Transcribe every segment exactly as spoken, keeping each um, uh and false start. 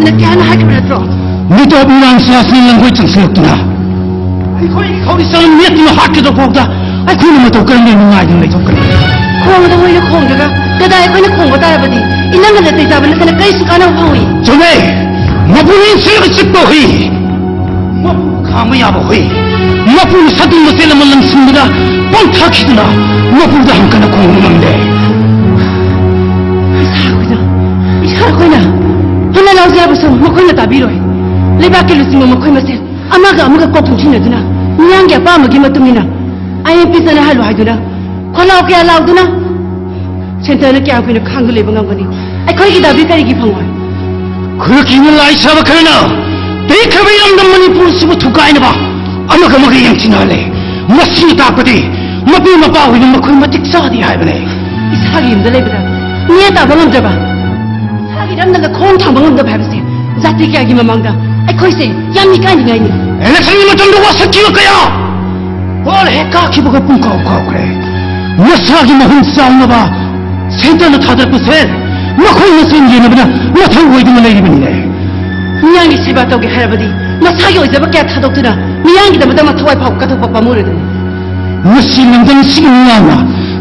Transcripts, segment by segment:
ꯅ ꯀꯌꯥꯅ ꯍꯥꯏꯈꯤꯕ ꯅꯠꯇ꯭ꯔꯣ? ꯃꯤꯇꯣꯞ ꯃꯤꯔꯥꯡꯁꯤꯡ ꯑꯁꯤꯅ ꯂꯪꯒꯣꯏ ꯆꯪꯁꯤꯜꯂꯛꯇꯨꯅ ꯑꯩꯈꯣꯏꯒꯤ ꯈꯧꯔꯤ ꯆꯅꯝ ꯃꯦꯠꯇꯨꯅ ꯍꯥꯠꯀꯗꯧ ꯐꯥꯎꯗ ꯑꯩꯈꯣꯏꯅ ꯃꯇꯧ ꯀꯔꯝꯅ ꯅꯨꯡꯉꯥꯏꯗꯨꯅ ꯂꯩꯊꯣꯛꯀꯅꯤ? ꯈꯣꯡꯗ ꯃꯣꯏꯅ ꯈꯣꯡꯗ꯭ꯔꯒ ꯀꯗꯥꯏ ꯑꯩꯈꯣꯏꯅ ꯈꯣꯡꯕ ꯇꯥꯔꯕꯗꯤ ꯏꯅꯪꯒ ꯅꯥꯇꯩ ꯆꯥꯕ ꯅꯠꯇꯅ ꯀꯔꯤꯁꯨ ꯀꯥꯟꯅꯕ ꯐꯪꯉꯣꯏ꯫ ꯆꯨꯝꯃꯦ꯫ ꯃꯄꯨꯅ ꯏꯟꯁꯤꯜꯂꯒ ꯆꯤꯛꯄ ꯍꯨꯏ, ꯃꯄꯨ ꯈꯥꯝꯕ ꯌꯥꯕ ꯍꯨꯏ, ꯃꯄꯨꯅ ꯁꯥꯗꯨꯡ ꯃꯆꯦꯜ ꯑꯃ ꯂꯪꯁꯤꯟꯕꯗ ꯄꯣꯝꯊꯈꯤꯗꯨꯅ ꯃꯄꯨꯗ ꯍꯪꯀꯅ ꯈꯣꯡꯕ ꯉꯝꯗꯦ꯫ ꯏꯁꯥ ꯑꯩꯈꯣꯏꯅ, ꯏꯁꯥ ꯑꯩꯈꯣꯏꯅ ꯍꯟꯅ ꯂꯥꯎꯖꯩ ꯍꯥꯏꯕꯁꯨ ꯃꯈꯣꯏꯅ ꯇꯥꯕꯤꯔꯣꯏ꯫ ꯂꯩꯕꯥꯛꯀꯤ ꯂꯨꯆꯤꯡꯕ ꯃꯈꯣꯏ ꯃꯁꯦꯜ ꯑꯃꯒ ꯑꯃꯒ ꯀꯣꯛ ꯇꯨꯡꯁꯤꯟꯅꯗꯨꯅ ꯃꯤꯌꯥꯝꯒꯤ ꯑꯄꯥꯝꯕꯒꯤ ꯃꯇꯨꯡ ꯏꯟꯅ ꯑꯥꯏ ꯑꯦꯟ ꯄꯤ ꯆꯠꯅꯍꯜꯂꯨ ꯍꯥꯏꯗꯨꯅ ꯈꯣꯜꯂꯥꯎ ꯀꯌꯥ ꯂꯥꯎꯗꯨꯅ ꯁꯦꯟꯇꯔꯅ ꯀꯌꯥꯝ ꯀꯨꯏꯅ ꯈꯥꯡꯗꯨꯅ ꯂꯩꯕ ꯉꯝꯒꯅꯤ? ꯑꯩꯈꯣꯏꯒꯤ ꯗꯥꯕꯤ ꯀꯔꯤꯒꯤ ꯐꯪꯉꯣꯏ? ꯈꯨꯔꯈꯤꯅ ꯂꯥꯏ ꯁꯥꯕ ꯈꯔꯅ ꯇꯦꯛꯈ꯭ꯔꯕ ꯏꯔꯝꯗꯝ ꯃꯅꯤꯄꯨꯔꯁꯤꯕꯨ ꯊꯨꯒꯥꯏꯅꯕ ꯑꯃꯒ ꯑꯃꯒ ꯌꯦꯡꯊꯤꯅꯍꯜꯂꯦ꯫ ꯃꯁꯤꯅ ꯇꯥꯛꯄꯗꯤ ꯃꯄꯤ ꯃꯄꯥ ꯑꯣꯏꯕ ꯃꯈꯣꯏ ꯃꯇꯤꯛ ꯆꯥꯗꯦ ꯍꯥꯏꯕꯅꯦ꯫ ꯏꯁꯥꯒꯤ ꯌꯨꯝꯗ ꯂꯩꯕꯗ ꯃꯤꯌꯦ ꯇꯥꯕ ꯉꯝꯗ꯭ꯔꯕ, ꯏꯁꯥꯒꯤ ꯏꯔꯝꯗꯝꯗ ꯈꯣꯡ ꯊꯥꯡꯕ ꯉꯝꯗꯕ ꯍꯥꯏꯕꯁꯦ ꯖꯥꯇꯤ ꯀꯌꯥꯒꯤ ꯃꯃꯥꯡꯗ ꯑꯩꯈꯣꯏꯁꯦ ꯌꯥꯝ ꯏꯀꯥꯏꯅꯤꯡꯉꯥꯏꯅꯤ꯫ ꯏꯂꯦꯛꯁꯟꯒꯤ ꯃꯇꯝꯗ ꯋꯥꯁꯛꯈꯤꯕ ꯀꯌꯥ ꯄꯣꯜ ꯍꯦꯛ ꯀꯥꯈꯤꯕꯒ ꯄꯨꯡꯀꯥꯎ ꯀꯥꯎꯈ꯭ꯔꯦ꯫ ꯃꯁꯥꯒꯤ ꯃꯍꯨꯝ ꯆꯥꯎꯅꯕ ꯁꯦꯟꯇꯔꯅ ꯊꯥꯗꯔꯛꯄ ꯁꯦꯜ ꯃꯈꯣꯏ ꯃꯁꯦꯟ ꯌꯦꯟꯅꯕꯅ ꯃꯊꯧ ꯑꯣꯏꯗꯨꯅ ꯂꯩꯔꯤꯕꯅꯤꯅꯦ꯫ ꯃꯤꯌꯥꯝꯒꯤ ꯁꯦꯕꯥ ꯇꯧꯒꯦ ꯍꯥꯏꯔꯕꯗꯤ ꯃꯁꯥꯒꯤ ꯑꯣꯏꯖꯕ ꯀꯌꯥ ꯊꯥꯗꯣꯛꯇꯨꯅ ꯃꯤꯌꯥꯝꯒꯤꯗꯃꯛꯇ ꯃꯊꯧꯋꯥꯏ ꯐꯥꯎ ꯀꯠꯊꯣꯛꯄ ꯄꯥꯝꯃꯨꯔꯗꯨꯅꯤ꯫ ꯉꯁꯤ ꯂꯝꯗꯝꯁꯤꯒꯤ ꯃꯤꯌꯥꯝꯅ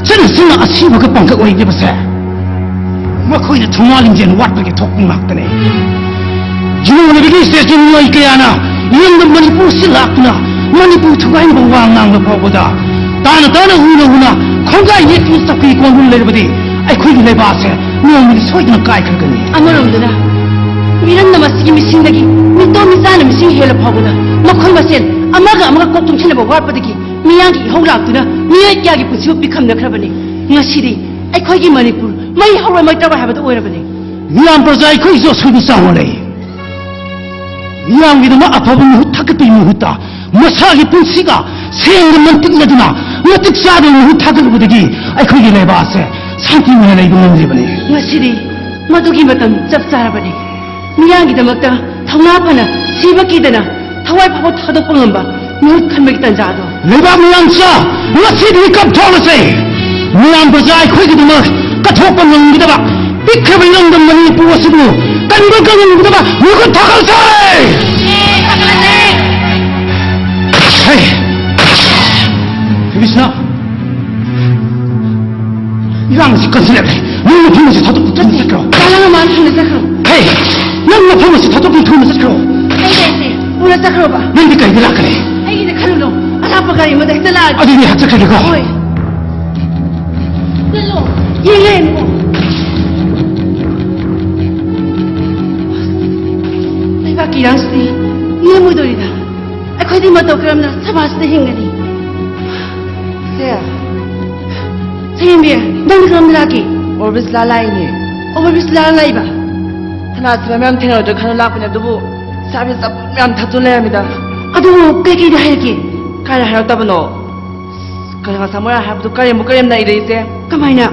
ꯆꯠꯅ ꯆꯠꯅ ꯑꯁꯤꯕꯒ ꯄꯥꯡꯒꯠ ꯑꯣꯏꯔꯤꯕꯁꯦ ꯃꯈꯣꯏꯅ ꯊꯧꯅꯥ ꯂꯤꯡꯖꯦꯜ ꯋꯥꯠꯄꯒꯤ ꯊꯣꯛꯄ ꯉꯥꯛꯇꯅꯦ꯫ ꯌꯨꯝꯂꯣꯟꯅꯕꯒꯤ ꯁ꯭ꯇꯦꯠꯀꯤ ꯃꯤꯑꯣꯏ ꯀꯌꯥꯅ ꯌꯨꯝꯗ ꯃꯅꯤꯄꯨꯔꯁꯤ ꯂꯥꯛꯇꯨꯅ ꯃꯅꯤꯄꯨꯔ ꯊꯨꯒꯥꯏꯅꯕ ꯋꯥ ꯉꯥꯡꯕ ꯐꯥꯎꯕꯗ ꯇꯥꯅ ꯇꯥꯅ ꯎꯅ ꯎꯅ ꯈꯣꯡꯒꯥꯏ ꯌꯦꯠꯇꯨꯅ ꯆꯧꯀ꯭ꯔꯤ ꯀꯣꯟꯗꯨꯅ ꯂꯩꯔꯕꯗꯤ ꯑꯩꯈꯣꯏꯒꯤ ꯂꯩꯕꯥꯛꯁꯦ ꯅꯣꯡꯃꯗꯤ ꯁꯣꯏꯗꯅ ꯀꯥꯏꯈ꯭ꯔꯒꯅꯤ꯫ ꯑꯃꯔꯣꯝꯗꯅ ꯃꯤꯔꯝꯅ ꯃꯁꯤꯒꯤ ꯃꯤꯁꯤꯡꯗꯒꯤ ꯃꯤꯇꯣꯞ ꯃꯤꯆꯥꯅ ꯃꯤꯁꯤꯡ ꯍꯦꯜꯂ ꯐꯥꯎꯕꯗ ꯃꯈꯣꯏ ꯃꯁꯦꯟ ꯑꯃꯒ ꯑꯃꯒ ꯀꯣꯛ ꯇꯨꯡꯁꯤꯟꯅꯕ ꯋꯥꯠꯄꯗꯒꯤ ꯃꯤꯌꯥꯝꯒꯤ ꯏꯍꯧ ꯂꯥꯛꯇꯨꯅ ꯃꯤꯑꯣꯏ ꯀꯌꯥꯒꯤ ꯄꯨꯟꯁꯤꯕꯨ ꯄꯤꯈꯝꯅꯈ꯭ꯔꯕꯅꯤ꯫ ꯉꯁꯤꯗꯤ ꯑꯩꯈꯣꯏꯒꯤ ꯃꯅꯤꯄꯨꯔ ꯃꯩ ꯍꯧꯔꯣꯏ ꯃꯩ ꯇꯧꯔꯣꯏ ꯍꯥꯏꯕꯗꯨ ꯑꯣꯏꯔꯕꯅꯤ꯫ ꯃꯤꯌꯥꯝ ꯄ꯭ꯔꯖꯥ ꯑꯩꯈꯣꯏꯒꯤꯁꯨ ꯑꯁꯣꯏꯕ ꯆꯥꯎꯅ ꯂꯩ꯫ ꯃꯤꯌꯥꯝꯒꯤꯗꯃꯛ ꯑꯐꯕ ꯃꯍꯨꯠ ꯊꯥꯒꯠꯄꯒꯤ ꯃꯍꯨꯠꯇ ꯃꯁꯥꯒꯤ ꯄꯨꯟꯁꯤꯒ ꯁꯦꯟꯒ ꯃꯟꯇꯤꯛꯅꯗꯨꯅ ꯃꯇꯤꯛ ꯆꯥꯗꯕ ꯃꯍꯨꯠ ꯊꯥꯒꯠꯂꯨꯕꯗꯒꯤ ꯑꯩꯈꯣꯏꯒꯤ ꯂꯩꯕꯥꯛ ꯑꯁꯦ ꯁꯥꯟꯇꯤ ꯑꯣꯏꯅ ꯂꯩꯕ ꯉꯝꯗ꯭ꯔꯤꯕꯅꯤ꯫ ꯉꯁꯤꯗꯤ ꯃꯗꯨꯒꯤ ꯃꯇꯝ ꯆꯞ ꯆꯥꯔꯕꯅꯤ꯫ ꯃꯤꯌꯥꯝꯒꯤꯗꯃꯛꯇ ꯊꯧꯅꯥ ꯐꯅ ꯁꯤꯕ ꯀꯤꯗꯅ ꯊꯋꯥꯏ ꯐꯥꯎꯕ ꯊꯥꯗꯣꯛꯄ ꯉꯝꯕ ꯃꯤꯍꯨꯠ ꯈꯟꯕꯒꯤ ꯇꯥꯟꯖꯥ ꯑꯗꯣ꯫ ꯂꯩꯕꯥꯛ ꯃꯤꯌꯥꯝꯁꯨ ꯉꯁꯤꯗꯤ ꯃꯤꯀꯞ ꯊꯣꯛꯂꯁꯦ꯫ ꯃꯤꯌꯥꯝ ꯄ꯭ꯔꯖꯥ ꯑꯩꯈꯣꯏꯒꯤꯗꯃꯛ ꯀꯠꯊꯣꯛꯄ ꯉꯝꯒꯗꯕ ꯄꯤꯛꯈ꯭ꯔꯕ ꯏꯔꯝꯗꯝ ꯃꯅꯤꯄꯨꯔ ꯑꯁꯤꯕꯨ ꯀꯟꯕ ꯉꯝꯒꯗꯕ ꯃꯤꯍꯨꯠ ꯊꯥꯒꯠꯁꯦ! ꯍꯩ! ꯕꯤꯕꯤꯁꯅꯥ, ꯏꯔꯥꯡ ꯑꯁꯤ ꯀꯟꯁꯤꯜꯂꯛꯂꯦ꯫ ꯅꯪ ꯃꯐꯝ ꯑꯁꯤ ꯊꯥꯗꯣꯛꯇꯨꯅ ꯊꯨꯅ ꯆꯠꯈ꯭ꯔꯣ꯫ ꯀꯥꯂꯪ ꯑꯃ ꯊꯨꯅ ꯆꯠꯈ꯭ꯔꯣ꯫ ꯍꯩ! ꯅꯪ ꯃꯐꯝ ꯑꯁꯤ ꯊꯥꯗꯣꯛꯇꯨꯅ ꯊꯨꯅ ꯆꯠꯈ꯭ꯔꯣ꯫ ꯑꯩ ꯂꯩꯁꯦ ꯄꯨꯔ ꯆꯠꯈ꯭ꯔꯣꯕ꯫ ꯅꯪꯗꯤ ꯀꯩꯗ ꯂꯥꯛꯀꯅꯤ? ꯑꯩꯒꯤꯗ ꯈꯜꯂꯨꯅꯣ꯫ ꯑꯔꯥꯞꯄ ꯒꯥꯔꯤ ꯑꯃꯗ ꯍꯦꯛꯇ ꯂꯥꯛꯑꯒꯦ꯫ ꯑꯗꯨꯗꯤ ꯉꯥꯏꯍꯥꯛ ꯆꯠꯈ꯭ꯔꯒꯦꯀꯣ꯫ ꯍꯣꯏ꯫ ꯆꯠꯂꯣ꯫ ꯌꯦꯡꯉꯦ꯫ ꯂꯩꯕꯥꯛꯀꯤ ꯏꯔꯥꯡꯁꯤꯗꯤ ꯂꯦꯝꯃꯣꯏꯗꯣꯔꯤꯗ꯫ ꯑꯩꯈꯣꯏꯗꯤ ꯃꯇꯧ ꯀꯔꯝꯅ ꯁꯃꯥꯖꯁꯤꯗ ꯍꯤꯡꯒꯅꯤ? ꯁꯦ꯫ ꯁꯌꯦꯡꯕꯤ, ꯅꯪꯗꯤ ꯀꯔꯝꯅ ꯂꯥꯛꯀꯦ? ꯑꯣꯕꯤꯁ ꯂꯥ ꯂꯥꯛꯏꯅꯦ꯫ ꯑꯣꯕꯤꯁ ꯂꯥ ꯂꯥꯛꯏꯕ? ꯊꯅꯥ ꯁꯤꯕ ꯃꯌꯥꯝ ꯊꯦꯡꯅꯔꯣꯏꯗ꯭ꯔꯥ ꯈꯟꯅ ꯂꯥꯛꯄꯅꯦ, ꯑꯗꯨꯕꯨ ꯁꯥꯕꯤ ꯆꯄꯣꯠ ꯃꯌꯥꯝ ꯊꯛꯇꯨꯅ ꯂꯩꯔꯝꯃꯤꯗ꯫ ꯑꯗꯨꯕꯨ ꯀꯩꯀꯩꯗ ꯍꯥꯏꯔꯛꯀꯦ? ꯀꯥꯏꯗ ꯍꯥꯏꯔꯛꯇꯕꯅꯣ? ꯀꯔꯤ ꯉꯁꯥꯏ ꯃꯣꯏꯅ ꯍꯥꯏꯕꯗꯨ ꯀꯔꯦꯝꯕꯨ ꯀꯔꯦꯝꯅ ꯏꯔꯛꯏꯁꯦ? ꯀꯃꯥꯏꯅ?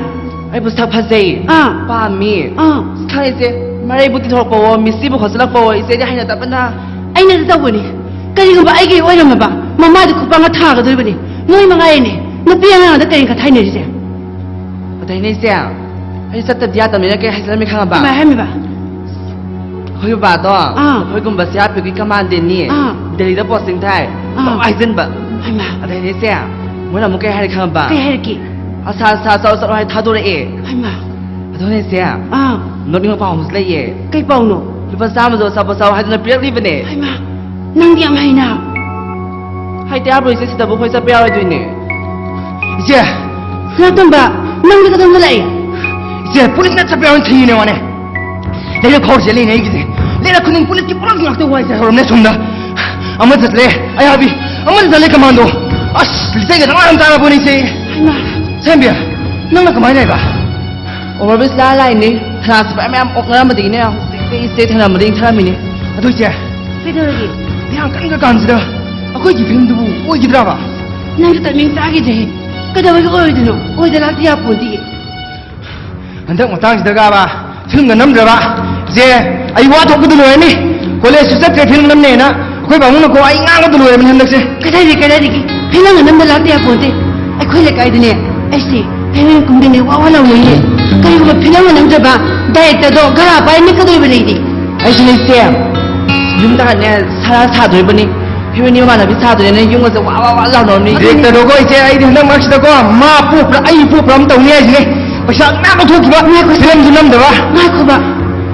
ꯑꯩꯕꯨ ꯁꯛ ꯐꯖꯩ, ꯑꯥ꯫ ꯄꯥꯝꯃꯤ꯫ ꯑꯥ꯫ ꯈꯪꯉꯤꯁꯦ, ꯃꯔꯩꯕꯨ ꯇꯤꯊꯣꯔꯛꯄꯋꯣ, ꯃꯤꯁꯤꯕꯨ ꯈꯣꯠꯆꯜꯂꯛꯄꯋꯣ, ꯏꯆꯦꯗꯤ ꯍꯩꯅꯗꯕꯅ꯫ ꯑꯩꯅꯗꯤ ꯇꯧꯕꯅꯤ꯫ ꯀꯔꯤꯒꯨꯝꯕ ꯑꯩꯒꯤ ꯑꯣꯏꯔꯝꯃꯕ, ꯃꯃꯥꯗꯤ ꯈꯨꯄꯥꯛꯅ ꯊꯥꯒꯗꯣꯔꯤꯕꯅꯤ꯫ ꯅꯣꯏ ꯃꯉꯥꯏꯔꯦꯅꯦ, ꯅꯨꯄꯤ ꯑꯉꯥꯡꯗ ꯀꯔꯤ ꯈꯟꯊꯥꯏꯅꯔꯤꯁꯦ? ꯑꯗꯩꯅꯦ ꯏꯆꯦ, ꯑꯩ ꯆꯠꯇꯗꯤ ꯌꯥꯗꯕꯅꯤꯅ ꯀꯩ ꯍꯥꯏꯖꯤꯜꯂꯝꯃꯤ ꯈꯪꯉꯕ? ꯀꯃꯥꯏ ꯍꯥꯏꯔꯝꯃꯤꯕ? ꯑꯩꯈꯣꯏ ꯕꯕꯥꯗꯣ, ꯑꯥ꯫ ꯑꯩꯈꯣꯏꯒꯨꯝꯕ ꯁꯤ ꯑꯥꯔ ꯄꯤ ꯑꯣꯒꯤ ꯀꯃꯥꯟꯗꯦꯟꯅꯤ꯫ ꯑꯥ꯫ ꯗꯦꯜꯂꯤꯗ ꯄꯣꯁꯇꯤꯡ ꯊꯥꯏ꯫ ꯑꯥ꯫ ꯇꯧ ꯍꯥꯏꯖꯤꯟꯕ꯫ ꯍꯩꯃꯥ꯫ ꯑꯗꯩꯅꯦ ꯏꯆꯦ, ꯃꯣꯏꯅ ꯑꯃꯨꯛ ꯀꯩ ꯍꯥꯏꯔꯦ ꯈꯪꯉꯕ? ꯀꯩ ꯍꯥꯏꯔꯛꯀꯦ? ꯑꯁꯥ, ꯑꯁꯥ, ꯆꯠꯂꯣ, ꯆꯠꯂꯣ ꯍꯥꯏ ꯊꯥꯗꯣꯔꯛꯑꯦ꯫ ꯍꯩꯃꯥ꯫ ꯑꯗꯨꯅꯦ ꯏꯆꯦ, ꯑꯥ꯫ ꯅꯣꯛꯅꯤꯡꯕ ꯄꯥꯎ ꯑꯃꯁꯨ ꯂꯩꯌꯦ꯫ ꯀꯩ ꯄꯥꯎꯅꯣ? ꯂꯨꯄꯥ ꯆꯥꯝꯃꯗꯣ ꯑꯆꯥꯄꯣꯠ ꯆꯥꯎ ꯍꯥꯏꯗꯨꯅ ꯄꯤꯔꯛꯂꯤꯕꯅꯦ꯫ ꯍꯩꯃꯥ, ꯅꯪꯗꯤ ꯌꯥꯝ ꯍꯩꯅ꯫ ꯍꯩꯇ ꯌꯥꯕ꯭ꯔꯣ ꯏꯆꯦ? ꯁꯤꯗꯕꯨ ꯑꯩꯈꯣꯏ ꯆꯠꯄ ꯌꯥꯔꯣꯏꯗꯣꯏꯅꯦ꯫ ꯏꯆꯦ! ꯁꯅꯥꯇꯣꯝꯕ, ꯅꯪꯗꯤ ꯀꯗꯣꯝꯗ ꯂꯥꯛꯏ? ꯏꯆꯦ, ꯄꯨꯂꯤꯁꯅ ꯆꯠꯄ ꯌꯥꯔꯣꯏꯅ ꯊꯤꯡꯉꯤꯅꯦ ꯋꯥꯅꯦ꯫ ꯂꯩꯔꯛ ꯐꯥꯎꯔꯤꯁꯦ ꯂꯩꯅꯦ ꯑꯩꯒꯤꯁꯦ꯫ ꯂꯩꯔꯛ ꯈꯨꯗꯤꯡ ꯄꯨꯂꯤꯁꯀꯤ ꯄꯨꯂꯤꯁ ꯉꯥꯛꯇ ꯋꯥꯏꯁꯦ ꯍꯧꯔꯝꯅꯦ ꯁꯣꯝꯗ꯫ ꯑꯃ ꯆꯠꯂꯦ ꯑꯌꯥꯕꯤ, ꯑꯃ ꯆꯠꯂꯦ ꯀꯃꯥꯟꯗꯣ꯫ ꯑꯁ, ꯂꯤꯆꯩꯒ ꯆꯞ ꯃꯥꯟꯅ ꯆꯥꯔꯕꯣꯅꯦ ꯏꯆꯦ꯫ ꯍꯩꯃꯥ꯫ ꯁꯦꯝꯕꯤ, ꯅꯪꯅ ꯀꯃꯥꯏꯅ ꯂꯩꯕ? ꯑꯣꯚꯔ ꯕ꯭ꯔꯤꯖ ꯂꯥ ꯂꯥꯛꯏꯅꯦ꯫ ꯊꯅꯥ ꯁꯤꯐꯥꯏ ꯃꯌꯥꯝ ꯑꯣꯛꯅꯔꯝꯕꯗꯒꯤꯅꯦ ꯍꯧꯖꯤꯛꯇꯤ ꯏꯆꯦ ꯊꯦꯡꯅꯕꯗ ꯏꯪꯊꯔꯝꯃꯤꯅꯦ꯫ ꯑꯗꯨ ꯏꯆꯦ, ꯀꯩꯗꯧꯔꯒꯦ? ꯏꯔꯥꯡ ꯀꯟꯈ꯭ꯔ ꯀꯥꯟꯁꯤꯗ ꯑꯩꯈꯣꯏꯒꯤ ꯐꯤꯂꯝꯗꯨꯕꯨ ꯑꯣꯏꯈꯤꯗ꯭ꯔꯕ? ꯅꯪꯁꯨ ꯇꯥꯏꯃꯤꯡ ꯆꯥꯈꯤꯗ꯭ꯔꯦꯍꯦ꯫ ꯀꯩꯗꯧꯕꯒꯤ ꯑꯣꯏꯔꯣꯏꯗꯣꯏꯅꯣ? ꯑꯣꯏꯗ ꯂꯥꯛꯇ ꯌꯥꯄꯣꯟꯇꯦ꯫ ꯍꯟꯗꯛ ꯃꯇꯥꯡꯁꯤꯗꯒꯕ ꯐꯤꯂꯝꯒ ꯅꯝꯗ꯭ꯔꯕ? ꯏꯆꯦ, ꯑꯩ ꯋꯥ ꯊꯣꯛꯄꯗ ꯂꯣꯏꯔꯅꯤ꯫ ꯀꯣꯂꯦꯖꯁꯨ ꯆꯠꯇ꯭ꯔꯦ ꯐꯤꯂꯝ ꯅꯝꯅꯦꯅ꯫ ꯑꯩꯈꯣꯏ ꯄꯥꯕꯨꯡꯅꯀꯣ ꯑꯩ ꯉꯥꯡꯕꯗ ꯂꯣꯏꯔꯕꯅꯤ ꯍꯟꯗꯛꯁꯦ꯫ ꯀꯗꯥꯏꯗꯒꯤ, ꯀꯗꯥꯏꯗꯒꯤ? ꯐꯤꯂꯝꯒ ꯅꯝꯗ ꯂꯥꯛꯇ ꯌꯥꯄꯣꯟꯇꯦ꯫ ꯑꯩꯈꯣꯏ ꯂꯩꯀꯥꯏꯗꯅꯦ ꯑꯩꯁꯦ ꯍꯦꯔꯣꯏꯟ ꯀꯨꯝꯗꯅꯦ ꯋꯥ ꯋꯥ ꯂꯥꯎꯅꯩꯌꯦ꯫ ꯀꯔꯤꯒꯨꯝꯕ ꯐꯤꯂꯝ ꯅꯝꯗ꯭ꯔꯕ ꯗꯥꯏꯔꯦꯛꯇꯔꯗꯣ ꯒꯔꯥ ꯄꯥꯏ ꯅꯤꯛꯀꯗꯣꯏꯕ ꯂꯩꯔꯤ꯫ ꯑꯩꯁꯨꯅꯦ ꯏꯆꯦ, ꯌꯨꯝꯗ ꯍꯥꯟꯅ ꯁꯔꯥ ꯁꯥꯗꯣꯏꯕꯅꯤ꯫ ꯍꯦꯔꯣꯏꯟ ꯃꯃꯥꯟꯅꯕꯤ ꯁꯥꯗꯣꯏꯅꯦꯅ ꯌꯨꯝꯒꯁꯦ ꯋꯥ ꯋꯥ ꯋꯥ ꯂꯥꯎꯅꯕꯅꯤ꯫ ꯑꯗꯨꯅꯦ꯫ ꯗꯥꯏꯔꯦꯛꯇꯔꯗꯣ ꯏꯆꯦ, ꯑꯩꯗꯤ ꯍꯟꯗꯛ ꯃꯔꯛꯁꯤꯗꯀꯣ ꯃꯥ ꯄꯣꯛꯄ꯭ꯔꯥ ꯑꯩ ꯄꯣꯛꯄ꯭ꯔꯥ ꯑꯃ ꯇꯧꯅꯤ ꯍꯥꯏꯁꯤꯅꯦ꯫ ꯄꯩꯁꯥ ꯃꯌꯥꯝ ꯂꯧꯊꯣꯛꯈꯤꯕ, ꯉꯥꯏꯈꯣ꯫ ꯐꯤꯂꯝꯁꯨ ꯅꯝꯗꯕ꯫ ꯉꯥꯏꯈꯣꯕ,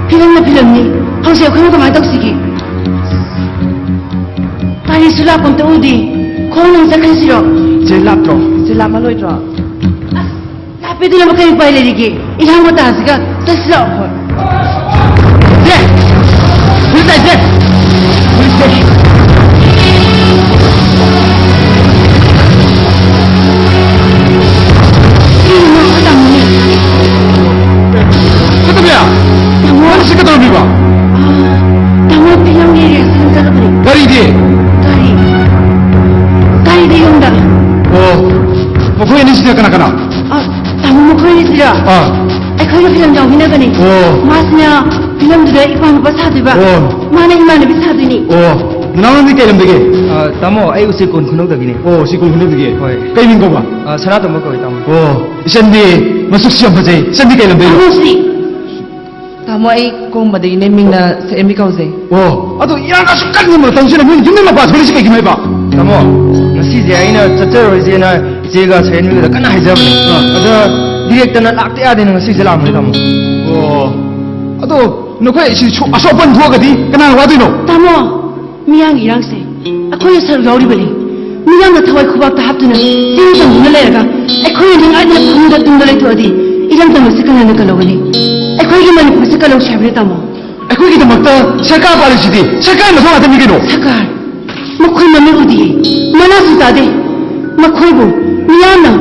ꯐꯤꯂꯝꯅ ꯐꯤꯂꯝꯅꯤ꯫ ꯍꯧꯖꯤꯛ ꯑꯩꯈꯣꯏꯅ ꯀꯃꯥꯏꯅ ꯇꯧꯁꯤꯒꯦ? ꯒꯥꯔꯤꯁꯨ ꯂꯥꯛꯄ ꯑꯝꯇ ꯎꯗꯦ꯫ ꯈꯣꯡꯅ ꯆꯠꯈ꯭ꯔꯁꯤꯔꯣ? ꯏꯆꯦ ꯂꯥꯞꯇ꯭ꯔꯣ? ꯏꯆꯦ ꯂꯥꯞꯃꯜꯂꯣꯏꯗ꯭ꯔꯣ? ꯑꯁ, ꯂꯥꯞꯄꯦꯗꯨꯅ ꯀꯔꯤ ꯎꯄꯥꯏ ꯂꯩꯔꯤꯒꯦ? ꯏꯔꯥꯡ ꯃꯇꯥꯁꯤꯒ ꯆꯠꯁꯤ ꯂꯥꯛꯑꯣ꯫ ꯏꯆꯦ! ꯄꯨꯂꯤꯁ ꯂꯥꯛꯏ, ꯏꯆꯦ! ꯄꯨꯂꯤꯁ ꯂꯥꯛꯏ! ꯀꯩꯅꯣ, ꯑꯩꯈꯣꯏ ꯇꯥꯃꯣꯅꯦ꯫ ꯀꯩꯗꯧꯕꯤ? ꯇꯥꯃꯣ꯫ ꯅꯪ ꯁꯤ ꯀꯩꯗꯧꯔꯝꯃꯤꯕ? ꯑꯥ, ꯇꯥꯃꯣ ꯐꯤꯂꯝꯒꯤ rehearsal ꯆꯠꯂꯨꯕꯅꯦ꯫ ꯀꯔꯤꯒꯤ? ꯒꯥꯔꯤ꯫ ꯒꯥꯔꯤꯗ ꯌꯨꯝꯗ꯫ ꯑꯣ, ꯃꯈꯣꯏ ꯑꯅꯤꯁꯤꯅ ꯀꯅꯥ ꯀꯅꯥ? ꯑ, ꯇꯥꯃꯣ ꯃꯈꯣꯏ ꯑꯅꯤꯁꯤꯔꯣ? ꯑꯥ꯫ ꯑꯩꯈꯣꯏꯒ ꯐꯤꯂꯝ ꯌꯥꯎꯃꯤꯟꯅꯕꯅꯤ꯫ ꯑꯣ꯫ ꯃꯥꯁꯤꯅ ꯐꯤꯂꯝꯗꯨꯗ ꯏꯄꯥ ꯅꯨꯄꯥ ꯁꯥꯗꯣꯏꯕ꯫ ꯑꯣ꯫ ꯃꯥꯅ ꯏꯃꯥꯟꯅꯕꯤ ꯁꯥꯗꯣꯏꯅꯤ꯫ ꯑꯣ꯫ ꯅꯅꯥꯎ ꯅꯪꯗꯤ ꯀꯩ ꯂꯝꯗꯒꯤ? ꯑ, ꯇꯥꯃꯣ, ꯑꯩ ꯎꯆꯤꯀꯣꯟ ꯈꯨꯅꯧꯗꯒꯤꯅꯤ꯫ ꯑꯣ, ꯎꯆꯤꯀꯣꯟ ꯈꯨꯅꯧꯗꯒꯤ? ꯍꯣꯏ꯫ ꯀꯩ ꯃꯤꯡ ꯀꯧꯕ? ꯑ, ꯁꯅꯥꯇꯣꯝꯕ ꯀꯧꯏ, ꯇꯥꯃꯣ꯫ ꯑꯣ, ꯏꯆꯟꯗꯤ ꯃꯁꯛꯁꯨ ꯌꯥꯝ ꯐꯖꯩ꯫ ꯏꯆꯟꯗꯤ ꯀꯩ ꯂꯝꯗꯒꯤꯅꯣ? ꯇꯥꯃꯣꯁꯤ꯫ ꯇꯥꯃꯣ, ꯑꯩ ꯀꯣꯡꯕꯗꯒꯤꯅꯦ, ꯃꯤꯡꯅ ꯁꯛꯍꯦꯟꯕꯤ ꯀꯧꯖꯩ꯫ ꯑꯣ, ꯑꯗꯣ ꯏꯔꯥꯡ ꯑꯁꯨꯛ ꯀꯟꯕ ꯃꯇꯝꯁꯤꯗ ꯃꯣꯏ ꯌꯨꯝ ꯃꯄꯥꯟ ꯊꯣꯛꯂꯤꯁꯤ ꯀꯩꯒꯤꯅꯣ ꯍꯥꯏꯕ? ꯇꯥꯃꯣ, ꯉꯁꯤꯁꯦ ꯑꯩꯅ ꯆꯠꯆꯔꯣꯏꯁꯦꯅ ꯏꯆꯦꯒ ꯁꯛꯍꯦꯟꯕꯤꯒꯗ ꯀꯟꯅ ꯍꯥꯏꯖꯕꯅꯦ꯫ ꯑꯥ꯫ ꯑꯗ ꯗꯤꯔꯦꯛꯇꯔꯅ ꯂꯥꯛꯇ ꯌꯥꯗꯦꯅ ꯉꯁꯤꯁꯦ ꯂꯥꯛꯑꯝꯕꯅꯦ, ꯇꯥꯃꯣ꯫ ꯑꯣ, ꯑꯗꯣ ꯅꯈꯣꯏ ꯁꯤ ꯁꯣ-, ꯑꯁꯣꯛ ꯑꯄꯟ ꯊꯣꯛꯑꯒꯗꯤ ꯀꯅꯥꯅ ꯋꯥꯗꯣꯏꯅꯣ? ꯇꯥꯃꯣ, ꯃꯤꯌꯥꯝꯒꯤ ꯏꯔꯥꯡꯁꯦ ꯑꯩꯈꯣꯏꯅ ꯁꯔꯨꯛ ꯌꯥꯎꯔꯤꯕꯅꯤ꯫ ꯃꯤꯌꯥꯝꯅ ꯊꯋꯥꯏ ꯈꯨꯕꯥꯛꯇ ꯍꯥꯞꯇꯨꯅ ꯆꯤꯡ ꯇꯝꯗꯨꯅ ꯂꯩꯔꯒ ꯑꯩꯈꯣꯏꯅ ꯅꯨꯡꯉꯥꯏꯗꯅ ꯐꯃꯨꯡꯗ ꯇꯨꯝꯗ ꯂꯩꯊꯣꯛꯑꯗꯤ ꯏꯔꯝꯗꯝ ꯑꯁꯤ ꯀꯅꯥꯅ ꯀꯜꯍꯧꯒꯅꯤ? ꯑꯩꯈꯣꯏꯒꯤ ꯃꯅꯤꯄꯨꯔꯁꯤ ꯀꯜꯍꯧꯁꯤ ꯍꯥꯏꯕꯅꯤ, ꯇꯥꯃꯣ꯫ ꯑꯩꯈꯣꯏꯒꯤꯗꯃꯛꯇ ꯁꯔꯀꯥꯔ ꯄꯥꯜꯂꯤꯁꯤꯗꯤ ꯁꯔꯀꯥꯔ ꯃꯊꯧ ꯉꯥꯛꯇꯅꯤ ꯀꯩꯅꯣ꯫ ꯁꯔꯀꯥꯔ? ꯃꯈꯣꯏ ꯃꯃꯤꯠ ꯎꯗꯤꯌꯦ, ꯃꯅꯥꯁꯨ ꯇꯥꯗꯦ꯫ ꯃꯈꯣꯏꯕꯨ ꯃꯤꯌꯥꯝꯅ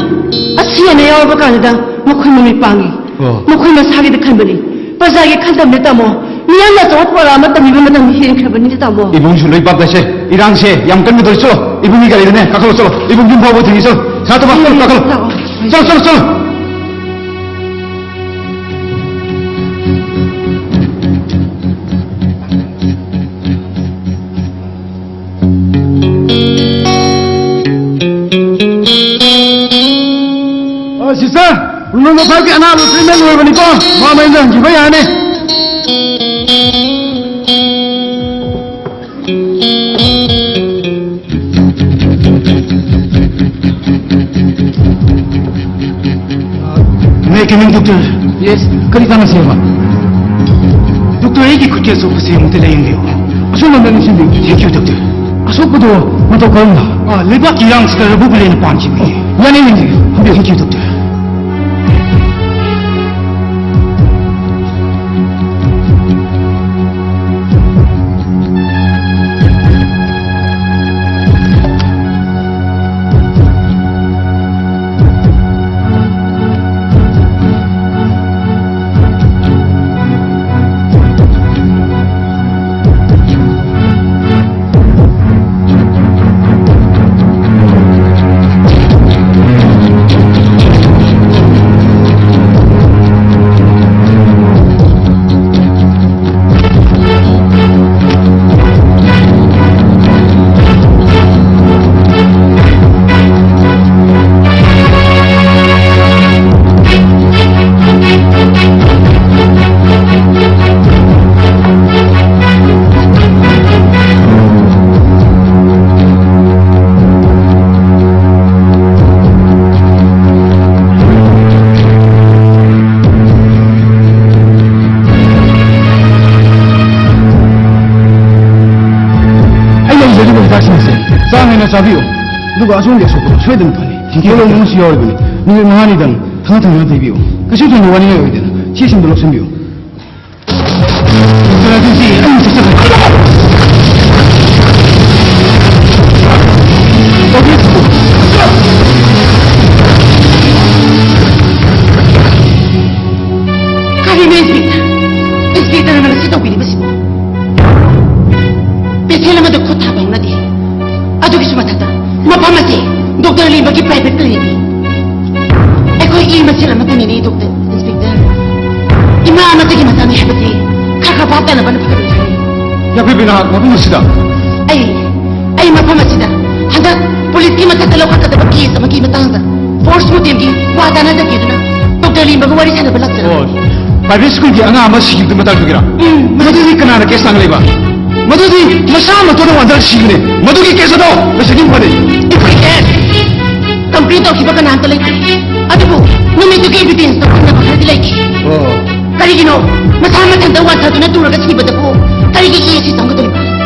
ꯑꯁꯤ ꯑꯅꯥ ꯌꯥꯎꯔꯕ ꯀꯥꯟꯗ ꯃꯈꯣꯏ ꯃꯃꯤꯠ ꯄꯥꯡꯉꯤ꯫ ꯑꯣ꯫ ꯃꯈꯣꯏ ꯃꯁꯥꯒꯤꯗ ꯈꯟꯕꯅꯤ, ꯄ꯭ꯔꯖꯥꯒꯤ ꯈꯟꯗꯕꯅꯤ, ꯇꯥꯃꯣ꯫ ꯃꯤꯌꯥꯝꯅ ꯑꯆꯧꯕ ꯄꯔꯥ ꯑꯃ ꯇꯝꯕꯤꯕ ꯃꯇꯝ ꯍꯦꯟꯈ꯭ꯔꯕꯅꯤꯅ, ꯇꯥꯃꯣ꯫ ꯏꯕꯨꯡꯁꯨ ꯂꯣꯏ ꯄꯥꯞ ꯇꯥꯏꯁꯦ꯫ ꯏꯔꯥꯡꯁꯦ ꯌꯥꯝ ꯀꯟꯒꯗꯧꯔꯦ꯫ ꯆꯠꯂꯣ, ꯏꯕꯨꯡꯒꯤ ꯒꯥꯔꯤꯗꯅꯦ ꯀꯥꯈꯠꯂꯣ, ꯆꯠꯂꯣ꯫ ꯏꯕꯨꯡ ꯌꯨꯝ ꯐꯥꯎꯕ ꯊꯤꯟꯈꯤ, ꯆꯠꯂꯣ꯫ ꯁꯅꯥꯇꯣꯝꯕ, ꯆꯠꯂꯣ, ꯀꯥꯈꯠꯂꯣ꯫ ꯂꯥꯛꯑꯣ꯫ ꯆꯠꯂꯣ, ꯆꯠꯂꯣ, ꯆꯠꯂꯣ꯫ ꯑ, sister, ꯔꯨꯝ ꯅꯝꯕꯔ ꯐꯥꯏꯚꯀꯤ ꯑꯅꯥꯕ ꯇ꯭ꯔꯤꯠꯃꯦꯟ ꯂꯣꯏꯕꯅꯤꯀꯣ꯫ ꯃꯥ ꯃꯌꯨꯝꯗ ꯍꯟꯈꯤꯕ ꯌꯥꯔꯅꯤ꯫ May I come in, doctor? Yes, ꯀꯔꯤ ꯇꯥꯟꯅꯁꯦꯕ? ꯗꯣꯛꯇꯔ, ꯑꯩꯒꯤ ꯈꯨꯠꯀꯤ ꯑꯁꯣꯛꯄꯁꯦ ꯑꯃꯨꯛꯇ ꯂꯥꯌꯦꯡꯕꯤꯌꯨ꯫ ꯑꯁꯣꯛꯄ ꯑꯝꯇ ꯅꯤꯡꯁꯤꯡꯕꯤꯌꯨ꯫ Thank you, doctor. ꯑꯁꯣꯛꯄꯗꯣ ꯃꯇꯧ ꯀꯔꯝꯅ? ꯑꯥ, ꯂꯩꯕꯥꯛꯀꯤ ꯏꯔꯥꯡꯁꯤꯗ ꯔꯕꯨ ꯕꯨꯂꯦꯟꯅ ꯄꯥꯟꯈꯤꯕꯅꯤ꯫ ꯌꯥꯅꯤ, ꯌꯦꯡꯖꯒꯦ꯫ ꯊꯝꯕꯤꯌꯨ꯫ Thank you, doctor. ꯑꯩ ꯂꯩꯖꯔꯤꯕ ꯍꯤꯗꯥꯛꯁꯤꯡ ꯑꯁꯤ ꯆꯥꯡ ꯅꯥꯏꯅ ꯆꯥꯕꯤꯌꯨ, ꯑꯗꯨꯒ ꯑꯁꯣꯝꯒꯤ ꯑꯁꯣꯛꯄꯗꯣ ꯁꯣꯏꯗꯅ ꯐꯅꯤ꯫ ꯊꯤꯡꯀꯦꯜ ꯂꯣꯡ ꯑꯃꯁꯨ ꯌꯥꯎꯔꯤꯕꯅꯤ꯫ ꯅꯨꯃꯤꯠ ꯃꯉꯥꯅꯤꯗꯪ ꯊꯪꯅ ꯊꯪꯅꯅ ꯇꯩꯕꯤꯌꯨ꯫ ꯀꯩꯁꯨ ꯊꯣꯏꯅ ꯋꯥꯅꯤꯡꯉꯥꯏ ꯑꯣꯏꯗꯦꯗ꯫ ꯁꯤꯁꯤꯡꯗꯣ ꯂꯧꯁꯤꯟꯕꯤꯌꯨ꯫ ꯗꯣꯛꯇꯔ, ꯑꯗꯨꯗꯤ ꯑꯩ ꯆꯠꯆꯔꯒꯦ꯫ ꯀꯔꯤꯅꯣ, ꯏꯟꯁꯄꯦꯛꯇꯔ? ꯏꯟꯁꯄꯦꯛꯇꯔꯅ ꯃꯁꯤ ꯇꯧꯕꯤꯔꯤꯕꯁꯤꯕꯨ? ꯄꯦꯁꯦꯟ ꯑꯃꯗ ꯈꯨꯠ ꯊꯥꯕ ꯍꯧꯅꯗꯦ꯫ ꯑꯗꯨꯒꯤꯁꯨ ꯃꯊꯛꯇ ꯃꯐꯝ ꯑꯁꯤ ꯗꯣꯛꯇꯔ ꯂꯤꯝꯕꯒꯤ ꯄ꯭ꯔꯥꯏꯚꯦꯠ ꯀ꯭ꯂꯤꯅꯤꯛꯅꯤ꯫ ꯑꯩꯈꯣꯏ ꯏ ꯃꯁꯦꯜ ꯑꯃꯠꯇꯅꯤꯅꯦ, ꯗꯣꯛꯇꯔ, ꯏꯟꯁꯄꯦꯛꯇꯔ꯫ ꯏꯃꯥ ꯑꯃꯠꯇꯒꯤ ꯃꯆꯥꯅꯤ ꯍꯥꯏꯕꯁꯤ ꯈꯔ ꯈꯔ ꯚꯥꯞ ꯇꯥꯅꯕꯅ ꯐꯒꯗꯕ ꯖꯥꯠꯅꯤ꯫ ꯌꯥꯝꯐꯩꯕꯤ, ꯅꯍꯥꯛ ꯃꯐꯝ ꯑꯁꯤꯗ? ꯑꯩ, ꯑꯩ ꯃꯐꯝ ꯑꯁꯤꯗ ꯍꯟꯗꯛ ꯄꯨꯂꯤꯁꯀꯤ ꯃꯊꯛꯇ ꯂꯧꯈꯠꯀꯗꯕ ꯀꯦꯁ ꯑꯃꯒꯤ ꯃꯇꯥꯡꯗ ꯐꯣꯔꯁ ꯃꯣꯇꯦꯜꯒꯤ ꯋꯥ ꯇꯥꯟꯅꯖꯒꯦꯗꯅ꯫ ꯗꯣꯛꯇꯔ ꯂꯤꯝꯕꯒ ꯋꯥꯔꯤ ꯁꯥꯟꯅꯕ ꯂꯥꯛꯆꯔꯝꯃꯤ꯫ ꯑꯣ, ꯄ꯭ꯔꯥꯏꯚꯦꯠ ꯁ꯭ꯀꯨꯜꯒꯤ ꯑꯉꯥꯡ ꯑꯃ ꯁꯤꯈꯤꯕꯗꯨ ꯃꯇꯥꯡꯗꯨꯒꯤꯔꯥ? ꯎꯝ, ꯃꯗꯨꯗꯤ ꯀꯅꯥꯅ ꯀꯦꯁ ꯂꯥꯡꯂꯤꯕ? ꯃꯗꯨꯗꯤ ꯃꯁꯥ ꯃꯇꯣꯟꯗ ꯋꯥꯟꯊꯔ ꯁꯤꯕꯅꯦ꯫ ꯃꯗꯨꯒꯤ ꯀꯦꯁ ꯑꯗꯣ ꯂꯣꯏꯁꯤꯟꯅꯤꯡꯕꯅꯦ꯫ ꯑꯩꯈꯣꯏ ꯀꯦꯁ ꯀꯝꯄ꯭ꯂꯦꯟ ꯇꯧꯈꯤꯕ ꯀꯅꯥꯝꯇ ꯂꯩꯇꯦ꯫ ꯑꯗꯨꯕꯨ ꯅꯨꯃꯤꯠꯇꯨꯒꯤ ꯑꯦꯚꯤꯗꯦꯟꯁꯇ ꯈꯪꯅꯕ ꯈꯔꯗꯤ ꯂꯩꯈꯤ꯫ ꯑꯣ꯫ ꯀꯔꯤꯒꯤꯅꯣ? ꯃꯁꯥ ꯃꯊꯟꯇ ꯋꯥꯟꯊꯗꯨꯅ ꯇꯨꯔꯒ ꯁꯤꯕꯗꯕꯨ ꯀꯔꯤꯒꯤ ꯀꯦꯁꯁꯤ ꯆꯪꯒꯗꯣꯔꯤꯕ?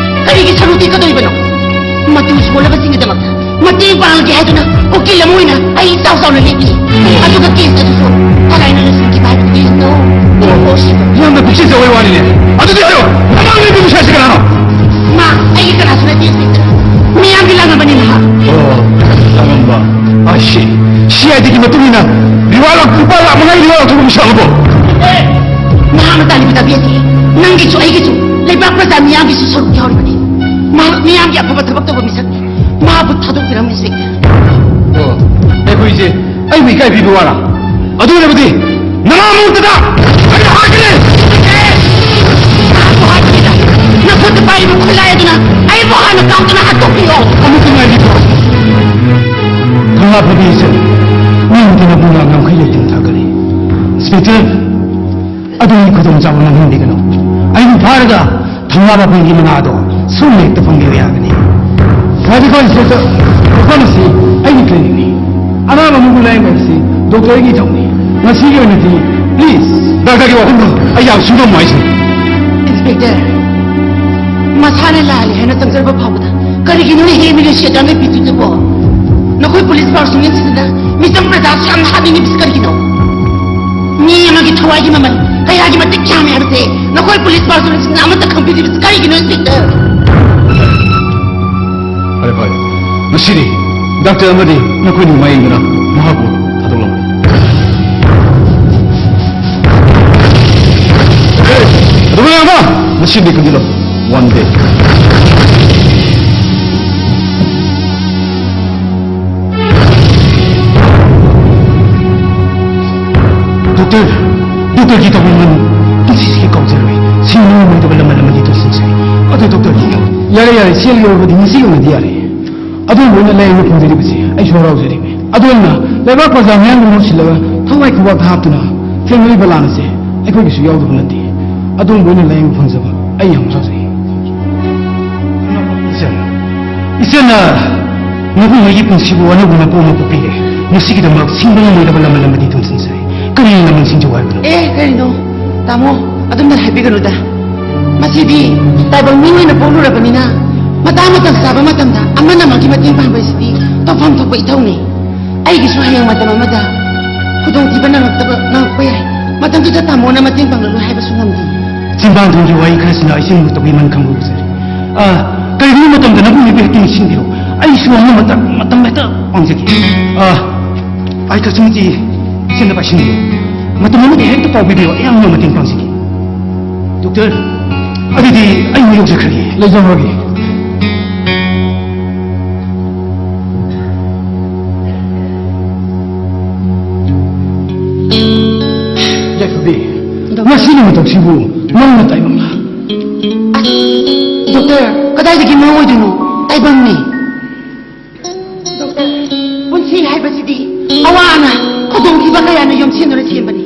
ꯀꯔꯤꯒꯤ ꯁꯔꯨ ꯊꯦꯛꯀꯗꯣꯔꯤꯕꯅꯣ? ꯃꯇꯨ ꯁꯣꯜꯂꯕꯁꯤꯡꯒꯤꯗꯃꯛꯇ ꯃꯇꯦꯡ ꯄꯥꯡꯒꯦ ꯍꯥꯏꯗꯨꯅ ꯎꯀꯤꯜ ꯑꯃ ꯑꯣꯏꯅ ꯑꯩ ꯏꯆꯥꯎ ꯆꯥꯎꯅ ꯂꯦꯞꯄꯤ꯫ ꯑꯗꯨꯒ ꯀꯦꯁ ꯑꯗꯨꯁꯨ ꯀꯔꯥꯏꯅ ꯂꯣꯏꯁꯤꯟꯈꯤꯕ ꯍꯥꯏꯕꯗꯨꯗꯤ no, no possible꯫ ꯌꯥꯝꯅ ꯄꯨꯛꯆꯦꯜ ꯆꯥꯎꯕꯒꯤ ꯋꯥꯅꯤꯅꯦ꯫ ꯑꯗꯨꯗꯤ ꯍꯥꯏꯔꯣ, ꯅꯃꯥꯡ ꯂꯦꯞꯄꯤ ꯃꯤꯁꯛ ꯑꯁꯤ ꯀꯅꯥꯅꯣ? ꯃꯥ ꯑꯩꯒꯤ ꯀꯅꯥꯁꯨ ꯅꯠꯇꯦ, ꯏꯟꯁꯄꯦꯛꯇꯔ꯫ ꯃꯤꯌꯥꯝꯒꯤ ꯂꯥꯡꯉꯕꯅꯤ ꯅꯍꯥꯛ꯫ ꯑꯣ, ꯂꯥꯡꯉꯝꯕ꯫ I see꯫ ꯁꯤ ꯑꯥꯏ ꯗꯤꯒꯤ ꯃꯇꯨꯡ ꯏꯟꯅ ꯔꯤꯋꯥꯔꯗ ꯂꯨꯄꯥ ꯂꯥꯈ ꯃꯉꯥꯒꯤ ꯔꯤꯋꯥꯔꯗ ꯂꯧꯊꯣꯛꯄ ꯃꯤꯁꯛ ꯑꯃꯕꯨ꯫ ꯅꯍꯥꯛꯅ ꯇꯥꯜꯂꯤꯕ ꯇꯥꯕꯤꯔꯁꯤ, ꯅꯪꯒꯤꯁꯨ ꯑꯩꯒꯤꯁꯨ ꯂꯩꯕꯥꯛ ꯄ꯭ꯔꯖꯥ ꯃꯤꯌꯥꯝꯒꯤꯁꯨ ꯁꯔꯨꯛ ꯌꯥꯎꯔꯤꯕꯅꯤ꯫ ꯃꯍꯥꯛ ꯃꯤꯌꯥꯝꯒꯤ ꯑꯐꯕ ꯊꯕꯛ ꯇꯧꯕ ꯃꯤꯁꯛꯅꯤ꯫ ꯃꯍꯥꯛꯄꯨ ꯊꯥꯗꯣꯛꯄꯤꯔꯝꯃꯨ, ꯏꯟꯁꯄꯦꯛꯇꯔ꯫ ꯑꯣ, ꯑꯩꯈꯣꯏꯁꯦ ꯑꯩꯕꯨ ꯏꯀꯥꯏ ꯄꯤꯕ ꯋꯥꯔꯥ? ꯑꯗꯨ ꯑꯣꯏꯔꯕꯗꯤ ꯅꯃꯥ ꯃꯉꯣꯟꯗ ꯑꯩꯅ ꯍꯥꯠꯀꯅꯤ! ꯅꯍꯥꯛꯄꯨ ꯍꯥꯠꯀꯅꯤꯗ! ꯅꯈꯨꯠꯇ ꯄꯥꯏꯔꯤꯕ ꯈꯨꯠꯂꯥꯏ ꯑꯗꯨꯅ ꯑꯩꯕꯨ ꯍꯥꯟꯅ ꯀꯥꯎꯗꯅ ꯍꯥꯠꯇꯣꯛꯄꯤꯌꯣ! ꯑꯃꯨꯛꯇ ꯉꯥꯏꯕꯤꯈꯣ꯫ ꯊꯧꯅꯥ ꯐꯕꯤ ꯏꯆꯟ, ꯃꯤꯅꯗꯤ ꯅꯕꯨꯡꯅ ꯉꯝꯈꯩ ꯂꯩꯇꯅ ꯊꯥꯒꯠꯂꯤ꯫ ꯏꯟꯁꯄꯦꯛꯇꯔ, ꯑꯗꯨꯒꯤ ꯈꯨꯗꯣꯡꯆꯥꯕ ꯃꯥꯡꯍꯟꯕꯤꯒꯅꯨ꯫ ꯑꯩꯕꯨ ꯐꯥꯔꯒ ꯊꯧꯅꯥ ꯄꯥꯕꯤꯒꯤ ꯃꯅꯥꯗꯣ ꯁꯨꯝ ꯍꯦꯛꯇ ꯐꯪꯕꯤꯕ ꯌꯥꯒꯅꯤ꯫ ꯉꯥꯏꯕꯤꯈꯣ, ꯏꯟꯁꯄꯦꯛꯇꯔ꯫ ꯃꯐꯝ ꯑꯁꯤ ꯑꯩꯒꯤ ꯀ꯭ꯂꯤꯅꯤꯛꯅꯤ꯫ ꯑꯅꯥꯕ ꯑꯃꯕꯨ ꯂꯥꯌꯦꯡꯕ ꯍꯥꯏꯕꯁꯤ ꯗꯣꯛꯇꯔꯒꯤ ꯏꯊꯧꯅꯤ꯫ ꯉꯁꯤꯒꯤ ꯑꯣꯏꯅꯗꯤ, please꯫ ꯗꯥꯛꯇꯔꯒꯤ ꯋꯥꯐꯝꯗꯣ ꯑꯩ ꯌꯥꯝ ꯁꯨꯡꯉꯝꯃꯣꯏ ꯍꯥꯏꯁꯤꯅꯤ꯫ ꯏꯟꯁꯄꯦꯛꯇꯔ, ꯃꯁꯥꯅ ꯂꯥꯜꯂꯦ ꯍꯥꯏꯅ ꯆꯪꯖꯔꯕ ꯐꯥꯎꯕꯗ ꯀꯔꯤꯒꯤꯅꯣꯅꯦ ꯍꯦ ꯃꯤꯂꯤꯁꯤꯌꯥ ꯇꯥꯡꯒ ꯄꯤꯗꯨꯗꯨꯕꯣ? ꯅꯈꯣꯏ ꯄꯨꯂꯤꯁ ꯄꯥꯔꯁꯣꯅꯦꯜꯁꯤꯡꯁꯤꯅ ꯃꯤꯆꯝ ꯄ꯭ꯔꯖꯥꯁꯨ ꯌꯥꯝꯅ ꯍꯥꯠꯅꯤꯡꯉꯤꯕꯁꯤ ꯀꯔꯤꯒꯤꯅꯣ? ꯃꯤ ꯑꯃꯒꯤ ꯊꯋꯥꯏꯒꯤ ꯃꯃꯜ ꯀꯌꯥꯒꯤ ꯃꯇꯤꯛ ꯌꯥꯝꯃꯤ ꯍꯥꯏꯕꯁꯦ ꯅꯈꯣꯏ ꯄꯨꯂꯤꯁ ꯄꯥꯔꯁꯣꯅꯦꯜꯁꯤꯡꯅ ꯑꯃꯠꯇ ꯈꯪꯕꯤꯗ꯭ꯔꯤꯕꯁꯤ ꯀꯔꯤꯒꯤꯅꯣ, ꯏꯟꯁꯄꯦꯛꯇꯔ? ꯐꯔꯦ, ꯐꯔꯦ꯫ ꯉꯁꯤꯗꯤ ꯗꯥꯛꯇꯔ ꯑꯃꯗꯤ ꯅꯈꯣꯏꯅ ꯃꯥꯌꯦꯡꯗꯨꯅ ꯃꯍꯥꯛꯄꯨ ꯊꯥꯗꯣꯛꯂꯝꯃꯤ꯫ ꯑꯦ, ꯑꯗꯨꯃꯥꯏꯅ ꯑꯃ ꯉꯁꯤꯗꯤ ꯈꯪꯖꯤꯜꯂꯣ꯫ One day꯫ ꯗꯣꯛꯇꯔ, ꯗꯣꯛꯇꯔꯒꯤ ꯇꯧꯕ ꯉꯝ-, ꯄꯨꯟꯁꯤꯁꯤꯒꯤ ꯀꯥꯎꯖꯔꯣꯏ꯫ ꯁꯤ ꯅꯤꯡꯉꯝꯃꯣꯏꯗꯕ ꯂꯃꯟ ꯑꯃꯗꯤ ꯇꯧꯁꯤꯟꯁꯦ꯫ ꯑꯗꯣ ꯗꯣꯛꯇꯔꯒꯤ ꯌꯥꯔꯦ, ꯌꯥꯔꯦ, ꯁꯦꯜꯒꯤ ꯑꯣꯏꯕꯗꯤ ꯉꯁꯤꯒꯤ ꯑꯣꯏꯅꯗꯤ ꯌꯥꯔꯦ꯫ ꯑꯗꯣꯝꯕꯨ ꯑꯣꯏꯅ ꯂꯥꯌꯦꯡꯕ ꯐꯪꯖꯔꯤꯕꯁꯤ ꯑꯩꯁꯨ ꯍꯔꯥꯎꯖꯔꯤꯕꯅꯤ꯫ ꯑꯗꯣꯝꯅ ꯂꯩꯕꯥꯛ ꯄ꯭ꯔꯖꯥ ꯃꯤꯌꯥꯝꯒꯤ ꯃꯍꯨꯠ ꯁꯤꯜꯂꯒ ꯊꯋꯥꯏ ꯈꯨꯕꯥꯛꯇ ꯍꯥꯞꯇꯨꯅ ꯊꯦꯡꯅꯔꯤꯕ ꯂꯥꯟ ꯑꯁꯦ ꯑꯩꯈꯣꯏꯒꯤꯁꯨ ꯌꯥꯎꯗꯕ ꯅꯠꯇꯦ꯫ ꯑꯗꯣꯝꯕꯨ ꯑꯩꯅ ꯂꯥꯌꯦꯡꯕ ꯐꯪꯖꯕ ꯑꯩ ꯌꯥꯝ ꯍꯔꯥꯎꯖꯩ꯫ ꯏꯆꯟ, ꯏꯆꯟꯅ ꯅꯕꯨꯡ ꯑꯩꯒꯤ ꯄꯨꯟꯁꯤꯕꯨ ꯑꯅꯧꯕ ꯃꯄꯣ ꯑꯃ ꯄꯣꯛꯄꯤꯔꯦ꯫ ꯃꯁꯤꯒꯤꯗꯃꯛ ꯁꯤꯡꯕ ꯉꯝꯂꯣꯏꯗꯕ ꯂꯃꯟ ꯑꯃꯗꯤ ꯊꯣꯟꯖꯤꯟꯖꯔꯦ꯫ ꯀꯔꯤ ꯂꯃꯟ ꯁꯤꯡꯖꯧ ꯍꯥꯏꯕꯅꯣ? ꯑꯦ, ꯀꯔꯤꯅꯣ? ꯇꯥꯃꯣ, ꯑꯗꯨꯝꯅ ꯍꯥꯏꯕꯤꯒꯅꯨꯗ꯫ ꯃꯁꯤꯗꯤ ꯇꯥꯏꯕꯪ ꯃꯤ ꯑꯣꯏꯅ ꯄꯣꯛꯂꯨꯔꯕꯅꯤꯅ, ꯃꯇꯥꯡ ꯃꯇꯝ ꯆꯥꯕ ꯃꯇꯝꯗ ꯑꯃꯅ ꯑꯃꯒꯤ ꯃꯇꯦꯡ ꯄꯥꯡꯕ ꯍꯥꯏꯁꯤꯗꯤ ꯇꯧꯐꯝ ꯊꯣꯛꯄ ꯏꯊꯧꯅꯤ꯫ ꯑꯩꯒꯤꯁꯨ ꯍꯌꯦꯡ ꯃꯇꯝ ꯑꯃꯗ ꯈꯨꯗꯣꯡꯊꯤꯕ ꯅꯪꯂꯛꯇꯕ, ꯅꯪꯂꯛꯄ ꯌꯥꯏ꯫ ꯃꯇꯝꯗꯨꯗ ꯇꯥꯃꯣꯅ ꯃꯇꯦꯡ ꯄꯥꯡꯂꯔꯣꯏ ꯍꯥꯏꯕꯁꯨ ꯉꯝꯗꯦ꯫ ꯆꯤꯟꯕꯥꯟꯊꯣꯡꯒꯤ ꯋꯥꯔꯤ ꯈꯔꯁꯤꯅ ꯏꯆꯦ ꯃꯨꯠꯇꯕꯒꯤ ꯃꯟ ꯈꯪꯕ ꯎꯖꯔꯤ꯫ ꯑ, ꯀꯔꯤꯒꯨꯝꯕ ꯃꯇꯝꯗ ꯅꯕꯨꯡ ꯑꯩꯕꯨ ꯍꯦꯛꯇ ꯅꯤꯡꯁꯤꯡꯕꯤꯔꯣ꯫ ꯑꯩꯁꯨ ꯑꯉꯝꯕ ꯃꯇꯝ, ꯃꯇꯝ ꯍꯦꯛꯇ ꯄꯥꯡꯖꯒꯦ꯫ ꯑ, ꯑꯩ ꯀꯛꯆꯤꯡꯒꯤ ꯏꯆꯦꯅ ꯄꯥꯏꯁꯤꯟꯕꯤꯌꯨ꯫ ꯃꯇꯝ ꯑꯃꯗ ꯍꯦꯛꯇ ꯀꯥꯎꯕꯤꯕꯤꯌꯣ꯫ ꯑꯩ ꯑꯉꯝꯕ ꯃꯇꯦꯡ ꯄꯥꯡꯖꯒꯦ꯫ ꯗꯣꯛꯇꯔ, ꯑꯗꯨꯗꯤ ꯑꯩ ꯃꯌꯣꯛ ꯆꯠꯈ꯭ꯔꯒꯦ꯫ ꯂꯩꯖꯍꯧꯔꯒꯦ꯫ ꯌꯥꯏꯐꯕꯤ, ꯗꯣꯛꯇꯔ꯫ ꯉꯁꯤꯒꯤ ꯃꯇꯧꯁꯤꯕꯨ ꯃꯪꯂꯥ ꯇꯥꯏꯕꯪꯂꯥ? ꯑꯁ, ꯗꯣꯛꯇꯔ, ꯀꯗꯥꯏꯗꯒꯤ ꯃꯪ ꯑꯣꯏꯗꯣꯏꯅꯣ? ꯇꯥꯏꯕꯪꯅꯤ꯫ ꯗꯣꯛꯇꯔ, ꯄꯨꯟꯁꯤ ꯍꯥꯏꯕꯁꯤꯗꯤ ꯑꯋꯥ ꯑꯅꯥ, ꯈꯨꯗꯣꯡꯊꯤꯕ ꯀꯌꯥꯅ ꯌꯣꯝꯁꯤꯟꯗꯨꯅ ꯁꯦꯝꯕꯅꯤ꯫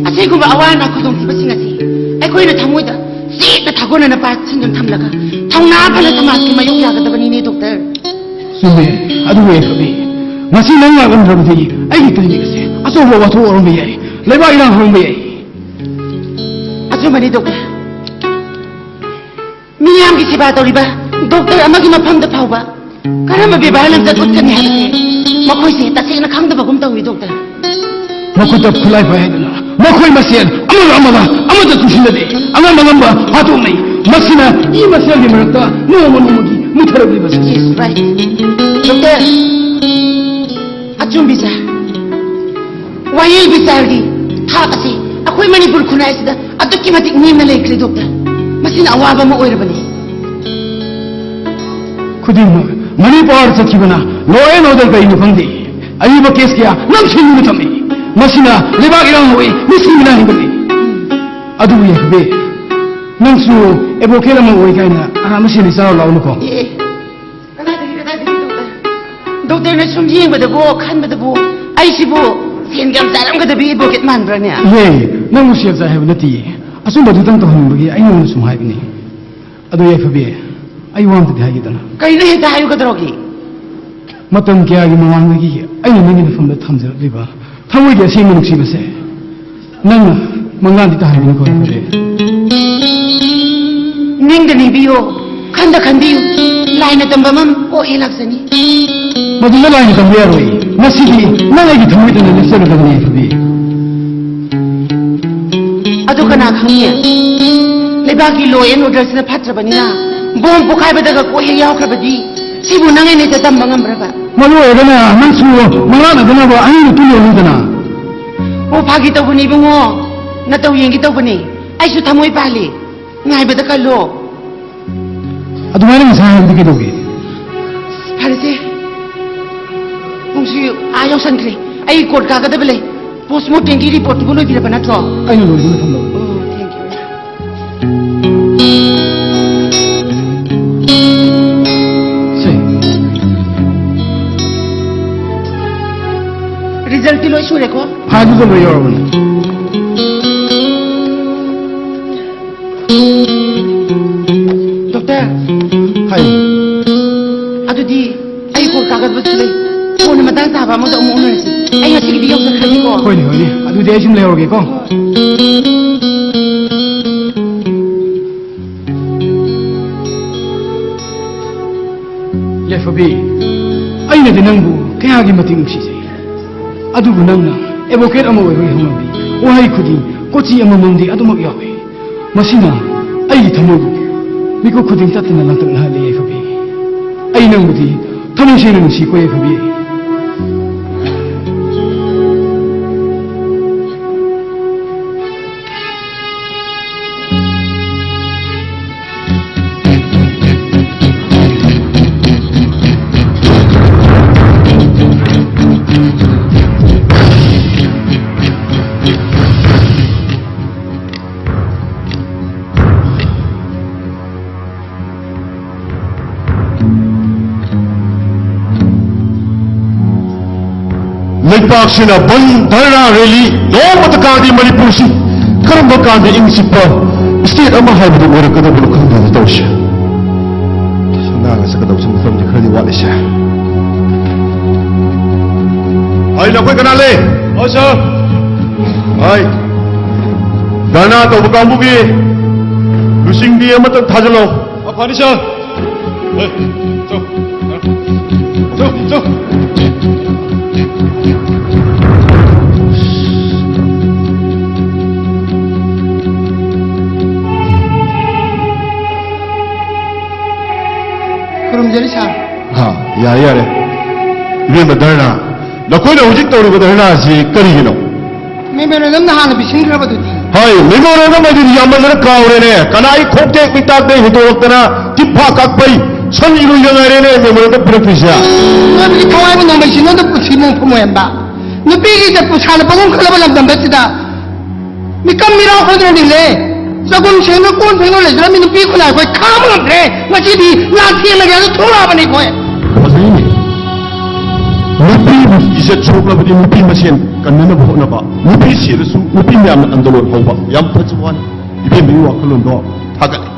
ꯑꯁꯤꯒꯨꯝꯕ ꯑꯋꯥ ꯑꯅꯥ, ꯈꯨꯗꯣꯡꯊꯤꯕꯁꯤꯡ ꯑꯁꯤ ꯑꯩꯈꯣꯏꯅ ꯊꯃꯣꯏꯗ ꯆꯦꯠꯅ ꯊꯥꯒꯣꯟꯅꯅ ꯄꯥꯁꯤꯟꯗꯨꯅ ꯊꯝꯂꯒ ꯊꯧꯅꯥ ꯐꯅ ꯁꯃꯥꯖꯀꯤ ꯃꯥꯌꯣꯛ ꯌꯥꯒꯗꯕꯅꯤꯅꯦ, ꯗꯣꯛꯇꯔ꯫ ꯆꯨꯝꯃꯦ꯫ ꯑꯗꯨꯕꯨ ꯌꯥꯏꯐꯕꯤ, ꯉꯁꯤ ꯅꯪ ꯂꯥꯛꯂꯝꯗ꯭ꯔꯕꯗꯤ ꯑꯩꯒꯤ ꯀ꯭ꯂꯤꯅꯤꯛ ꯑꯁꯦ ꯑꯆꯧꯕ ꯋꯥꯊꯣꯛ ꯑꯣꯏꯔꯝꯕ ꯌꯥꯏ, ꯂꯩꯕꯥꯛ ꯏꯔꯥꯡ ꯍꯧꯔꯝꯕ ꯌꯥꯏ꯫ ꯑꯆꯨꯝꯕꯅꯤ, ꯗꯣꯛꯇꯔ꯫ ꯃꯤꯌꯥꯝꯒꯤ ꯁꯦꯕꯥ ꯇꯧꯔꯤꯕ ꯗꯣꯛꯇꯔ ꯑꯃꯒꯤ ꯃꯐꯝꯗ ꯐꯥꯎꯕ ꯀꯔꯝꯕ ꯕꯦꯕꯥꯔ ꯂꯝꯆꯠ ꯎꯠꯀꯅꯤ ꯍꯥꯏꯕꯁꯦ ꯃꯈꯣꯏꯁꯦ ꯇꯁꯦꯡꯅ ꯈꯪꯗꯕꯒꯨꯝ ꯇꯧꯏ, ꯗꯣꯛꯇꯔ꯫ ꯃꯈꯨꯠꯇ ꯈꯨꯠꯂꯥꯏ ꯄꯥꯏ ꯍꯥꯏꯗꯨꯅ ꯃꯈꯣꯏ ꯃꯁꯦꯟ ꯑꯃꯒ ꯑꯃꯒ ꯑꯃꯠꯇ ꯆꯨꯁꯤꯟꯅꯗꯦ꯫ ꯑꯉꯝ ꯑꯉꯝꯕ ꯍꯥꯠꯇꯣꯛꯅꯩ꯫ ꯃꯁꯤꯅ ꯏ ꯃꯁꯦꯜꯒꯤ ꯃꯔꯛꯇ ꯅꯣꯡꯃ ꯅꯣꯡꯃꯒꯤ ꯃꯨꯠꯊꯔꯛꯂꯤꯕꯁꯤꯅꯤ꯫ Yes, right. ꯗꯣꯛꯇꯔ, ꯑꯆꯨꯝꯕꯤ ꯁꯥꯔ, ꯋꯥꯌꯦꯜ ꯕꯤꯆꯥꯔꯒꯤ ꯊꯥꯛ ꯑꯁꯤ ꯑꯩꯈꯣꯏ ꯃꯅꯤꯄꯨꯔ ꯈꯨꯟꯅꯥꯏ ꯑꯁꯤꯗ ꯑꯗꯨꯛꯀꯤ ꯃꯇꯤꯛ ꯅꯦꯝꯅ ꯂꯩꯈ꯭ꯔꯦ, ꯗꯣꯛꯇꯔ꯫ ꯃꯁꯤꯅ ꯑꯋꯥꯕ ꯑꯃ ꯑꯣꯏꯔꯕꯅꯤ꯫ ꯈꯨꯗꯤꯡꯃꯛ ꯃꯅꯤꯄꯨꯔ ꯆꯠꯈꯤꯕꯅ law and order ꯀꯔꯤꯅꯣ ꯈꯪꯗꯦ꯫ ꯑꯏꯕ case ꯀꯌꯥ ꯅꯝꯁꯤꯟꯗꯨꯅ ꯊꯝꯃꯤ꯫ ꯃꯁꯤꯅ ꯂꯩꯕꯥꯛ ꯏꯔꯥꯡ ꯍꯧꯏ, ꯃꯤꯁꯤꯡ ꯃꯤꯅꯥ ꯍꯦꯟꯒꯠꯂꯤ꯫ ꯑꯗꯨꯕꯨ ꯌꯥꯏꯐꯕꯤ, ꯅꯪꯁꯨ advocate ꯑꯃ ꯑꯣꯏ ꯀꯥꯏꯅ ꯑꯉꯥꯡ ꯃꯁꯦꯟꯗꯤ ꯆꯥꯔ ꯂꯥꯎꯅꯨꯀꯣ꯫ ꯑꯦ, ꯑꯦ, ꯀꯗꯥꯏꯗꯒꯤ, ꯀꯗꯥꯏꯗꯒꯤ, ꯗꯣꯛꯇꯔ? ꯗꯣꯛꯇꯔꯅ ꯁꯨꯝ ꯌꯦꯡꯕꯗꯕꯨ, ꯈꯟꯕꯗꯕꯨ ꯑꯩꯁꯤꯕꯨ ꯁꯦꯟ ꯌꯥꯝ ꯆꯥꯔꯝꯒꯗꯕꯤ ꯑꯦꯗꯚꯣꯀꯦꯠ ꯃꯥꯟꯕ꯭ꯔꯥꯅꯦ? ꯏꯍꯦ, ꯅꯪꯕꯨ ꯁꯦꯜ ꯆꯥꯏ ꯍꯥꯏꯕ ꯅꯠꯇꯤꯌꯦ꯫ ꯑꯆꯨꯝꯕꯗꯨꯇꯪ ꯇꯧꯍꯟꯅꯤꯡꯕꯒꯤ ꯑꯩ ꯅꯉꯣꯟꯗ ꯁꯨꯝ ꯍꯥꯏꯕꯅꯤ꯫ ꯑꯗꯣ ꯌꯥꯏꯐꯕꯤ, ꯑꯩ ꯋꯥ ꯑꯝꯇꯗꯤ ꯍꯥꯏꯒꯦꯗꯅ꯫ ꯀꯩꯅꯣ ꯍꯦꯛꯇ ꯍꯥꯏꯌꯨ, ꯀꯩꯗꯧꯔꯒꯦ? ꯃꯇꯝ ꯀꯌꯥꯒꯤ ꯃꯃꯥꯡꯗꯒꯤ ꯑꯩꯅ ꯅꯪꯒꯤ ꯅꯐꯝꯗ ꯊꯝꯖꯔꯛꯂꯤꯕ ꯊꯃꯣꯏꯒꯤ ꯑꯁꯦꯡꯕ ꯅꯨꯡꯁꯤꯕꯁꯦ ꯅꯪꯅ ꯃꯪꯂꯥꯟꯗꯤ ꯇꯥꯍꯟꯒꯅꯨꯀꯣ, ꯌꯥꯏꯐꯕꯤ꯫ ꯅꯤꯡꯗ ꯅꯤꯡꯕꯤꯌꯣ, ꯈꯟꯗ ꯈꯟꯕꯤꯌꯨ, ꯂꯥꯏꯅ ꯇꯝꯕ ꯑꯃ ꯀꯣꯛ ꯍꯦꯛ ꯂꯥꯛꯆꯅꯤ꯫ ꯃꯗꯨꯅ ꯂꯥꯏꯅ ꯇꯝꯕ ꯌꯥꯔꯣꯏ꯫ ꯉꯁꯤꯗꯤ ꯅꯪ ꯑꯩꯒꯤ ꯊꯃꯣꯏꯗꯅ ꯂꯦꯞꯆꯔꯗꯕꯅꯤ, ꯌꯥꯏꯐꯕꯤ꯫ ꯑꯗꯨ ꯀꯅꯥ ꯈꯪꯅꯤ? ꯂꯩꯕꯥꯛꯀꯤ law and order ꯁꯤꯅ ꯐꯠꯇ꯭ꯔꯕꯅꯤꯅ ꯕꯣꯝ ꯄꯣꯈꯥꯏꯕꯗꯒ ꯀꯣꯛ ꯍꯦꯛ ꯌꯥꯎꯈ꯭ꯔꯕꯗꯤ ꯁꯤꯕꯨ ꯅꯪ ꯑꯩꯅ ꯍꯦꯛꯇ ꯇꯝꯕ ꯉꯝꯕ꯭ꯔꯕ? ꯃꯔꯨ ꯑꯣꯏꯔꯒꯅ ꯅꯪꯁꯨ ꯃꯪꯂꯥꯟꯅꯗꯅꯕ ꯑꯍꯤꯡꯗꯨ ꯇꯨꯝꯂꯨꯔꯅꯨꯗꯅ꯫ ꯑꯣ, ꯐꯥꯒꯤ ꯇꯧꯕꯅꯤ ꯏꯕꯨꯡꯉꯣ, ꯅꯇꯧ ꯌꯦꯡꯒꯦ ꯇꯧꯕꯅꯤ꯫ ꯑꯩꯁꯨ ꯊꯃꯣꯏ ꯄꯥꯜꯂꯤ, ꯉꯥꯏꯕꯗ ꯀꯜꯂꯣ꯫ ꯑꯗꯨꯃꯥꯏꯅ ꯉꯁꯥꯏ ꯍꯥꯏꯕꯗꯤ ꯀꯩꯗꯧꯒꯦ? ꯐꯔꯦꯁꯦ, ꯄꯨꯡꯁꯤ ꯑꯥ ꯌꯧꯁꯟꯈ꯭ꯔꯦ꯫ ꯑꯩ ꯀꯣꯔꯠ ꯀꯥꯒꯗꯕ ꯂꯩ꯫ Post mortem ꯒꯤ report ꯇꯨꯕꯨ ꯂꯣꯏꯕꯤꯔꯕ ꯅꯠꯇ꯭ꯔꯣ? ꯑꯩꯅ ꯂꯣꯏꯗꯨꯅ ꯊꯝꯂꯕꯅꯤ꯫ ꯑꯣ, thank you꯫ Say. Result T ꯂꯣꯏ ꯁꯨꯔꯦꯀꯣ? File ꯗꯨꯁꯨ ꯂꯣꯏ ꯌꯧꯔꯕꯅꯤ꯫ ꯗꯣꯛꯇꯔ꯫ ꯍꯥꯏ꯫ ꯑꯗꯨꯗꯤ ꯑꯩ ꯀꯣꯔꯠ ꯀꯥꯒꯗꯕꯁꯨ ꯂꯩ꯫ ꯀꯣꯟꯅ ꯃꯇꯥꯡ ꯆꯥꯕ ꯑꯃꯗ ꯑꯃꯨꯛ ꯎꯅꯔꯁꯤ꯫ ꯑꯩ ꯉꯁꯤꯒꯤꯗꯤ ꯌꯧꯖꯈ꯭ꯔꯒꯦꯀꯣ꯫ ꯍꯣꯏꯅꯦ, ꯍꯣꯏꯅꯦ꯫ ꯑꯗꯨꯗꯤ ꯑꯩ ꯁꯨꯝ ꯂꯩꯍꯧꯔꯒꯦꯀꯣ꯫ ꯍꯣꯏ꯫ ꯌꯥꯏꯐꯕꯤ, ꯑꯩꯅꯗꯤ ꯅꯪꯕꯨ ꯀꯌꯥꯒꯤ ꯃꯇꯤꯛ ꯅꯨꯡꯁꯤꯖꯩ꯫ ꯑꯗꯨꯕꯨ ꯅꯪꯅ advocate ꯑꯃ ꯑꯣꯏꯕꯒꯤ ꯍꯧꯅꯕꯤ, ꯋꯥꯍꯩ ꯈꯨꯗꯤꯡ ꯀꯣꯆꯤ ꯑꯃꯃꯝꯗꯤ ꯑꯗꯨꯃꯛ ꯌꯥꯎꯏ꯫ ꯃꯁꯤꯅ ꯑꯩꯒꯤ ꯊꯃꯣꯏꯕꯨ ꯃꯤꯀꯨꯞ ꯈꯨꯗꯤꯡ ꯇꯠꯇꯅ ꯂꯥꯡꯇꯛꯅꯍꯜꯂꯤ, ꯌꯥꯏꯐꯕꯤ꯫ ꯑꯩ ꯅꯪꯕꯨꯗꯤ ꯊꯃꯣꯏ ꯁꯦꯡꯅ ꯅꯨꯡꯁꯤꯀꯣ, ꯌꯥꯏꯐꯕꯤ꯫ ꯄꯥꯛꯁꯤꯅ ꯕꯟ, ꯙꯔꯅꯥ, ꯔꯦꯂꯤ ꯅꯣꯡꯃꯇ ꯀꯥꯡꯗꯦ꯫ ꯃꯅꯤꯄꯨꯔꯁꯤ ꯀꯔꯝꯕ ꯀꯥꯟꯗ ꯏꯪ ꯆꯤꯛꯄ ꯁ꯭ꯇꯦꯠ ꯑꯃ ꯍꯥꯏꯕꯗꯨ ꯑꯣꯏꯔꯛꯀꯗꯕꯅꯣ ꯈꯪꯗꯦꯅ ꯇꯧꯔꯤꯁꯦ꯫ ꯁꯪꯒꯥ ꯉꯁꯛꯀꯗꯕꯁꯨ ꯃꯇꯝꯗꯤ ꯈꯔꯗꯤ ꯋꯥꯠꯂꯤꯁꯦ꯫ ꯍꯥꯏ, ꯅꯈꯣꯏ ꯀꯅꯥ ꯂꯩ? ꯍꯣꯏ, ꯁꯥꯔ꯫ ꯍꯥꯏ, ꯙꯔꯅꯥ ꯇꯧꯕ ꯀꯥꯡꯕꯨꯒꯤ ꯂꯨꯆꯤꯡꯕꯤ ꯑꯃꯇꯪ ꯊꯥꯖꯤꯜꯂꯣ꯫ ꯑ, ꯐꯅꯤ, ꯁꯥꯔ꯫ ꯑꯦ, ꯆꯣ꯫ ꯆꯣ, ꯆꯣ꯫ ꯈꯨꯔꯨꯝꯖꯔꯤ, ꯁꯥꯔ꯫ ꯍꯥ, ꯌꯥꯔꯦ, ꯌꯥꯔꯦ꯫ ꯏꯕꯦꯝꯃ ꯙꯔꯅꯥ, ꯅꯈꯣꯏꯅ ꯍꯧꯖꯤꯛ ꯇꯧꯔꯤꯕ ꯙꯔꯅꯥ ꯑꯁꯤ ꯀꯔꯤꯒꯤꯅꯣ? ꯃꯦꯃꯣꯔꯦꯟꯗꯝ ꯅꯍꯥꯟꯅ ꯄꯤꯁꯤꯟꯈ꯭ꯔꯕꯗꯨꯗꯤ꯫ ꯍꯣꯏ, ꯃꯦꯃꯣꯔꯦꯟꯗꯝ ꯍꯥꯏꯗꯨꯗꯤ ꯌꯥꯝꯃꯟꯗꯅ ꯀꯥꯎꯔꯦꯅꯦ꯫ ꯀꯅꯥꯒꯤ ꯈꯣꯡꯇꯦꯛ ꯃꯤꯇꯥꯛꯇꯩ ꯍꯦꯟꯗꯣꯔꯛꯇꯅ ꯇꯤꯟꯐꯥ ꯀꯛꯄꯩ ꯁꯟ ꯏꯔꯣꯏꯗ ꯉꯥꯏꯔꯦꯅꯦ ꯃꯦꯃꯣꯔꯦꯟꯗꯝ ꯄꯤꯔꯛꯇꯣꯏꯁꯦ꯫ ꯅꯣꯏꯒꯤ ꯊꯋꯥꯏꯕꯨ ꯅꯣꯡꯃꯩꯁꯤ ꯅꯣꯟꯗ ꯄꯨꯟꯁꯤ ꯃꯣꯡ ꯐꯝ ꯑꯣꯏꯍꯟꯕ꯫ ꯅꯨꯄꯤꯒꯤ ꯏꯖꯠꯄꯨ ꯁꯥꯟꯅ ꯄꯪꯈꯨꯝ ꯈꯜꯂꯕ ꯂꯝꯗꯝ ꯑꯁꯤꯗ ꯃꯤꯀꯝ ꯃꯤꯔꯥꯎ ꯈꯪꯗꯅ ꯅꯤꯜꯂꯦ꯫ ꯆꯒꯨꯝ ꯁꯦꯡꯅ ꯀꯣꯟ ꯐꯦꯡꯅ ꯂꯩꯖꯔꯝꯃꯤ ꯅꯨꯄꯤ ꯈꯨꯟꯅꯥꯏ ꯑꯩꯈꯣꯏ ꯈꯥꯡꯕ ꯉꯝꯗ꯭ꯔꯦ꯫ ꯉꯁꯤꯗꯤ ꯂꯥꯟꯊꯦꯡꯅꯒꯦ ꯍꯥꯏꯅ ꯊꯣꯛꯂꯛꯑꯕꯅꯤ ꯑꯩꯈꯣꯏ꯫ ꯐꯖꯩꯅꯦ꯫ ꯅꯨꯄꯤꯕꯨ ꯏꯖꯠ ꯁꯣꯛꯂꯕꯗꯤ ꯅꯨꯄꯤ ꯃꯁꯦꯟ ꯀꯟꯅꯅꯕ ꯍꯣꯠꯅꯕ, ꯅꯨꯄꯤ ꯁꯤꯔꯁꯨ ꯅꯨꯄꯤ ꯃꯌꯥꯝꯅ ꯑꯟꯗꯣꯂꯣꯟ ꯍꯧꯕ, ꯌꯥꯝ ꯐꯖꯕ ꯋꯥꯅꯤ꯫ ꯏꯕꯦꯝꯃꯒꯤ ꯋꯥꯈꯜꯂꯣꯟꯗꯣ ꯊꯥꯒꯠꯂꯤ꯫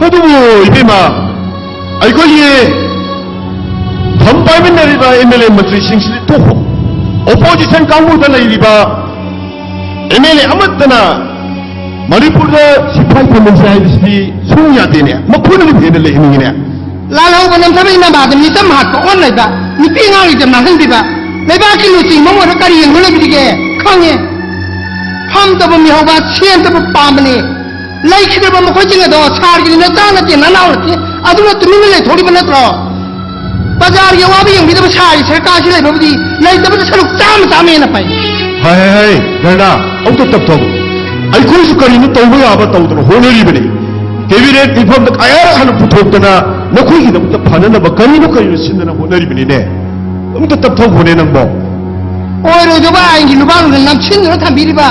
ꯑꯗꯨꯕꯨ ꯏꯕꯦꯝꯃ, ꯑꯩꯈꯣꯏꯒꯤ ꯐꯝ ꯄꯥꯏꯃꯤꯟꯅꯔꯤꯕ ꯑꯦꯝ ꯑꯦꯜ ꯑꯦ ꯃꯟꯇ꯭ꯔꯤꯁꯤꯡꯁꯤꯗꯤ ꯇꯣꯛꯈꯣ꯫ ꯑꯣꯄꯣꯖꯤꯁꯟ ꯀꯥꯡꯕꯨꯗ ꯂꯩꯔꯤꯕ ꯑꯦꯝ ꯑꯦꯜ ꯑꯦ ꯑꯃꯠꯇꯅ ꯃꯅꯤꯄꯨꯔꯗ ꯁꯤꯐꯥꯏ ꯊꯝꯍꯟꯁꯦ ꯍꯥꯏꯕꯁꯤꯗꯤ ꯁꯨꯡ ꯌꯥꯗꯦꯅꯦ꯫ ꯃꯈꯣꯏꯅꯕꯨ ꯍꯦꯟꯅ ꯂꯩꯍꯟꯅꯤꯡꯉꯤꯅꯦ꯫ ꯂꯥꯜꯍꯧꯕ ꯅꯝꯊꯕꯒꯤ ꯅꯃꯥꯗ ꯃꯤꯆꯝ ꯍꯥꯠꯄ ꯑꯣꯟ ꯂꯩꯕ, ꯅꯨꯄꯤ ꯑꯉꯥꯡ ꯏꯖꯠ ꯃꯥꯡꯍꯟꯕꯤꯕ, ꯂꯩꯕꯥꯛꯀꯤ ꯂꯨꯆꯤꯡꯕ ꯑꯣꯏꯔ ꯀꯔꯤ ꯌꯦꯡꯕ ꯂꯩꯕꯤꯒꯦ? ꯈꯪꯉꯦ꯫ ꯐꯝꯗꯕ ꯃꯤꯍꯧꯕ, ꯁꯦꯝꯗꯕ ꯄꯥꯝꯕꯅꯦ꯫ ꯂꯩꯈꯤꯗ꯭ꯔꯕ ꯃꯈꯣꯏꯁꯤꯡ ꯑꯗꯣ ꯁꯥꯔꯒꯤꯗꯤ ꯅꯆꯥ ꯅꯠꯇꯦ, ꯅꯅꯥꯎ ꯅꯠꯇꯦ, ꯑꯗꯨꯅ ꯇꯨꯃꯤꯟꯅ ꯂꯩꯊꯣꯛꯂꯤꯕ ꯅꯠꯇ꯭ꯔꯣ? ꯕꯖꯥꯔꯒꯤ ꯑꯋꯥꯕ ꯌꯦꯡꯕꯤꯗꯕ ꯁꯥꯔꯒꯤ ꯁꯔꯀꯥꯔꯁꯤ ꯂꯩꯕꯕꯨꯗꯤ ꯂꯩꯇꯕꯗ ꯁꯔꯨꯛ ꯆꯥꯝꯃ ꯆꯥꯝꯃ ꯍꯦꯟꯅ ꯐꯩ꯫ ꯍꯥꯏ, ꯍꯥꯏ, ꯍꯥꯏ, ꯙꯔꯅꯥ, ꯑꯝꯇ ꯇꯞꯊꯧ꯫ ꯑꯩꯈꯣꯏꯁꯨ ꯀꯔꯤꯅꯣ ꯇꯧꯕ ꯌꯥꯕ ꯇꯧꯗꯅ ꯍꯣꯠꯅꯔꯤꯕꯅꯤ꯫ ꯀꯦꯕꯤꯅꯦꯠ ꯃꯤꯐꯝꯗ ꯀꯌꯥꯔꯛ ꯍꯟꯅ ꯄꯨꯊꯣꯛꯇꯅ ꯅꯈꯣꯏꯒꯤꯗꯃꯛꯇ ꯐꯅꯅꯕ ꯀꯔꯤꯅꯣ ꯀꯔꯤꯅꯣ ꯁꯤꯟꯗꯅ ꯍꯣꯠꯅꯔꯤꯕꯅꯤꯅꯦ꯫ ꯑꯝꯇ ꯇꯞꯊꯧꯈꯣꯅꯦ ꯅꯪꯕꯣ꯫ ꯑꯣꯏꯔꯣꯏꯗꯕ ꯑꯥꯏꯟꯒꯤ ꯂꯨꯕꯥꯡꯗ ꯅꯝꯁꯤꯟꯗꯨꯅ ꯊꯝꯕꯤꯔꯤꯕ,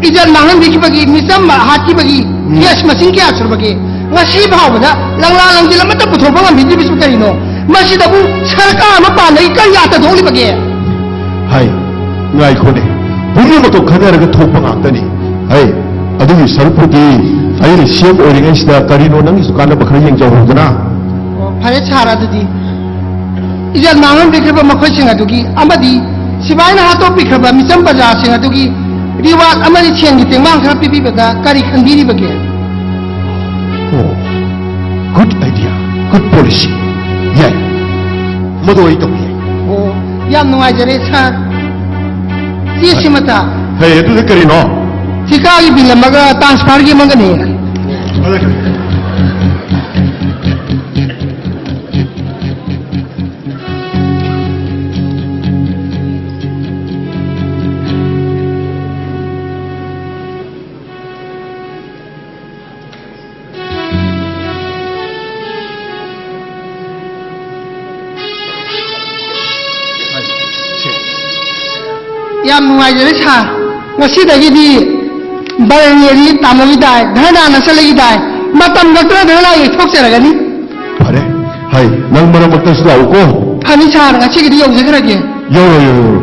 ꯏꯖꯠ ꯃꯥꯡꯍꯟꯕꯤꯈꯤꯕꯒꯤ, ꯃꯤꯆꯝ ꯍꯥꯠꯈꯤꯕꯒꯤ ꯎꯝ꯫ ꯀꯦꯁ ꯃꯁꯤꯡ ꯀꯌꯥ ꯁꯨꯔꯕꯒꯦ? ꯉꯁꯤ ꯐꯥꯎꯕꯗ ꯂꯪꯂꯥ ꯂꯪꯖꯤꯜ ꯑꯃꯠꯇ ꯄꯨꯊꯣꯛꯄ ꯉꯝꯕꯤꯗ꯭ꯔꯤꯕꯁꯤꯕꯨ ꯀꯔꯤꯅꯣ? ꯃꯁꯤꯗꯕꯨ ꯁꯔꯀꯥꯔ ꯑꯃ ꯄꯥꯟꯕꯒꯤ ꯀꯔꯤ ꯑꯥꯔꯊ ꯊꯣꯛꯂꯤꯕꯒꯦ? ꯍꯥꯏ, ꯉꯥꯏꯈꯣꯅꯦ, ꯄꯨꯝꯅꯃꯛꯇꯣ ꯈꯟꯅꯔꯒ ꯊꯣꯛꯄ ꯉꯥꯛꯇꯅꯤ꯫ ꯍꯥꯏ, ꯑꯗꯨꯒꯤ ꯁꯔꯨꯛꯄꯨꯗꯤ ꯑꯩꯅ ꯁꯤ ꯑꯦꯝ ꯑꯣꯏꯔꯤꯉꯩꯁꯤꯗ ꯀꯔꯤꯅꯣ ꯅꯪꯒꯤꯁꯨ ꯀꯥꯟꯅꯕ ꯈꯔ ꯌꯦꯡꯖꯍꯧꯗꯅ꯫ ꯑꯣ, ꯐꯔꯦ ꯁꯥꯔ, ꯑꯗꯨꯗꯤ ꯏꯖꯠ ꯃꯥꯡꯍꯟꯕꯤꯈ꯭ꯔꯕ ꯃꯈꯣꯏꯁꯤꯡ ꯑꯗꯨꯒꯤ ꯑꯃꯗꯤ ꯁꯤꯐꯥꯏꯅ ꯍꯥꯠꯇꯣꯛꯄꯤꯈ꯭ꯔꯕ ꯃꯤꯆꯝ ꯄ꯭ꯔꯖꯥꯁꯤꯡ ꯑꯗꯨꯒꯤ ꯔꯤꯋꯥꯔꯗ ꯑꯃꯗꯤ ꯁꯦꯟꯒꯤ ꯇꯦꯡꯕꯥꯡ ꯈꯔ ꯄꯤꯕꯤꯕꯗ ꯀꯔꯤ ꯈꯟꯕꯤꯔꯤꯕꯒꯦ? ꯑꯣ, good idea, good policy꯫ ꯌꯥꯏ, ꯃꯗꯨ ꯑꯩ ꯇꯧꯕ ꯌꯥꯏ꯫ ꯑꯣ, ꯌꯥꯝ ꯅꯨꯡꯉꯥꯏꯖꯔꯦ ꯁꯥꯔ꯫ ꯆꯦꯁꯤꯃꯇ꯫ ꯍꯦ, ꯑꯗꯨꯗ ꯀꯔꯤꯅꯣ? ꯊꯤꯀꯥꯒꯤ ꯕꯤꯜ ꯑꯃꯒ ꯇ꯭ꯔꯥꯟꯁꯐꯔꯒꯤ ꯑꯃꯒꯅꯦ꯫ ꯌꯥꯝ ꯅꯨꯡꯉꯥꯏꯖꯔꯦ ꯁꯥꯔ꯫ ꯉꯁꯤꯗꯒꯤꯗꯤ ꯕꯔꯅꯦꯗꯤ ꯇꯥꯃꯣꯒꯤ ꯗꯥꯏ, ꯙꯔꯅꯥꯅ ꯆꯠꯂꯒꯤ ꯗꯥꯏ꯫ ꯃꯇꯝ ꯈꯛꯇꯅ ꯙꯔꯅꯥ ꯌꯩꯊꯣꯛꯆꯔꯒꯅꯤ꯫ ꯐꯔꯦ꯫ ꯍꯥꯏ, ꯅꯪ ꯃꯔꯛ ꯃꯔꯛꯇꯁꯨ ꯂꯥꯛꯎꯀꯣ꯫ ꯐꯅꯤ ꯁꯥꯔ, ꯉꯁꯤꯒꯤꯗꯤ ꯌꯧꯖꯈ꯭ꯔꯒꯦ꯫ ꯌꯧꯔꯣ, ꯌꯧꯔꯣ, ꯌꯧꯔꯣ꯫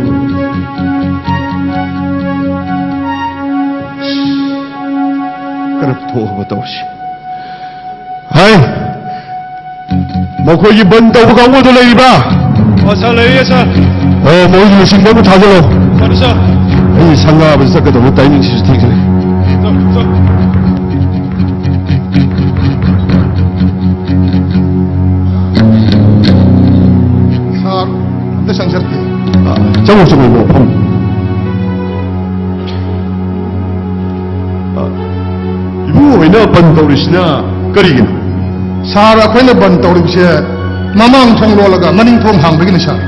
ꯀꯔꯞ ꯊꯣꯛꯑꯕ ꯇꯧꯔꯤꯁꯦ꯫ ꯍꯥꯏ, ꯃꯈꯣꯏꯒꯤ ꯕꯟ ꯇꯧꯕ ꯀꯥꯡꯕꯨꯗꯣ ꯂꯩꯔꯤꯕ꯭ꯔꯥ? ꯑꯣ, ꯁꯥꯔ, ꯂꯩꯔꯤꯌꯦ, ꯁꯥꯔ꯫ ꯑꯣ, ꯃꯣꯏꯒꯤ ꯂꯨꯆꯤꯡꯕ ꯑꯃ ꯊꯥꯖꯤꯜꯂꯣ꯫ ꯐꯔꯦ, ꯁꯥꯔ꯫ ꯑꯩ ꯁꯪꯒꯥꯕꯗ ꯆꯠꯀꯗꯧꯕ ꯇꯥꯏꯃꯤꯡꯁꯤꯁꯨ ꯊꯦꯡꯖꯤꯜꯂꯦ꯫ ꯁꯥꯔ, ꯁꯥꯔ꯫ ꯁꯥꯔ, ꯑꯝꯇ ꯆꯪꯖꯔꯛꯀꯦ꯫ ꯑ, ꯆꯪꯉꯣ, ꯆꯪꯉꯣ, ꯏꯕꯨꯡꯉꯣ, ꯐꯝꯃꯣ꯫ ꯑ, ꯏꯕꯨꯡꯉꯣ ꯍꯣꯏꯅ ꯕꯟ ꯇꯧꯔꯤꯁꯤꯅ ꯀꯔꯤꯒꯤꯅꯣ? ꯁꯥꯔ, ꯑꯩꯈꯣꯏꯅ ꯕꯟ ꯇꯧꯔꯤꯕꯁꯦ ꯃꯃꯥꯡ ꯊꯣꯡ ꯂꯣꯜꯂꯒ ꯃꯅꯤꯡ ꯊꯣꯡ ꯍꯥꯡꯕꯒꯤꯅꯤ, ꯁꯥꯔ꯫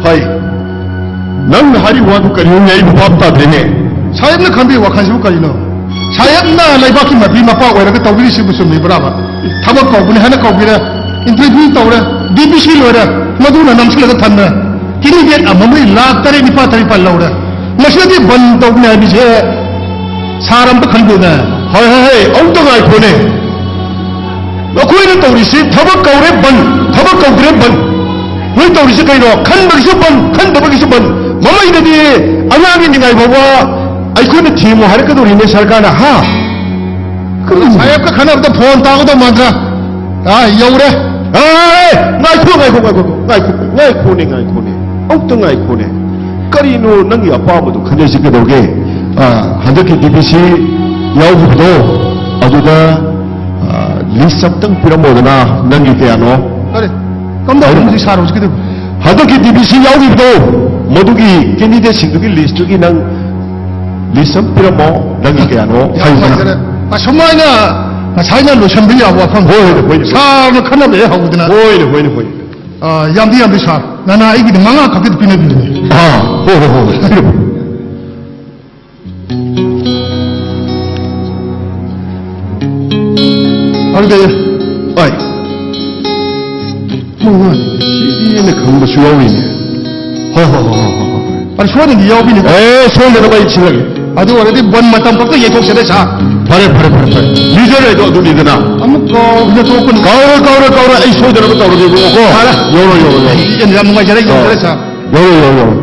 ꯍꯥꯏ, ꯅꯪꯅ ꯍꯥꯏꯔꯤꯕ ꯋꯥꯗꯨ ꯀꯔꯤꯅꯣꯅꯦ? ꯑꯩꯕꯨ ꯚꯥꯞ ꯇꯥꯗ꯭ꯔꯦꯅꯦ꯫ ꯁꯥꯍꯦꯕꯅ ꯈꯟꯕꯒꯤ ꯋꯥꯈꯜꯁꯤꯕꯨ ꯀꯔꯤꯅꯣ? ꯁꯥꯍꯦꯕꯅ ꯂꯩꯕꯥꯛꯀꯤ ꯃꯄꯤ ꯃꯄꯥ ꯑꯣꯏꯔꯒ ꯇꯧꯕꯤꯔꯤꯁꯤꯕꯨ ꯆꯨꯝꯃꯤꯕ꯭ꯔꯥꯕ? ꯊꯕꯛ ꯀꯧꯕꯅꯤ ꯍꯥꯏꯅ ꯀꯧꯕꯤꯔꯦ, ꯏꯟꯇꯔꯚ꯭ꯌꯨ ꯇꯧꯔꯦ, ꯗꯤ ꯄꯤ ꯁꯤ ꯂꯣꯏꯔꯦ, ꯃꯗꯨꯅ ꯅꯝꯁꯤꯜꯂꯒ ꯊꯝꯃꯦ꯫ ꯀꯦꯟꯗꯤꯗꯦꯠ ꯑꯃꯃꯩ ꯂꯥꯈ ꯇꯔꯦꯠ ꯅꯤꯄꯥꯜ ꯇꯔꯦꯠ ꯅꯤꯄꯥꯜ ꯂꯧꯔꯦ꯫ ꯃꯁꯤꯗꯤ ꯕꯟ ꯇꯧꯕꯅꯤ ꯍꯥꯏꯕꯁꯦ ꯁꯥꯔ ꯑꯝꯇ ꯈꯟꯕꯤꯌꯨꯅꯦ꯫ ꯍꯣꯏ, ꯍꯣꯏ, ꯍꯣꯏ, ꯑꯃꯨꯛꯇ ꯉꯥꯏꯈꯣꯅꯦ꯫ ꯅꯈꯣꯏꯅ ꯇꯧꯔꯤꯁꯤ ꯊꯕꯛ ꯀꯧꯔꯦ ꯕꯟ, ꯊꯕꯛ ꯀꯧꯗ꯭ꯔꯦ ꯕꯟ꯫ ꯅꯣꯏ ꯇꯧꯔꯤꯁꯦ ꯀꯩꯅꯣ? ꯈꯟꯕꯒꯤꯁꯨ ꯕꯟ, ꯈꯟꯗꯕꯒꯤꯁꯨ ꯕꯟ꯫ ꯃꯃꯩꯗꯗꯤ ꯑꯉꯥꯡꯒꯤ ꯅꯤꯡꯉꯥꯏ ꯐꯥꯎꯕ ꯑꯩꯈꯣꯏꯅ ꯊꯦꯝꯃꯨ ꯍꯥꯏꯔꯛꯀꯗꯧꯔꯤꯅꯦ ꯁꯔꯀꯥꯔꯅ, ꯍꯥ? ꯁꯥꯍꯦꯕꯀ ꯈꯟꯅꯕꯗ ꯐꯣꯟ ꯇꯥꯒꯗꯧ ꯃꯥꯟꯗ꯭ꯔꯥ? ꯑꯥ, ꯌꯧꯔꯦ꯫ ꯑꯦ, ꯉꯥꯏꯈꯣ, ꯉꯥꯏꯈꯣ, ꯉꯥꯏꯈꯣ, ꯉꯥꯏꯈꯣ, ꯉꯥꯏꯈꯣꯅꯦ, ꯉꯥꯏꯈꯣꯅꯦ, ꯑꯃꯨꯛꯇ ꯉꯥꯏꯈꯣꯅꯦ꯫ ꯀꯔꯤꯅꯣ ꯅꯪꯒꯤ ꯑꯄꯥꯝꯕꯗꯣ ꯈꯟꯅꯁꯤ ꯀꯩꯗꯧꯒꯦ? ꯑꯥ, ꯍꯟꯗꯛꯀꯤ ꯗꯤ ꯄꯤ ꯁꯤ ꯌꯥꯎꯈꯤꯕꯗꯣ, ꯑꯗꯨꯗ, ꯑꯥ, ꯂꯤꯁ ꯑꯝꯇꯪ ꯄꯤꯔꯝꯃꯣꯗꯅ, ꯅꯪꯒꯤ ꯀꯌꯥꯅꯣ? ꯀꯔꯤ? ꯀꯝꯗꯧꯕꯅꯣ ꯍꯧꯖꯤꯛ ꯁꯥꯔ ꯍꯧꯖꯤꯛꯀꯤꯗꯨꯕꯨ? ꯍꯟꯗꯛꯀꯤ ꯗꯤ ꯄꯤ ꯁꯤ ꯌꯥꯎꯈꯤꯕꯗꯣ, ꯃꯗꯨꯒꯤ ꯀꯦꯟꯗꯤꯗꯦꯠꯁꯤꯡꯗꯨꯒꯤ ꯂꯤꯁꯇꯨꯒꯤ ꯅꯪ ꯂꯤꯁ ꯑꯃ ꯄꯤꯔꯝꯃꯣ, ꯅꯪꯒꯤ ꯀꯌꯥꯅꯣ ꯌꯥꯝ ꯍꯥꯏꯌꯨꯗꯅ꯫ ꯅꯨꯡꯉꯥꯏꯖꯔꯦ꯫ ꯑꯁꯨꯃꯥꯏꯅ ꯉꯁꯥꯏꯅ ꯂꯣꯏꯁꯤꯟꯕ ꯌꯥꯕ ꯋꯥꯐꯝ꯫ ꯍꯣꯏ, ꯍꯣꯏ, ꯍꯣꯏ꯫ ꯁꯥꯔꯅ ꯈꯟꯅꯕ ꯍꯦꯛ ꯍꯧꯗꯅ꯫ ꯍꯣꯏꯅꯦ, ꯍꯣꯏꯅꯦ, ꯍꯣꯏꯅꯦ꯫ ꯑꯥ, ꯌꯥꯝꯗꯤ ꯌꯥꯝꯗꯤ ꯁꯥꯔ꯫ ꯅꯅꯥ ꯑꯩꯒꯤꯗꯤ ꯃꯉꯥ ꯈꯛꯇꯗꯤ ꯄꯤꯅꯕꯤꯕꯅꯦ꯫ ꯑꯥ, ꯍꯣꯏ, ꯍꯣꯏ, ꯍꯣꯏ, ꯍꯣꯏ꯫ ꯄꯤꯔꯝꯃꯣ꯫ ꯑꯗꯨꯗꯤ, ꯍꯣꯏ꯫ ꯃꯉꯥꯅꯤ꯫ ꯁꯤꯗꯤ ꯑꯩꯅ ꯈꯪꯕꯁꯨ ꯌꯥꯎꯔꯤꯅꯦ꯫ ꯍꯣꯏ, ꯍꯣꯏ, ꯍꯣꯏ, ꯍꯣꯏ, ꯍꯣꯏ꯫ ꯑꯗꯨ ꯁꯣꯏꯗꯅꯗꯤ ꯌꯥꯎꯕꯤꯅꯤ꯫ ꯑꯦ, ꯁꯣꯏꯗꯅꯕ ꯑꯩ ꯁꯤꯜꯂꯒꯦ꯫ ꯑꯗꯨ ꯑꯣꯏꯔꯗꯤ ꯕꯟ ꯃꯇꯝ ꯈꯛꯇ ꯌꯩꯊꯣꯛꯁꯤꯅꯦ, ꯁꯥꯔ꯫ ꯐꯔꯦ, ꯐꯔꯦ, ꯐꯔꯦ, ꯐꯔꯦ꯫ ꯂꯤꯗꯔ ꯍꯥꯏꯗꯣ ꯑꯗꯨꯅꯤꯗꯅ꯫ ꯑꯃꯨꯛ ꯀꯥꯎꯗꯅ ꯇꯣꯛꯀꯅꯨ꯫ ꯀꯥꯎꯔꯣꯏ, ꯀꯥꯎꯔꯣꯏ, ꯀꯥꯎꯔꯣꯏ꯫ ꯑꯩ ꯁꯣꯏꯗꯅꯕ ꯇꯧꯔꯒꯦ, ꯏꯕꯨꯡꯉꯣ, ꯀꯣ꯫ ꯐꯔꯦ꯫ ꯌꯧꯔꯣ, ꯌꯧꯔꯣ, ꯌꯧꯔꯣ꯫ ꯑꯩ ꯌꯥꯝ ꯅꯨꯡꯉꯥꯏꯖꯔꯦ, ꯌꯧꯖꯔꯦ, ꯑꯣ꯫ ꯁꯥꯔ꯫ ꯌꯧꯔꯣ, ꯌꯧꯔꯣ, ꯌꯧꯔꯣ꯫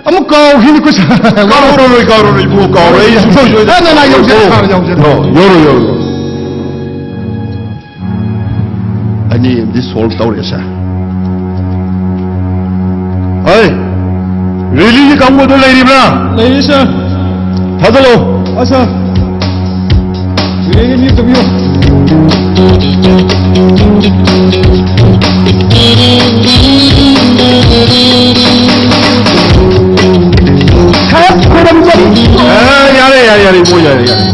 ꯑꯃꯨꯛ ꯀꯥꯎꯈꯤꯅꯤꯀꯣ, ꯁꯥꯔ꯫ ꯀꯥꯎꯔꯔꯣꯏ, ꯀꯥꯎꯔꯔꯣꯏ, ꯏꯕꯨꯡꯉꯣ, ꯀꯥꯎꯔꯣꯏ꯫ ꯑꯩ ꯁꯨꯡꯁꯣꯏ ꯁꯣꯏꯗꯅ ꯌꯥ, ꯅꯥ, ꯌꯥ, ꯌꯧꯖꯔꯦ, ꯀꯥꯎꯔꯣꯏ꯫ ꯁꯥꯔ, ꯌꯧꯖꯔꯦ꯫ ꯑꯣ, ꯌꯧꯔꯣ, ꯌꯧꯔꯣ, ꯌꯧꯔꯣ꯫ ꯑꯅꯤ ꯑꯃꯗꯤ ꯁꯣꯜꯚ ꯇꯧꯔꯦ, ꯁꯥꯔ꯫ ꯍꯣꯏ, ꯔꯦꯂꯤꯒꯤ ꯀꯥꯡꯕꯨꯗꯣ ꯂꯩꯔꯤꯕ꯭ꯔꯥ? ꯂꯩꯔꯤ, ꯁꯥꯔ꯫ ꯊꯥꯖꯤꯜꯂꯣ꯫ ꯍꯣꯏ, ꯁꯥꯔ꯫ ꯔꯦꯂꯤꯒꯤ ꯃꯤ ꯑꯝꯇ ꯄꯤꯌꯨ꯫ ꯁꯥꯍꯦꯕ, ꯈꯣꯏꯔꯝꯖꯔꯤ꯫ ꯑꯦ, ꯌꯥꯔꯦ, ꯌꯥꯔꯦ, ꯌꯥꯔꯦ, ꯏꯕꯨꯡꯉꯣ, ꯌꯥꯔꯦ, ꯌꯥꯔꯦ꯫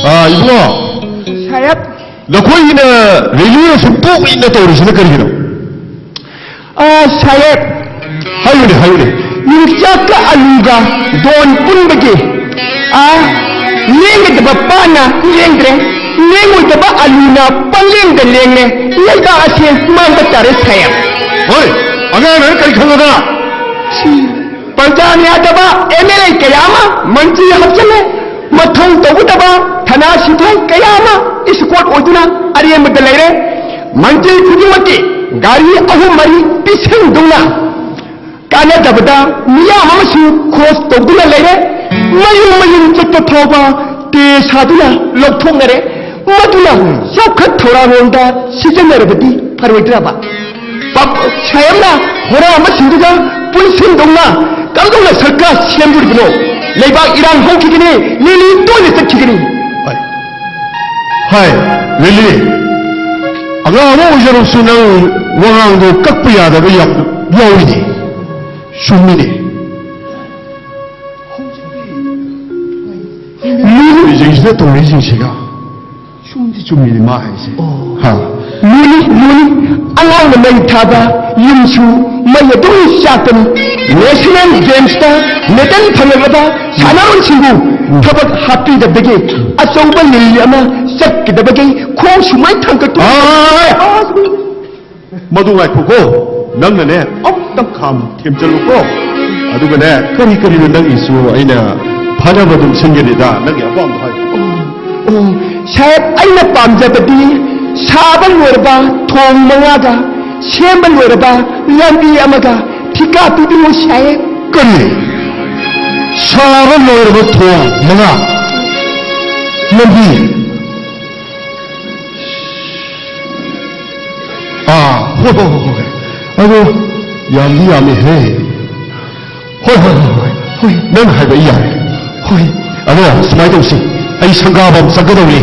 ꯑꯥ, ꯏꯕꯨꯡꯉꯣ꯫ ꯁꯥꯍꯦꯕ꯫ ꯅꯈꯣꯏꯒꯤꯅ ꯔꯦꯂꯤ ꯑꯁꯨꯛ ꯄꯣꯛ ꯏꯅ ꯇꯧꯔꯤꯁꯤꯅ ꯀꯔꯤꯒꯤꯅꯣ? ꯑ, ꯁꯥꯍꯦꯕ꯫ ꯍꯥꯏꯌꯨꯅꯦ, ꯍꯥꯏꯌꯨꯅꯦ꯫ ꯌꯣꯡꯆꯥꯛꯀ ꯑꯂꯨꯒ ꯗꯣꯟ ꯄꯨꯟꯕꯒꯤ, ꯑ, ꯂꯦꯡꯒꯗꯕ ꯄꯥꯟꯅ ꯂꯦꯡꯗ꯭ꯔꯦ, ꯂꯦꯡꯉꯣꯏꯗꯕ ꯑꯂꯨꯅ ꯄꯪꯂꯦꯡꯗ ꯂꯦꯡꯂꯦ, ꯂꯩꯕꯥꯛ ꯑꯁꯦ ꯃꯥꯡꯕ ꯇꯥꯔꯦ, ꯁꯥꯍꯦꯕ꯫ ꯍꯣꯏ, ꯑꯉꯥꯡꯅ ꯀꯔꯤ ꯈꯪꯒꯗ꯭ꯔꯥ? ꯁꯤ ꯄ꯭ꯔꯖꯥꯅ ꯌꯥꯗꯕ ꯑꯦꯝ ꯑꯦꯜ ꯑꯦ ꯀꯌꯥ ꯑꯃ ꯃꯟꯇ꯭ꯔꯤ ꯍꯥꯞꯆꯤꯜꯂꯦ, ꯃꯊꯧ ꯇꯧꯒꯗꯕ ꯁꯅꯥ ꯁꯤꯟꯊꯣꯡ ꯀꯌꯥ ꯑꯃ ꯏꯁꯀꯣꯔꯠ ꯑꯣꯏꯗꯨꯅ ꯑꯔꯦꯝꯕꯗ ꯂꯩꯔꯦ꯫ ꯃꯟꯇ꯭ꯔꯤ ꯈꯨꯗꯤꯡꯃꯛꯀꯤ ꯒꯥꯔꯤ ꯑꯍꯨꯝ ꯃꯔꯤ ꯄꯤꯁꯤꯟꯗꯨꯅ ꯀꯥꯟꯅꯗꯕꯗ ꯃꯤꯌꯥꯝ ꯑꯃꯁꯨ ꯈꯣꯁ ꯇꯧꯗꯨꯅ ꯂꯩꯔꯦ꯫ ꯃꯌꯨꯝ ꯃꯌꯨꯝ ꯆꯠꯄ ꯐꯥꯎꯕ ꯇꯦ ꯁꯥꯗꯨꯅ ꯂꯧꯊꯣꯛꯅꯔꯦ꯫ ꯃꯗꯨꯅ ꯆꯥꯎꯈꯠ ꯊꯧꯔꯥꯡꯂꯣꯝꯗ ꯁꯤꯖꯤꯟꯅꯔꯕꯗꯤ ꯐꯔꯣꯏꯗ꯭ꯔꯕ? ꯄꯥꯞ-, ꯁꯥꯍꯦꯕꯅ ꯍꯣꯔꯥ ꯑꯃ ꯁꯤꯡꯗꯨꯒ ꯄꯨꯟꯁꯤꯟꯗꯧꯅ ꯀꯝꯗꯧꯅ ꯁꯔꯀꯥꯔ ꯁꯦꯝꯗꯣꯔꯤꯕꯅꯣ? ꯂꯩꯕꯥꯛ ꯏꯔꯥꯡ ꯍꯧꯈꯤꯒꯅꯤ, ꯂꯤꯂꯤ ꯇꯣꯏꯅ ꯆꯠꯈꯤꯒꯅꯤ꯫ ꯍꯥꯏ, ꯂꯤꯂꯤ, ꯑꯉꯥꯡ ꯑꯃ ꯑꯣꯏꯖꯔꯕꯁꯨ ꯅꯪ ꯋꯥꯉꯥꯡꯗꯣ ꯀꯛꯄ ꯌꯥꯗꯕ ꯌꯥꯝ ꯌꯥꯎꯔꯤꯅꯦ꯫ ꯆꯨꯝꯃꯤꯅꯦ꯫ ꯂꯨꯔꯤꯁꯤꯡꯁꯤꯗ ꯇꯧꯔꯤꯁꯤꯡꯁꯤꯒ ꯆꯨꯝꯗꯤ ꯆꯨꯝꯃꯤꯅꯦ ꯃꯥ ꯍꯥꯏꯁꯦ꯫ ꯑꯣ꯫ ꯍꯥ꯫ ꯂꯨꯅꯤ, ꯂꯨꯅꯤ꯫ ꯑꯉꯥꯡꯅ ꯃꯩ ꯊꯥꯕ ꯌꯨꯝꯁꯨ ꯃꯩ ꯑꯗꯨꯝ ꯆꯥꯛꯄꯅꯤ꯫ ꯅꯦꯁꯅꯦꯜ ꯒꯦꯝꯁꯇ ꯃꯦꯗꯜ ꯐꯪꯂꯕ ꯁꯥꯟꯅꯔꯣꯏꯁꯤꯡꯕꯨ ꯊꯕꯛ ꯍꯥꯞꯄꯤꯗꯕꯗꯒꯤ ꯑꯆꯧꯕ ꯂꯤꯜ ꯑꯃ ꯆꯠꯀꯗꯕꯒꯤ ꯈꯣꯡ ꯁꯨꯃꯥꯏꯅ ꯊꯥꯡꯒꯠꯇꯨꯅ ꯑꯥꯏ! ꯃꯗꯨ ꯉꯥꯏꯈꯣꯀꯣ, ꯅꯪꯅꯅꯦ ꯑꯃꯨꯛꯇꯪ ꯈꯥꯝ ꯊꯦꯝꯖꯤꯜꯂꯨꯀꯣ, ꯑꯗꯨꯒꯅꯦ ꯀꯔꯤ ꯀꯔꯤꯅꯣ ꯅꯪꯒꯤꯁꯨ ꯑꯩꯅ ꯐꯅꯕ ꯑꯗꯨꯝ ꯁꯤꯟꯒꯅꯤꯗ, ꯅꯪꯒꯤ ꯑꯄꯥꯝꯕ ꯍꯥꯏꯌꯨ꯫ ꯑꯣ, ꯁꯥꯍꯦꯕ, ꯑꯩꯅ ꯄꯥꯝꯖꯕꯗꯤ ꯁꯥꯕ ꯂꯣꯏꯔꯕ ꯊꯣꯡ ꯃꯉꯥꯒ ꯁꯦꯝꯕ ꯂꯣꯏꯔꯕ ꯂꯝꯕꯤ ꯑꯃꯒ ꯊꯤꯀꯥ ꯄꯤꯕꯤꯌꯨ, ꯁꯥꯍꯦꯕ꯫ ꯀꯔꯤ? ꯁꯥꯕ ꯂꯣꯏꯔꯕ ꯊꯣꯡ ꯃꯉꯥ? ꯂꯝꯕꯤ? ꯑꯥ, ꯍꯣꯏ, ꯍꯣꯏ, ꯍꯣꯏ, ꯍꯣꯏ꯫ ꯑꯗꯣ ꯌꯥꯝꯗꯤ ꯌꯥꯝꯃꯤꯍꯦ꯫ ꯍꯣꯏ, ꯍꯣꯏ, ꯍꯣꯏ, ꯍꯣꯏ, ꯍꯣꯏ꯫ ꯅꯪ ꯍꯥꯏꯕ ꯑꯩ ꯌꯥꯔꯦ꯫ ꯍꯣꯏ꯫ ꯑꯗꯣ ꯁꯨꯃꯥꯏꯅ ꯇꯧꯁꯤ, ꯑꯩ ꯁꯪꯒꯥꯕ ꯑꯃ ꯆꯠꯀꯗꯧꯔꯤ,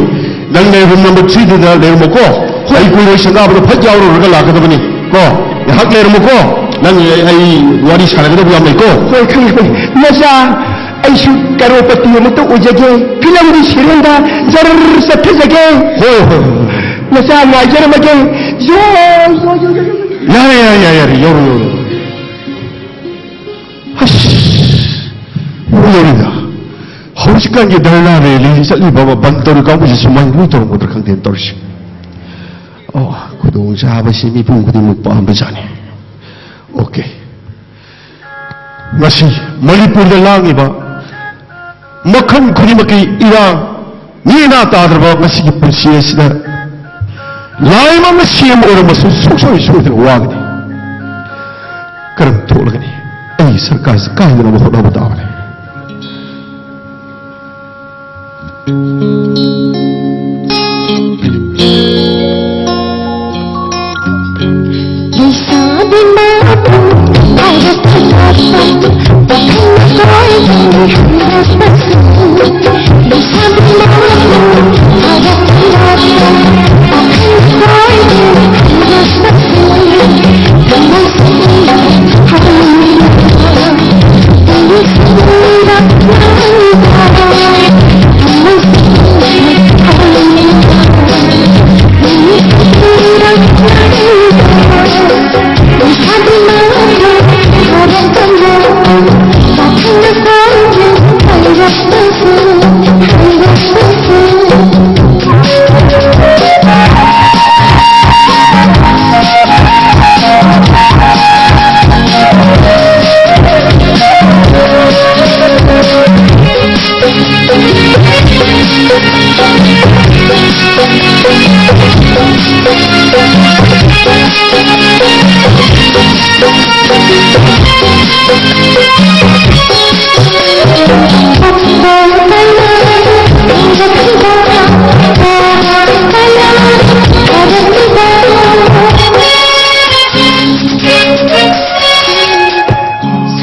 ꯅꯪꯅꯦ ꯔꯨꯝ ꯅꯝꯕꯔ ꯊ꯭ꯔꯤꯗꯨꯗ ꯂꯩꯔꯝꯃꯣꯀꯣ꯫ ꯍꯣꯏ꯫ ꯑꯩ ꯀꯨꯏꯔꯣꯏ, ꯁꯪꯒꯥꯕꯗ ꯐꯠ ꯌꯥꯎꯔꯨꯔꯒ ꯂꯥꯛꯀꯗꯕꯅꯤ ꯀꯣ꯫ ꯉꯥꯏꯍꯥꯛ ꯂꯩꯔꯝꯃꯣꯀꯣ, ꯅꯪ ꯑꯩ ꯋꯥꯔꯤ ꯁꯥꯟꯅꯒꯗꯕ ꯌꯥꯝ ꯂꯩꯀꯣ꯫ ꯍꯣꯏ, ꯈꯪꯉꯦ, ꯈꯪꯉꯦ꯫ ꯅꯆꯥ, ꯑꯩꯁꯨ ꯀꯔꯣꯔꯄꯇꯤ ꯑꯃꯇ ꯑꯣꯏꯖꯒꯦ, ꯐꯤꯂꯝꯒꯤ ꯁꯦꯔꯦꯟꯗ ꯖꯔ ꯆꯠꯊꯖꯒꯦ꯫ ꯍꯣꯏ, ꯍꯣꯏ, ꯍꯣꯏ, ꯍꯣꯏ꯫ ꯅꯆꯥ ꯉꯥꯏꯖꯔꯝꯃꯒꯦ꯫ ꯌꯣ, ꯌꯣ, ꯌꯣ, ꯌꯣ, ꯌꯣ, ꯌꯣ꯫ ꯌꯥꯔꯦ, ꯌꯥꯔꯦ, ꯌꯥꯔꯦ, ꯌꯥꯔꯦ, ꯌꯧꯔꯣ, ꯌꯧꯔꯣ꯫ ꯑꯁ, ꯌꯧꯔꯤꯗ꯫ ꯍꯧꯖꯤꯛꯀꯥꯟꯒꯤ ꯙꯔꯅꯥ ꯔꯦꯂꯤ ꯆꯠꯂꯤꯕ ꯑꯃ ꯕꯟ ꯇꯧꯔꯤ ꯀꯥꯡꯕꯨꯁꯤ ꯁꯨꯃꯥꯏꯅ ꯂꯣꯏ ꯇꯧꯔꯝꯒꯗ꯭ꯔꯥ ꯈꯪꯗꯦꯅ ꯇꯧꯔꯤꯁꯦ꯫ ꯑꯣ, ꯈꯨꯗꯣꯡꯆꯥꯕꯁꯤ ꯃꯤꯄꯨꯝ ꯈꯨꯗꯤꯡꯃꯛ ꯄꯥꯝꯕꯖꯥꯠꯅꯤ꯫ ꯑꯣꯀꯦ꯫ ꯉꯁꯤ ꯃꯅꯤꯄꯨꯔꯗ ꯂꯥꯡꯉꯤꯕ ꯃꯈꯜ ꯈꯨꯗꯤꯡꯃꯛꯀꯤ ꯏꯔꯥꯡ, ꯅꯦꯅꯥ ꯇꯥꯗ꯭ꯔꯕ ꯃꯁꯤꯒꯤ ꯄꯨꯟꯁꯤ ꯑꯁꯤꯗ ꯂꯥꯏ ꯑꯃ ꯁꯦꯝꯕ ꯑꯣꯏꯔꯝꯃꯁꯨ ꯁꯨꯡꯁꯣꯏ ꯁꯣꯏꯗꯅ ꯋꯥꯒꯅꯤ꯫ ꯀꯔꯝ ꯊꯣꯛꯂꯒꯅꯤ? ꯑꯩ ꯁꯔꯀꯥꯔꯁꯤ ꯀꯥꯏꯗꯅꯕ ꯍꯣꯠꯅꯕ ꯇꯥꯕꯅꯤ꯫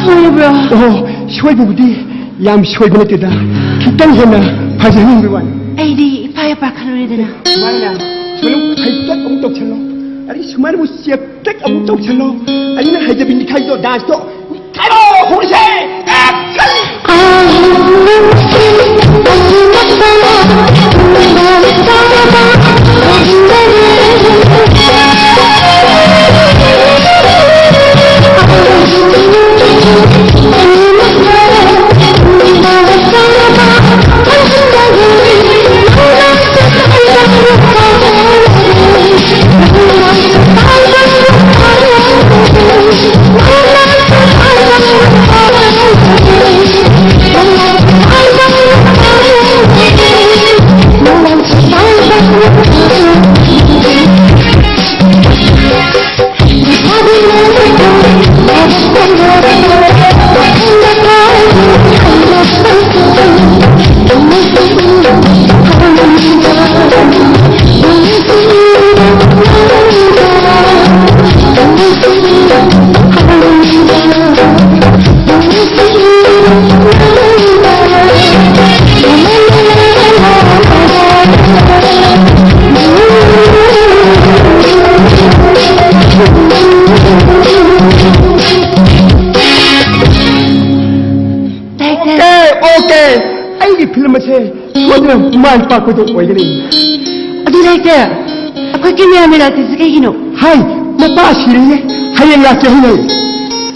ꯁꯣꯏꯕ꯭ꯔꯣ? ꯑꯣ, ꯁꯣꯏꯕꯕꯨꯗꯤ ꯌꯥꯝ ꯁꯣꯏꯕ ꯅꯠꯇꯦꯗ, ꯈꯤꯇꯪ ꯍꯦꯟꯅ ꯐꯖꯍꯟꯅꯤꯡꯕ ꯋꯥꯅꯤ꯫ ꯑꯩꯗꯤ ꯏꯄꯥ ꯏꯄꯥ ꯈꯜꯂꯨꯔꯦꯗꯅ꯫ ꯁꯨꯃꯥꯏꯅ ꯁꯨꯝ ꯍꯩꯇꯛ ꯑꯃꯨꯛ ꯇꯧꯁꯜꯂꯣ, ꯑꯗꯩ ꯁꯨꯃꯥꯏꯅ ꯑꯃꯨꯛ ꯆꯦꯞꯇꯛ ꯑꯃꯨꯛ ꯇꯧꯁꯜꯂꯣ꯫ ꯑꯩꯅ ꯍꯩꯖꯕꯤ ꯅꯤꯈꯥꯏꯗꯣ, ꯗꯥꯟꯁꯇꯣ ꯅꯤꯈꯥꯏꯔꯣ, ꯍꯧꯔꯁꯦ꯫ ꯑꯦꯛꯁꯟ! ꯑꯣꯀꯦ, ꯑꯩꯒꯤ ꯐꯤꯂꯝ ꯑꯁꯦ ꯁꯣꯏꯗꯅ ꯃꯥꯏ ꯄꯥꯛꯄꯗꯣ ꯑꯣꯏꯒꯅꯤ꯫ ꯑꯗꯨ ꯂꯩꯇꯦ, ꯑꯩꯈꯣꯏ ꯀꯦꯃꯦꯔꯥꯃꯦꯟ ꯂꯥꯛꯇ꯭ꯔꯤꯁꯦ ꯀꯩꯒꯤꯅꯣ? ꯍꯥꯏ, ꯃꯄꯥ ꯁꯤꯔꯦꯅꯦ, ꯍꯌꯦꯡ ꯂꯥꯛꯀꯦ ꯍꯥꯏꯅꯩ꯫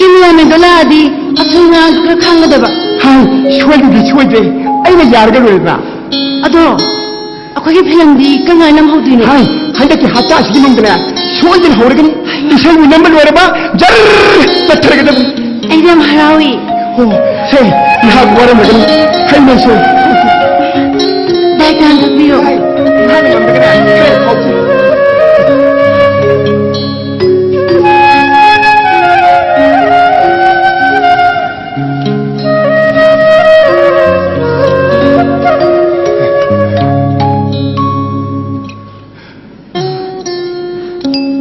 ꯀꯦꯃꯦꯔꯥꯃꯦꯟꯗꯣ ꯂꯥꯛꯑꯗꯤ ꯑꯁꯣꯏ ꯉꯥꯡꯁꯨ ꯈꯔ ꯈꯪꯒꯗꯕ꯫ ꯍꯥꯏ, ꯁꯣꯏꯗꯨꯗꯤ ꯁꯣꯏꯗ꯭ꯔꯦ, ꯑꯩꯅ ꯌꯥꯔꯒ ꯂꯣꯏꯔꯦꯗꯅ꯫ ꯑꯗꯣ ꯑꯩꯈꯣꯏꯒꯤ ꯐꯤꯂꯝꯗꯤ ꯀꯔꯝ ꯀꯥꯟꯗ ꯅꯝꯍꯧꯗꯣꯏꯅꯣ? ꯍꯥꯏ, ꯍꯟꯗꯛꯀꯤ ꯍꯞꯇꯥ ꯑꯁꯤꯒꯤ ꯃꯅꯨꯡꯗꯅꯦ ꯁꯣꯏꯗꯅ ꯍꯧꯔꯒꯅꯤ꯫ ꯏꯁꯩꯕꯨ ꯅꯝꯕ ꯂꯣꯏꯔꯕ ꯖꯔ ꯆꯠꯊꯔꯒꯗꯕꯅꯤ꯫ ꯑꯩꯗꯤ ꯌꯥꯝ ꯍꯔꯥꯎꯏ꯫ ꯑꯣ, ꯁꯦ, ꯉꯥꯏꯍꯥꯛ ꯋꯥꯔꯝꯂꯒꯅꯤ꯫ ꯍꯩ ꯃꯍꯤꯁꯦ꯫ ꯗꯥꯏꯇꯥꯟ ꯊꯛꯄꯤꯔꯣ꯫ ꯍꯥꯏ, ꯉꯥꯏꯍꯥꯛ ꯉꯝꯗ꯭ꯔꯒꯅꯦ ꯈꯔ ꯊꯛꯁꯤ꯫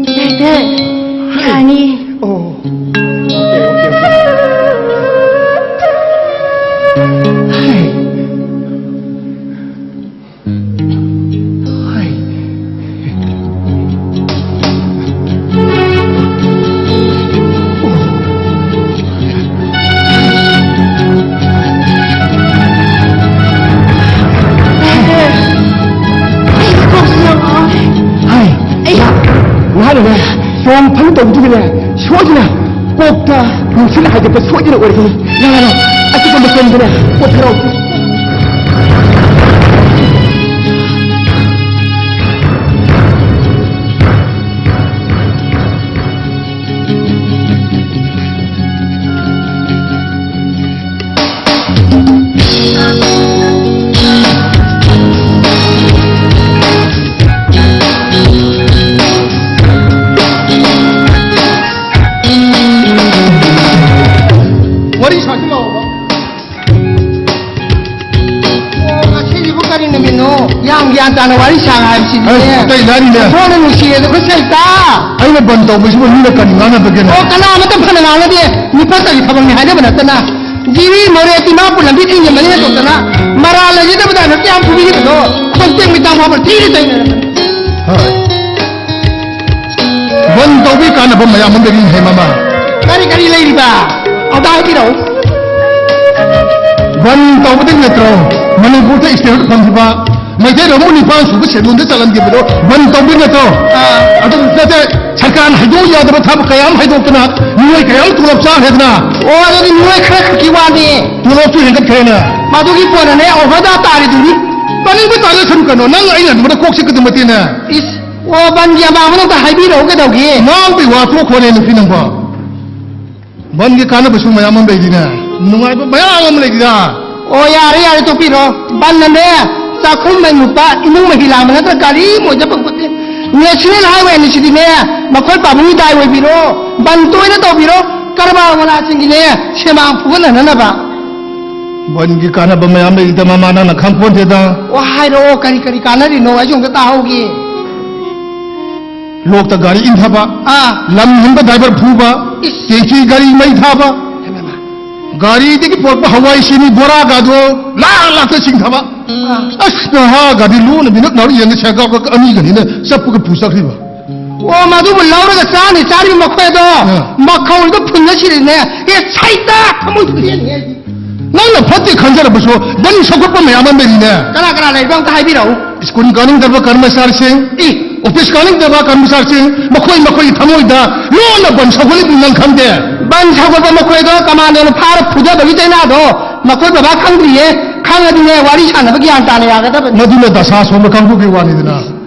ꯗꯥꯏꯔꯦꯛꯇꯔ, ꯌꯥꯅꯤ꯫ ꯑꯣ꯫ Okay, okay, okay. Hi. Hi. Hi, ꯑꯩ ꯉꯍꯥꯛ ꯂꯩꯔꯦ, ꯆꯣꯡ ꯐꯟ ꯇꯧꯕꯗꯨꯒꯤꯅꯦ, ꯁꯣꯏꯗꯅ ꯀꯣꯛꯇ ꯅꯨꯡꯁꯤꯠ ꯍꯥꯏꯒꯠꯄ ꯁꯣꯏꯗꯅ ꯑꯣꯏꯔꯛꯀꯅꯤ꯫ ꯂꯥ, ꯂꯥ, ꯂꯥ, ꯑꯁꯤꯒꯨꯝꯕ ꯆꯣꯡꯗꯅꯦ, ꯀꯣꯛ ꯐꯦꯔꯥꯎ꯫ ꯋꯥꯔꯤ ꯁꯥꯁꯤ ꯂꯥꯛꯑꯣꯕ꯫ ꯑꯣ, ꯉꯁꯤꯁꯤꯕꯨ ꯀꯔꯤ ꯅꯨꯃꯤꯠꯅꯣ? ꯌꯥꯝ ꯒ꯭ꯌꯥꯟ ꯇꯥꯅ ꯋꯥꯔꯤ ꯁꯥ ꯍꯥꯏꯕꯁꯤꯗꯤꯅꯦ꯫ ꯑꯁ, ꯑꯇꯩ ꯂꯥꯏꯔꯤꯅꯦ꯫ ꯏꯁꯣꯔꯅ ꯅꯨꯡꯁꯤꯌꯦ, ꯑꯗꯨ ꯈꯨꯠꯁꯦꯜꯇ꯫ ꯑꯩꯅ ꯕꯟ ꯇꯧꯕꯁꯤꯕꯨ ꯃꯤꯅ ꯀꯔꯤ ꯉꯥꯡꯅꯕꯒꯦꯅꯦ? ꯑꯣ, ꯀꯅꯥ ꯑꯃꯠꯇ ꯐꯅ ꯉꯥꯡꯅꯗꯦ꯫ ꯃꯤꯐꯠꯇꯒꯤ ꯊꯕꯛꯅꯤ ꯍꯥꯏꯅꯕ ꯅꯠꯇꯅ꯫ ꯖꯤꯔꯤ ꯃꯣꯔꯦ ꯗꯤꯃꯥꯄꯨꯔ ꯂꯝꯕꯤ ꯊꯤꯡꯖꯤꯟꯕꯅꯤ ꯍꯦꯟꯗꯣꯛꯇꯅ ꯃꯔꯥꯜ ꯂꯩꯖꯗꯕꯗ ꯍꯟꯗꯛꯇꯤ ꯌꯥꯝ ꯐꯨꯕꯤꯔꯤꯕꯗꯣ ꯈꯣꯡꯇꯦꯛ ꯃꯤꯇꯥꯡ ꯐꯥꯎꯕ ꯊꯤꯅ ꯆꯩꯅꯔꯕꯅꯤ꯫ ꯍꯣꯏ꯫ ꯕꯟ ꯇꯧꯕꯒꯤ ꯀꯥꯟꯅꯕ ꯃꯌꯥꯝ ꯑꯃ ꯂꯩꯔꯤ ꯍꯦ ꯃꯃꯥ꯫ ꯀꯔꯤ ꯀꯔꯤ ꯂꯩꯔꯤꯕ? ꯑꯝꯇ ꯍꯥꯏꯕꯤꯔꯛꯎ꯫ ꯕꯟ ꯇꯧꯕꯗꯒꯤ ꯅꯠꯇ꯭ꯔꯣ ꯃꯅꯤꯄꯨꯔꯗ ꯏꯁꯇꯦꯠ ꯐꯪꯈꯤꯕ? ꯃꯩꯇꯩ ꯀꯥꯡꯕꯨ ꯅꯤꯄꯥꯟ ꯁꯨꯕ ꯁꯦꯗꯨꯜꯗ ꯆꯜꯍꯟꯈꯤꯕꯗꯣ ꯕꯟ ꯇꯧꯕꯗꯒꯤ ꯅꯠꯇ꯭ꯔꯣ? ꯑꯥ꯫ ꯑꯗꯨ ꯅꯠꯇꯦ, ꯁꯔꯀꯥꯔꯅ ꯍꯥꯏꯗꯣꯛ ꯌꯥꯗꯕ ꯊꯕꯛ ꯀꯌꯥ ꯑꯃ ꯍꯥꯏꯗꯣꯛꯇꯅ ꯃꯤꯑꯣꯏ ꯀꯌꯥ ꯑꯃ ꯇꯣꯂꯣꯞ ꯆꯥꯈ꯭ꯔꯦꯗꯅ꯫ ꯑꯣ, ꯑꯗꯨꯗꯤ ꯃꯤꯑꯣꯏ ꯈꯔ ꯈꯛꯀꯤ ꯋꯥꯅꯤ꯫ ꯇꯣꯂꯣꯞꯁꯨ ꯍꯦꯟꯒꯠꯈ꯭ꯔꯦꯅ꯫ ꯃꯗꯨꯒꯤ ꯄꯣꯠꯅꯅꯦ ꯑꯣꯚꯔꯗ ꯇꯥꯔꯤꯗꯨꯅꯤ꯫ ꯇꯥꯅꯤꯡꯕ ꯇꯥꯖꯁꯅꯨ ꯀꯩꯅꯣ, ꯅꯪ ꯑꯩꯅ ꯍꯥꯏꯕꯗ ꯀꯣꯛ ꯆꯤꯛꯀꯗꯕ ꯅꯠꯇꯦꯅꯦ꯫ ꯏꯁ, ꯑꯣ, ꯕꯟꯒꯤ ꯑꯃꯥꯡꯕꯗꯣ ꯑꯝꯇ ꯍꯥꯏꯕꯤꯔꯛꯎ ꯀꯩꯗꯧꯒꯦ? ꯉꯥꯡꯕꯩ ꯋꯥ ꯇꯣꯛꯈꯣꯅꯦ ꯅꯨꯄꯤ ꯅꯪꯕꯣ꯫ ꯕꯟꯒꯤ ꯀꯥꯟꯅꯕꯁꯨ ꯃꯌꯥꯝ ꯑꯃ ꯂꯩꯔꯤꯅꯦ, ꯅꯨꯡꯉꯥꯏꯕ ꯃꯌꯥꯝ ꯑꯃ ꯂꯩꯔꯤꯗ꯫ ꯑꯣ, ꯌꯥꯔꯦ, ꯌꯥꯔꯦ, ꯇꯣꯛꯄꯤꯔꯣ꯫ ꯕꯟꯅꯅꯦ ꯆꯥꯛꯈꯨꯝ ꯃꯩ ꯃꯨꯠꯄ, ꯏꯃꯨꯡ ꯃꯍꯤ ꯂꯥꯡꯕ ꯅꯠꯇ꯭ꯔ ꯒꯥꯔꯤ ꯑꯃ ꯑꯣꯏꯖ ꯐꯪꯄꯣꯠꯇꯦ꯫ ꯅꯦꯁꯅꯦꯜ ꯍꯥꯏꯋꯦꯅꯤ ꯁꯤꯗꯤꯅꯦ, ꯃꯈꯣꯏ ꯄꯥꯕꯨꯡꯒꯤ ꯗꯥꯏ ꯑꯣꯏꯕꯤꯔꯣ, ꯕꯟ ꯇꯣꯏꯅ ꯇꯧꯕꯤꯔꯣ, ꯀꯔꯕꯥꯔ ꯋꯥꯂꯥꯁꯤꯡꯒꯤꯅꯦ ꯁꯦꯟꯃꯥꯡ ꯐꯨꯒꯠꯅꯅꯕ꯫ ꯕꯟꯒꯤ ꯀꯥꯟꯅꯕ ꯃꯌꯥꯝ ꯂꯩꯔꯤꯗ ꯃꯃꯥ, ꯅꯪꯅ ꯈꯪꯄꯣꯟꯇꯦꯗ꯫ ꯑꯣ, ꯍꯥꯏꯔꯛꯑꯣ, ꯀꯔꯤ ꯀꯔꯤ ꯀꯥꯟꯅꯔꯤꯅꯣ ꯑꯩꯁꯨ ꯑꯝꯇ ꯇꯥꯍꯧꯒꯦ꯫ ꯂꯣꯛꯇ ꯒꯥꯔꯤ ꯏꯟꯊꯕ, ꯑꯥ꯫ ꯂꯝ ꯍꯦꯟꯕ ꯗ꯭ꯔꯥꯏꯚꯔ ꯐꯨꯕ, ꯏꯁ꯫ ꯇꯦꯡꯀꯤ ꯒꯥꯔꯤ ꯃꯩ ꯊꯥꯕ, ꯍꯩꯃꯥ, ꯍꯩꯃꯥ꯫ ꯒꯥꯔꯤꯗꯒꯤ ꯄꯨꯔꯛꯄ ꯍꯋꯥꯏ ꯆꯦꯅꯤ ꯕꯣꯔꯥꯒꯗꯣ ꯂꯥꯛ ꯂꯥꯛꯇ ꯆꯤꯡꯊꯕ꯫ ꯑꯥ꯫ ꯑꯁ, ꯅꯍꯥꯒꯗꯤ ꯂꯨꯅ ꯃꯤꯅꯛ ꯅꯥꯔꯛ ꯌꯦꯡꯉ ꯁꯦꯒꯥꯎꯒ ꯑꯅꯤꯒꯅꯤꯅ ꯆꯞꯄꯒ ꯄꯨ ꯆꯠꯈ꯭ꯔꯤꯕ꯫ ꯑꯣ, ꯃꯗꯨꯕꯨ ꯂꯧꯔꯒ ꯆꯥꯅꯤ ꯆꯥꯔꯤꯕ ꯃꯈꯣꯏꯗꯣ ꯑꯥ꯫ ꯃꯈꯧꯔꯤꯗ ꯐꯨꯟꯅ ꯁꯤꯔꯤꯅꯦ꯫ ꯑꯦ, ꯁꯩꯇ ꯊꯃꯣꯏ ꯄꯦꯟꯅ ꯍꯦꯜꯂꯤ꯫ ꯅꯪꯅ ꯐꯠꯇꯦ ꯈꯟꯖꯔꯕꯁꯨ ꯕꯟ ꯁꯧꯒꯠꯄ ꯃꯌꯥꯝ ꯑꯃ ꯂꯩꯔꯤꯅꯦ꯫ ꯀꯅꯥ ꯀꯅꯥ ꯂꯩꯔꯤꯕ ꯑꯝꯇ ꯍꯥꯏꯕꯤꯔꯛꯎ꯫ School ꯀꯥꯅꯤꯡꯗꯕ ꯀꯔꯃꯆꯥꯔꯤꯁꯤꯡ, E. ꯑꯣꯐꯤꯁ ꯀꯥꯅꯤꯡꯗꯕ ꯀꯔꯃꯆꯥꯔꯤꯁꯤꯡ, ꯃꯈꯣꯏ ꯃꯈꯣꯏꯒꯤ ꯊꯃꯣꯏꯗ ꯂꯣꯟꯅ ꯕꯟ ꯁꯧꯒꯠꯂꯤꯕ ꯅꯪ ꯈꯪꯗꯦ꯫ ꯕꯟ ꯁꯧꯒꯠꯄ ꯃꯈꯣꯏꯗꯣ ꯀꯃꯥꯟꯗꯣꯅ ꯐꯥꯔ ꯐꯨꯗꯕꯒꯤ ꯆꯩꯅꯥꯗꯣ ꯃꯈꯣꯏ ꯕꯕꯥ ꯈꯪꯗ꯭ꯔꯤꯌꯦ꯫ ꯈꯪꯉꯗꯤꯅꯦ ꯋꯥꯔꯤ ꯁꯥꯟꯅꯕ ꯒ꯭ꯌꯥꯟ ꯇꯥꯅ ꯌꯥꯒꯗꯕꯅꯤ꯫ ꯃꯗꯨꯅ ꯗꯁꯥ ꯁꯣꯟꯕ ꯀꯥꯡꯕꯨꯒꯤ ꯋꯥꯅꯤꯗꯅ꯫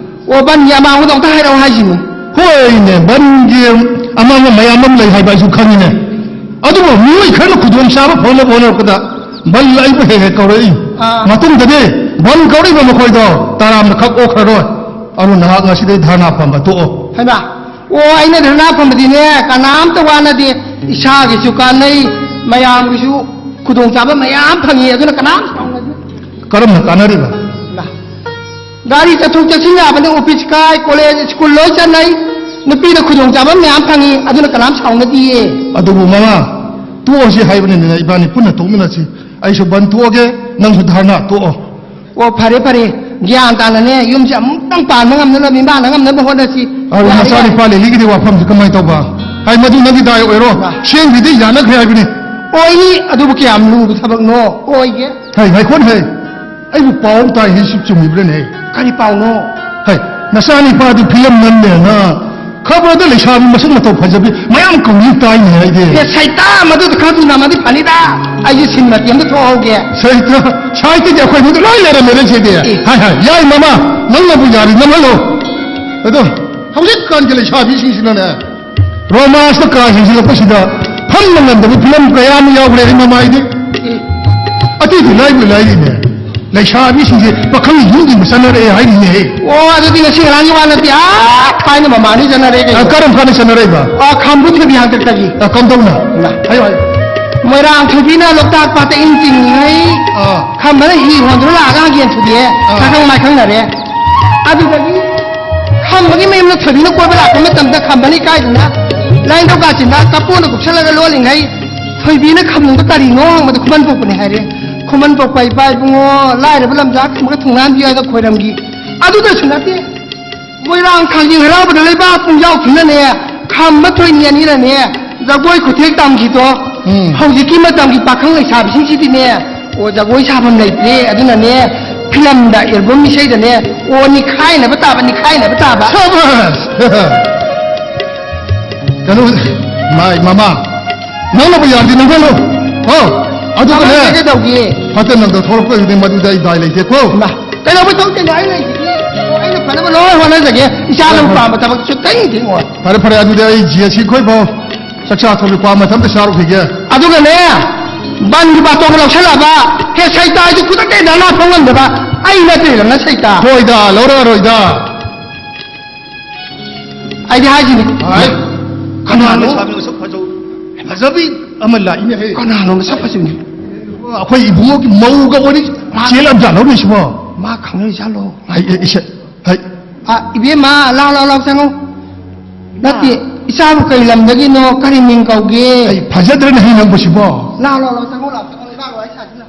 ꯑꯣ, ꯕꯟꯒꯤ ꯑꯃꯥꯡꯕꯗꯣ ꯑꯝꯇ ꯍꯥꯏꯔꯛꯑꯣ ꯍꯥꯏꯁꯤꯅꯤ꯫ ꯍꯣꯏꯅꯦ, ꯕꯟꯒꯤ ꯑꯃꯥꯡꯕ ꯃꯌꯥꯝ ꯑꯃ ꯂꯩ ꯍꯥꯏꯕ ꯑꯩꯁꯨ ꯈꯪꯉꯤꯅꯦ꯫ ꯑꯗꯨꯕꯨ ꯃꯤꯑꯣꯏ ꯈꯔꯅ ꯈꯨꯗꯣꯡꯆꯥꯕ ꯐꯪꯅꯕ ꯍꯣꯠꯅꯔꯛꯄꯗ ꯕꯟ ꯑꯩꯕꯨ ꯍꯦꯛ ꯍꯦꯛ ꯀꯧꯔꯛꯏ꯫ ꯑꯥ꯫ ꯃꯇꯨꯡꯗꯗꯤ ꯕꯟ ꯀꯧꯔꯛꯏꯕ ꯃꯈꯣꯏꯗꯣ ꯇꯔꯥꯝꯅ ꯈꯛ ꯑꯣꯛꯈ꯭ꯔꯔꯣꯏ꯫ ꯑꯗꯨ ꯅꯍꯥꯛ ꯉꯁꯤꯗꯩ ꯙꯔꯅꯥ ꯐꯝꯕ ꯇꯣꯛꯑꯣ꯫ ꯍꯩꯃꯥ, ꯑꯣ, ꯑꯩꯅ ꯙꯔꯅꯥ ꯐꯝꯕꯗꯤꯅꯦ ꯀꯅꯥꯝꯇ ꯋꯥꯅꯗꯦ, ꯏꯁꯥꯒꯤꯁꯨ ꯀꯥꯟꯅꯩ, ꯃꯌꯥꯝꯒꯤꯁꯨ ꯈꯨꯗꯣꯡꯆꯥꯕ ꯃꯌꯥꯝ ꯐꯪꯉꯤ, ꯑꯗꯨꯅ ꯀꯅꯥꯝ ꯁꯥꯎꯅꯗꯦ꯫ ꯀꯔꯝꯅ ꯀꯥꯟꯅꯔꯤꯕ? ꯒꯥꯔꯤ ꯆꯠꯊꯣꯛ ꯆꯠꯁꯤꯟ ꯌꯥꯕꯅ ꯑꯣꯐꯤꯁ ꯀꯥꯏ, ꯀꯣꯂꯦꯖ, ꯁ꯭ꯀꯨꯜ ꯂꯣꯏ ꯆꯠꯅꯩ꯫ ꯅꯨꯄꯤꯗ ꯈꯨꯗꯣꯡꯆꯥꯕ ꯃꯌꯥꯝ ꯐꯪꯉꯤ, ꯑꯗꯨꯅ ꯀꯅꯥꯝ ꯁꯥꯎꯅꯗꯤꯌꯦ꯫ ꯑꯗꯨꯕꯨ ꯃꯃꯥ, ꯇꯣꯛꯑꯁꯤ ꯍꯥꯏꯕꯅꯤꯅ ꯏꯕꯥꯅꯤ ꯄꯨꯟꯅ ꯇꯣꯛꯃꯤꯟꯅꯁꯤ꯫ ꯑꯩꯁꯨ ꯕꯟ ꯇꯣꯛꯑꯒꯦ, ꯅꯪꯁꯨ ꯙꯔꯅꯥ ꯇꯣꯛꯑꯣ꯫ ꯑꯣ, ꯐꯔꯦ, ꯐꯔꯦ꯫ ꯒ꯭ꯌꯥꯟ ꯇꯥꯅꯅꯦ ꯌꯨꯝꯁꯦ ꯑꯃꯨꯛꯇꯪ ꯄꯥꯟꯕ ꯉꯝꯅꯅꯕ, ꯏꯃꯥꯅ ꯉꯝꯅꯕ ꯍꯣꯠꯅꯁꯤ꯫ ꯑꯗꯨ ꯌꯥꯔꯦ, ꯅꯆꯥ ꯌꯥꯔꯦ꯫ ꯅꯨꯄꯥ ꯂꯤꯂꯤꯒꯤꯗꯤ ꯋꯥꯐꯝꯁꯤ ꯀꯃꯥꯏꯅ ꯇꯧꯕ? ꯍꯥꯏ, ꯃꯗꯨ ꯅꯪꯒꯤ ꯗꯥꯏ ꯑꯣꯏꯔꯣ꯫ ꯃꯥ꯫ ꯁꯦꯡꯕꯤꯗꯤ ꯌꯥꯅꯈ꯭ꯔꯦ ꯍꯥꯏꯕꯅꯤ꯫ ꯑꯣꯏꯅꯤ꯫ ꯑꯗꯨꯕꯨ ꯀꯌꯥꯝ ꯂꯨꯕ ꯊꯕꯛꯅꯣ? ꯑꯣꯏꯒꯦ꯫ ꯍꯩ, ꯉꯥꯏꯈꯣꯅꯦ, ꯍꯩ꯫ ꯑꯩꯕꯨ ꯄꯥꯎ ꯑꯃ ꯇꯥꯏ, ꯁꯤ ꯆꯨꯝꯃꯤꯕ꯭ꯔꯅꯦ? ꯀꯔꯤ ꯄꯥꯎꯅꯣ? ꯍꯩ, ꯅꯆꯥꯅꯤꯄꯥꯗꯨ ꯐꯤꯂꯝ ꯅꯝꯃꯦꯅ ꯈꯕꯔꯗ ꯂꯩꯁꯥꯕꯤ ꯃꯁꯛ ꯃꯇꯧ ꯐꯖꯕꯤ ꯃꯌꯥꯝ ꯀꯧꯏ ꯇꯥꯏꯅꯦ ꯑꯩꯗꯤ꯫ ꯑꯦ, ꯁꯩꯇꯥ, ꯃꯗꯨꯗ ꯈꯔ ꯊꯨꯅ ꯅꯝꯃꯗꯤ ꯐꯅꯤꯗ꯫ ꯑꯩꯁꯨ ꯁꯤꯟ ꯃꯇꯦꯛ ꯑꯃꯗ ꯊꯣꯛꯍꯧꯒꯦ꯫ ꯁꯩꯇꯥ, ꯁꯥꯏꯠꯇꯗꯤ ꯑꯩꯈꯣꯏ ꯃꯤꯗꯨ ꯂꯣꯏ ꯂꯩꯔꯝꯃꯦꯅꯦ ꯁꯤꯗꯤ꯫ ꯑꯦ꯫ ꯍꯥꯏ, ꯍꯥꯏ, ꯌꯥꯏ ꯃꯃꯥ, ꯅꯪꯅꯕꯨ ꯌꯥꯔꯤ ꯅꯝꯍꯜꯂꯣ꯫ ꯑꯗꯣ ꯍꯧꯖꯤꯛꯀꯥꯟꯒꯤ ꯂꯩꯁꯥꯕꯤꯁꯤꯡꯁꯤꯅꯅꯦ, ꯔꯣꯃꯥꯟꯁꯇ ꯀꯥ ꯍꯦꯟꯖꯤꯜꯂꯛꯄꯁꯤꯗ ꯐꯝꯕ ꯉꯝꯗꯕ ꯐꯤꯂꯝ ꯀꯌꯥ ꯑꯃ ꯌꯥꯎꯈ꯭ꯔꯦ ꯑꯩ ꯃꯃꯥꯏꯗꯤ꯫ ꯑꯇꯩꯗꯤ ꯂꯥꯏꯕꯨ ꯂꯥꯏꯔꯤꯅꯦ, ꯂꯩꯁꯥꯕꯤꯁꯤꯡꯁꯦ ꯄꯥꯈꯪ ꯌꯨꯝꯁꯤꯡꯕ ꯆꯠꯅꯔꯛꯑꯦ ꯍꯥꯏꯔꯤꯅꯦ꯫ ꯑꯣ, ꯑꯗꯨꯗꯤ ꯉꯁꯤ ꯉꯔꯥꯡꯒꯤ ꯋꯥ ꯅꯠꯇꯦ, ꯑꯥ, ꯊꯥꯏꯅ ꯃꯃꯥꯡꯗꯒꯤ ꯆꯠꯅꯔꯛꯑꯦ ꯀꯩꯅꯣ꯫ ꯑ, ꯀꯔꯝ ꯀꯥꯟꯗ ꯆꯠꯅꯔꯛꯏꯕ? ꯑ, ꯈꯝꯕ ꯊꯣꯏꯕꯤ ꯍꯥꯛꯇꯛꯇꯒꯤ꯫ ꯑ, ꯀꯝꯗꯧꯅ? ꯏꯃꯥ꯫ ꯍꯥꯏꯌꯣ, ꯍꯥꯏꯌꯣ꯫ ꯃꯣꯏꯔꯥꯡ ꯊꯣꯏꯕꯤꯅ ꯂꯣꯛꯇꯥꯛ ꯄꯥꯠꯇ ꯏꯟ ꯆꯤꯡꯉꯤꯉꯩ, ꯑꯥ꯫ ꯈꯝꯕꯅ ꯍꯤ ꯍꯣꯟꯗꯨꯅ ꯂꯥꯛꯑꯒ ꯍꯪꯒꯦꯟ ꯊꯨꯗꯦꯛꯑꯦ꯫ ꯑꯥ꯫ ꯁꯛꯈꯪ ꯃꯥꯏꯈꯪꯅꯔꯦ꯫ ꯑꯗꯨꯗꯒꯤ ꯈꯝꯕꯒꯤ ꯃꯌꯨꯝꯗ ꯊꯣꯏꯕꯤꯅ ꯀꯣꯏꯕ ꯂꯥꯛꯄ ꯃꯇꯝꯗ ꯈꯝꯕꯅ ꯏꯀꯥꯏꯗꯨꯅ ꯂꯥꯏꯅꯤꯡꯊꯧ ꯀꯥꯆꯤꯟꯗ ꯀꯞꯄꯣꯟꯅ ꯀꯨꯞꯁꯜꯂꯒ ꯂꯣꯜꯂꯤꯉꯩ ꯊꯣꯏꯕꯤꯅ ꯈꯝꯕꯗ ꯀꯔꯤꯅꯣ ꯍꯪꯕꯗ ꯈꯨꯃꯟ ꯄꯣꯛꯄꯅꯦ ꯍꯥꯏꯔꯦ꯫ ꯈꯨꯃꯟ ꯄꯣꯛꯄ ꯏꯄꯥ ꯏꯕꯨꯡꯉꯣ ꯂꯥꯏꯔꯕ ꯂꯝꯖꯥ ꯈꯝꯕꯒ ꯊꯨꯡꯅꯥꯟꯕꯤꯌꯨ ꯍꯥꯏꯅ ꯈꯣꯏꯔꯝꯈꯤ꯫ ꯑꯗꯨꯗꯁꯨ ꯅꯠꯇꯦ, ꯃꯣꯏꯔꯥꯡ ꯊꯥꯡꯖꯤꯡ ꯍꯔꯥꯎꯕꯗ ꯂꯩꯕꯥꯛ ꯄꯨꯡꯖꯥꯎ ꯊꯤꯟꯅꯅꯦ, ꯈꯝꯕ ꯊꯣꯏꯅꯤ ꯑꯅꯤꯅꯅꯦ ꯖꯒꯣꯏ ꯈꯨꯊꯦꯛ ꯇꯝꯈꯤꯗꯣ꯫ ꯎꯝ꯫ ꯍꯧꯖꯤꯛꯀꯤ ꯃꯇꯝꯒꯤ ꯄꯥꯈꯪ ꯂꯩꯁꯥꯕꯤꯁꯤꯡꯁꯤꯗꯤꯅꯦ, ꯑꯣ, ꯖꯒꯣꯏ ꯁꯥꯐꯝ ꯂꯩꯇ꯭ꯔꯦ, ꯑꯗꯨꯅꯅꯦ ꯐꯤꯂꯝꯗ, ꯑꯦꯜꯕꯝ ꯏꯁꯩꯗꯅꯦ, ꯑꯣ, ꯅꯤꯈꯥꯏꯅꯕ ꯇꯥꯕ, ꯅꯤꯈꯥꯏꯅꯕ ꯇꯥꯕ꯫ ꯁꯕꯥꯁ! ꯀꯩꯅꯣ, ꯃꯥꯏ ꯃꯃꯥ, ꯅꯪꯅꯕꯨ ꯌꯥꯔꯗꯤ ꯅꯪꯍꯜꯂꯣ꯫ ꯍꯣ, ꯑꯗꯨꯒꯅꯦ, ꯅꯪꯍꯜꯂꯒ ꯀꯩꯗꯧꯒꯦ? ꯐꯠꯇ ꯅꯪꯗ ꯊꯣꯛꯂꯛꯄꯒꯤꯗꯤ ꯃꯗꯨꯗ ꯑꯩ ꯗꯥꯏ ꯂꯩꯇꯦꯀꯣ꯫ ꯏꯃꯥ, ꯀꯩꯗꯧꯕꯩ ꯊꯣꯛꯇꯣꯏꯅꯣ? ꯑꯩ ꯂꯩꯁꯤꯗꯤ꯫ ꯑꯩꯅ ꯐꯅꯕ ꯂꯣꯏ ꯍꯣꯠꯅꯖꯒꯦ꯫ ꯏꯆꯥꯅꯕꯨ ꯍꯣꯏ, ꯍꯣꯏ꯫ ꯄꯥꯝꯕ ꯊꯕꯛ ꯁꯨꯛꯊꯦꯡ ꯊꯦꯡꯉꯣꯏ꯫ ꯐꯔꯦ, ꯐꯔꯦ, ꯑꯗꯨꯗꯤ ꯑꯩ ꯖꯤ ꯑꯦꯁ ꯁꯤ ꯈꯣꯏꯕꯧ ꯆꯥꯛ ꯆꯥ ꯊꯣꯛꯂꯛꯄ ꯃꯇꯝꯗ ꯆꯥꯔꯨꯈꯤꯒꯦ꯫ ꯑꯗꯨꯒꯅꯦ, ꯕꯟꯒꯤ ꯕꯥꯇꯣꯟꯒ ꯂꯧꯁꯜꯂꯛꯑꯕ, ꯍꯦ, ꯁꯩꯇꯥ ꯍꯥꯏꯗꯨ ꯈꯨꯗꯛꯇ ꯙꯔꯅꯥ ꯐꯝ ꯉꯝꯗꯕ, ꯑꯩ ꯅꯠꯇ꯭ꯔꯦꯗꯅ ꯁꯩꯇꯥ꯫ ꯍꯣꯏꯗ, ꯂꯧꯔꯛꯑꯔꯣꯏꯗ꯫ ꯑꯩꯗꯤ ꯍꯥꯏꯁꯤꯅꯤ꯫ ꯍꯥꯏ꯫ ꯀꯅꯥꯅꯣ? ꯂꯩꯁꯥꯕꯤ ꯃꯁꯛ ꯐꯖꯧ-, ꯐꯖꯕꯤ ꯑꯃ ꯂꯥꯛꯏꯅꯦꯍꯦ꯫ ꯀꯅꯥꯅꯣ ꯃꯁꯛ ꯐꯖꯕꯤ? ꯑꯩꯈꯣꯏ ꯏꯕꯨꯡꯉꯣꯒꯤ ꯃꯧꯒ ꯑꯣꯏꯔꯤ ꯃꯥ-, ꯆꯦꯜꯂꯝꯖꯥꯠꯂꯣ ꯁꯤꯕꯣ? ꯃꯥ ꯈꯪꯅꯔꯤꯖꯥꯠꯂꯣ? ꯑꯩ, ꯑꯩ, ꯏꯁ-, ꯑꯩ ꯑ, ꯏꯕꯦꯝꯃ, ꯂꯥꯎ, ꯂꯥꯎ, ꯂꯥꯎ, ꯆꯪꯉꯣ꯫ ꯅꯠꯇꯦ, ꯏꯆꯥꯕꯨ ꯀꯔꯤ ꯂꯝꯗꯒꯤꯅꯣ? ꯀꯔꯤ ꯃꯤꯡ ꯀꯧꯒꯦ? ꯑꯩ ꯐꯖꯗ꯭ꯔꯅꯦ ꯍꯩ ꯅꯪꯕꯨ ꯁꯤꯕꯣ? ꯂꯥꯎ, ꯂꯥꯎ, ꯂꯥꯎ, ꯆꯪꯉꯣ, ꯂꯥꯎ, ꯆꯪꯉꯣ, ꯏꯕꯥ ꯂꯣꯏ ꯁꯥꯁꯤꯜꯂꯣ꯫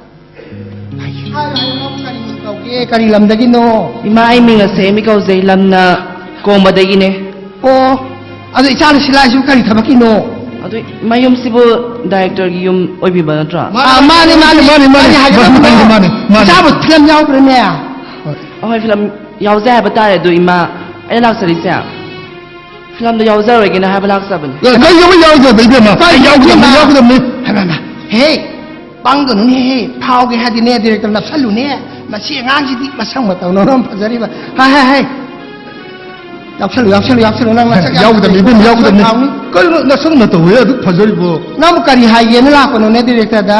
ꯍꯥꯏꯌꯨ, ꯍꯥꯏꯌꯨ, ꯅꯪ ꯀꯔꯤ ꯃꯤꯡ ꯀꯧꯒꯦ? ꯀꯔꯤ ꯂꯝꯗꯒꯤꯅꯣ? ꯏꯃꯥ, ꯑꯩ ꯃꯤꯡ ꯑꯁꯦ ꯑꯦꯝ ꯏ ꯀꯧꯖꯩ, ꯂꯝꯅ ꯀꯣꯡꯕꯗꯒꯤꯅꯦ꯫ ꯑꯣ, ꯑꯗꯣ ꯏꯆꯥꯅ ꯁꯤꯂꯥꯏꯁꯤꯕꯨ ꯀꯔꯤ ꯊꯕꯛꯀꯤꯅꯣ? ꯑꯗꯨ ꯃꯌꯨꯝꯁꯤꯕꯨ ꯗꯥꯏꯔꯦꯛꯇꯔꯒꯤ ꯌꯨꯝ ꯑꯣꯏꯕꯤꯕ ꯅꯠꯇ꯭ꯔꯣ? ꯑꯥ, ꯃꯥꯅꯦ, ꯃꯥꯅꯦ, ꯃꯥꯅꯦ, ꯃꯥꯅꯦ, ꯃꯥꯅꯦ, ꯃꯥꯅꯦ, ꯃꯥꯅꯦ, ꯃꯥꯅꯦ, ꯃꯥꯅꯦ꯫ ꯏꯆꯥꯕꯨ ꯐꯤꯂꯝ ꯌꯥꯎꯈ꯭ꯔꯦꯅꯦ꯫ ꯑꯍꯣꯏ, ꯐꯤꯂꯝ ꯌꯥꯎꯖꯩ ꯍꯥꯏꯕ ꯇꯥꯔꯦ꯫ ꯑꯗꯨ ꯏꯃꯥ, ꯑꯩꯅ ꯂꯥꯛꯆꯔꯤꯁꯦ ꯐꯤꯂꯝꯗ ꯌꯥꯎꯖꯔꯣꯏꯒꯦꯅ ꯍꯥꯏꯕ ꯂꯥꯛꯆꯕꯅꯤ꯫ ꯑꯦ, ꯀꯩꯗꯧꯕ ꯌꯥꯎꯗꯕ, ꯏꯕꯦꯝꯃ? ꯀꯩ ꯌꯥꯎꯒꯗꯕꯅꯤ, ꯌꯥꯎꯒꯗꯕꯅꯤ꯫ ꯍꯩꯃꯥ, ꯍꯩꯃꯥ꯫ ꯍꯦ, ꯄꯪꯒꯅꯨꯅꯦ, ꯍꯦ, ꯐꯥꯎꯒꯦ ꯍꯥꯏꯗꯤꯅꯦ, ꯗꯤꯔꯦꯛꯇꯔ ꯅꯞꯁꯜꯂꯨꯅꯦ꯫ ꯃꯁꯤ ꯑꯉꯥꯡꯁꯤꯗꯤ ꯃꯁꯛ ꯃꯇꯧꯅ ꯃꯔꯣꯟ ꯐꯖꯔꯤꯕ꯫ ꯍꯥꯏ, ꯍꯥꯏ, ꯍꯥꯏ꯫ ꯌꯥꯎꯁꯜꯂꯨ, ꯌꯥꯎꯁꯜꯂꯨ, ꯌꯥꯎꯁꯜꯂꯨ, ꯅꯪ ꯅꯁꯛ ꯌꯥꯝ ꯌꯥꯎꯒꯗꯕꯅꯤ, ꯐꯖꯩ꯫ ꯏꯕꯨꯡ, ꯌꯥꯎꯒꯗꯕꯅꯤ꯫ ꯐꯥꯎꯅꯤ꯫ ꯀꯩꯅꯣ, ꯅꯁꯛ ꯅꯇꯧ ꯍꯦ ꯑꯗꯨꯛ ꯐꯖꯔꯤꯕꯣ? ꯅꯪꯕꯨ ꯀꯔꯤ ꯍꯥꯏꯒꯦꯅ ꯂꯥꯛꯄꯅꯣꯅꯦ, ꯗꯤꯔꯦꯛꯇꯔꯗ?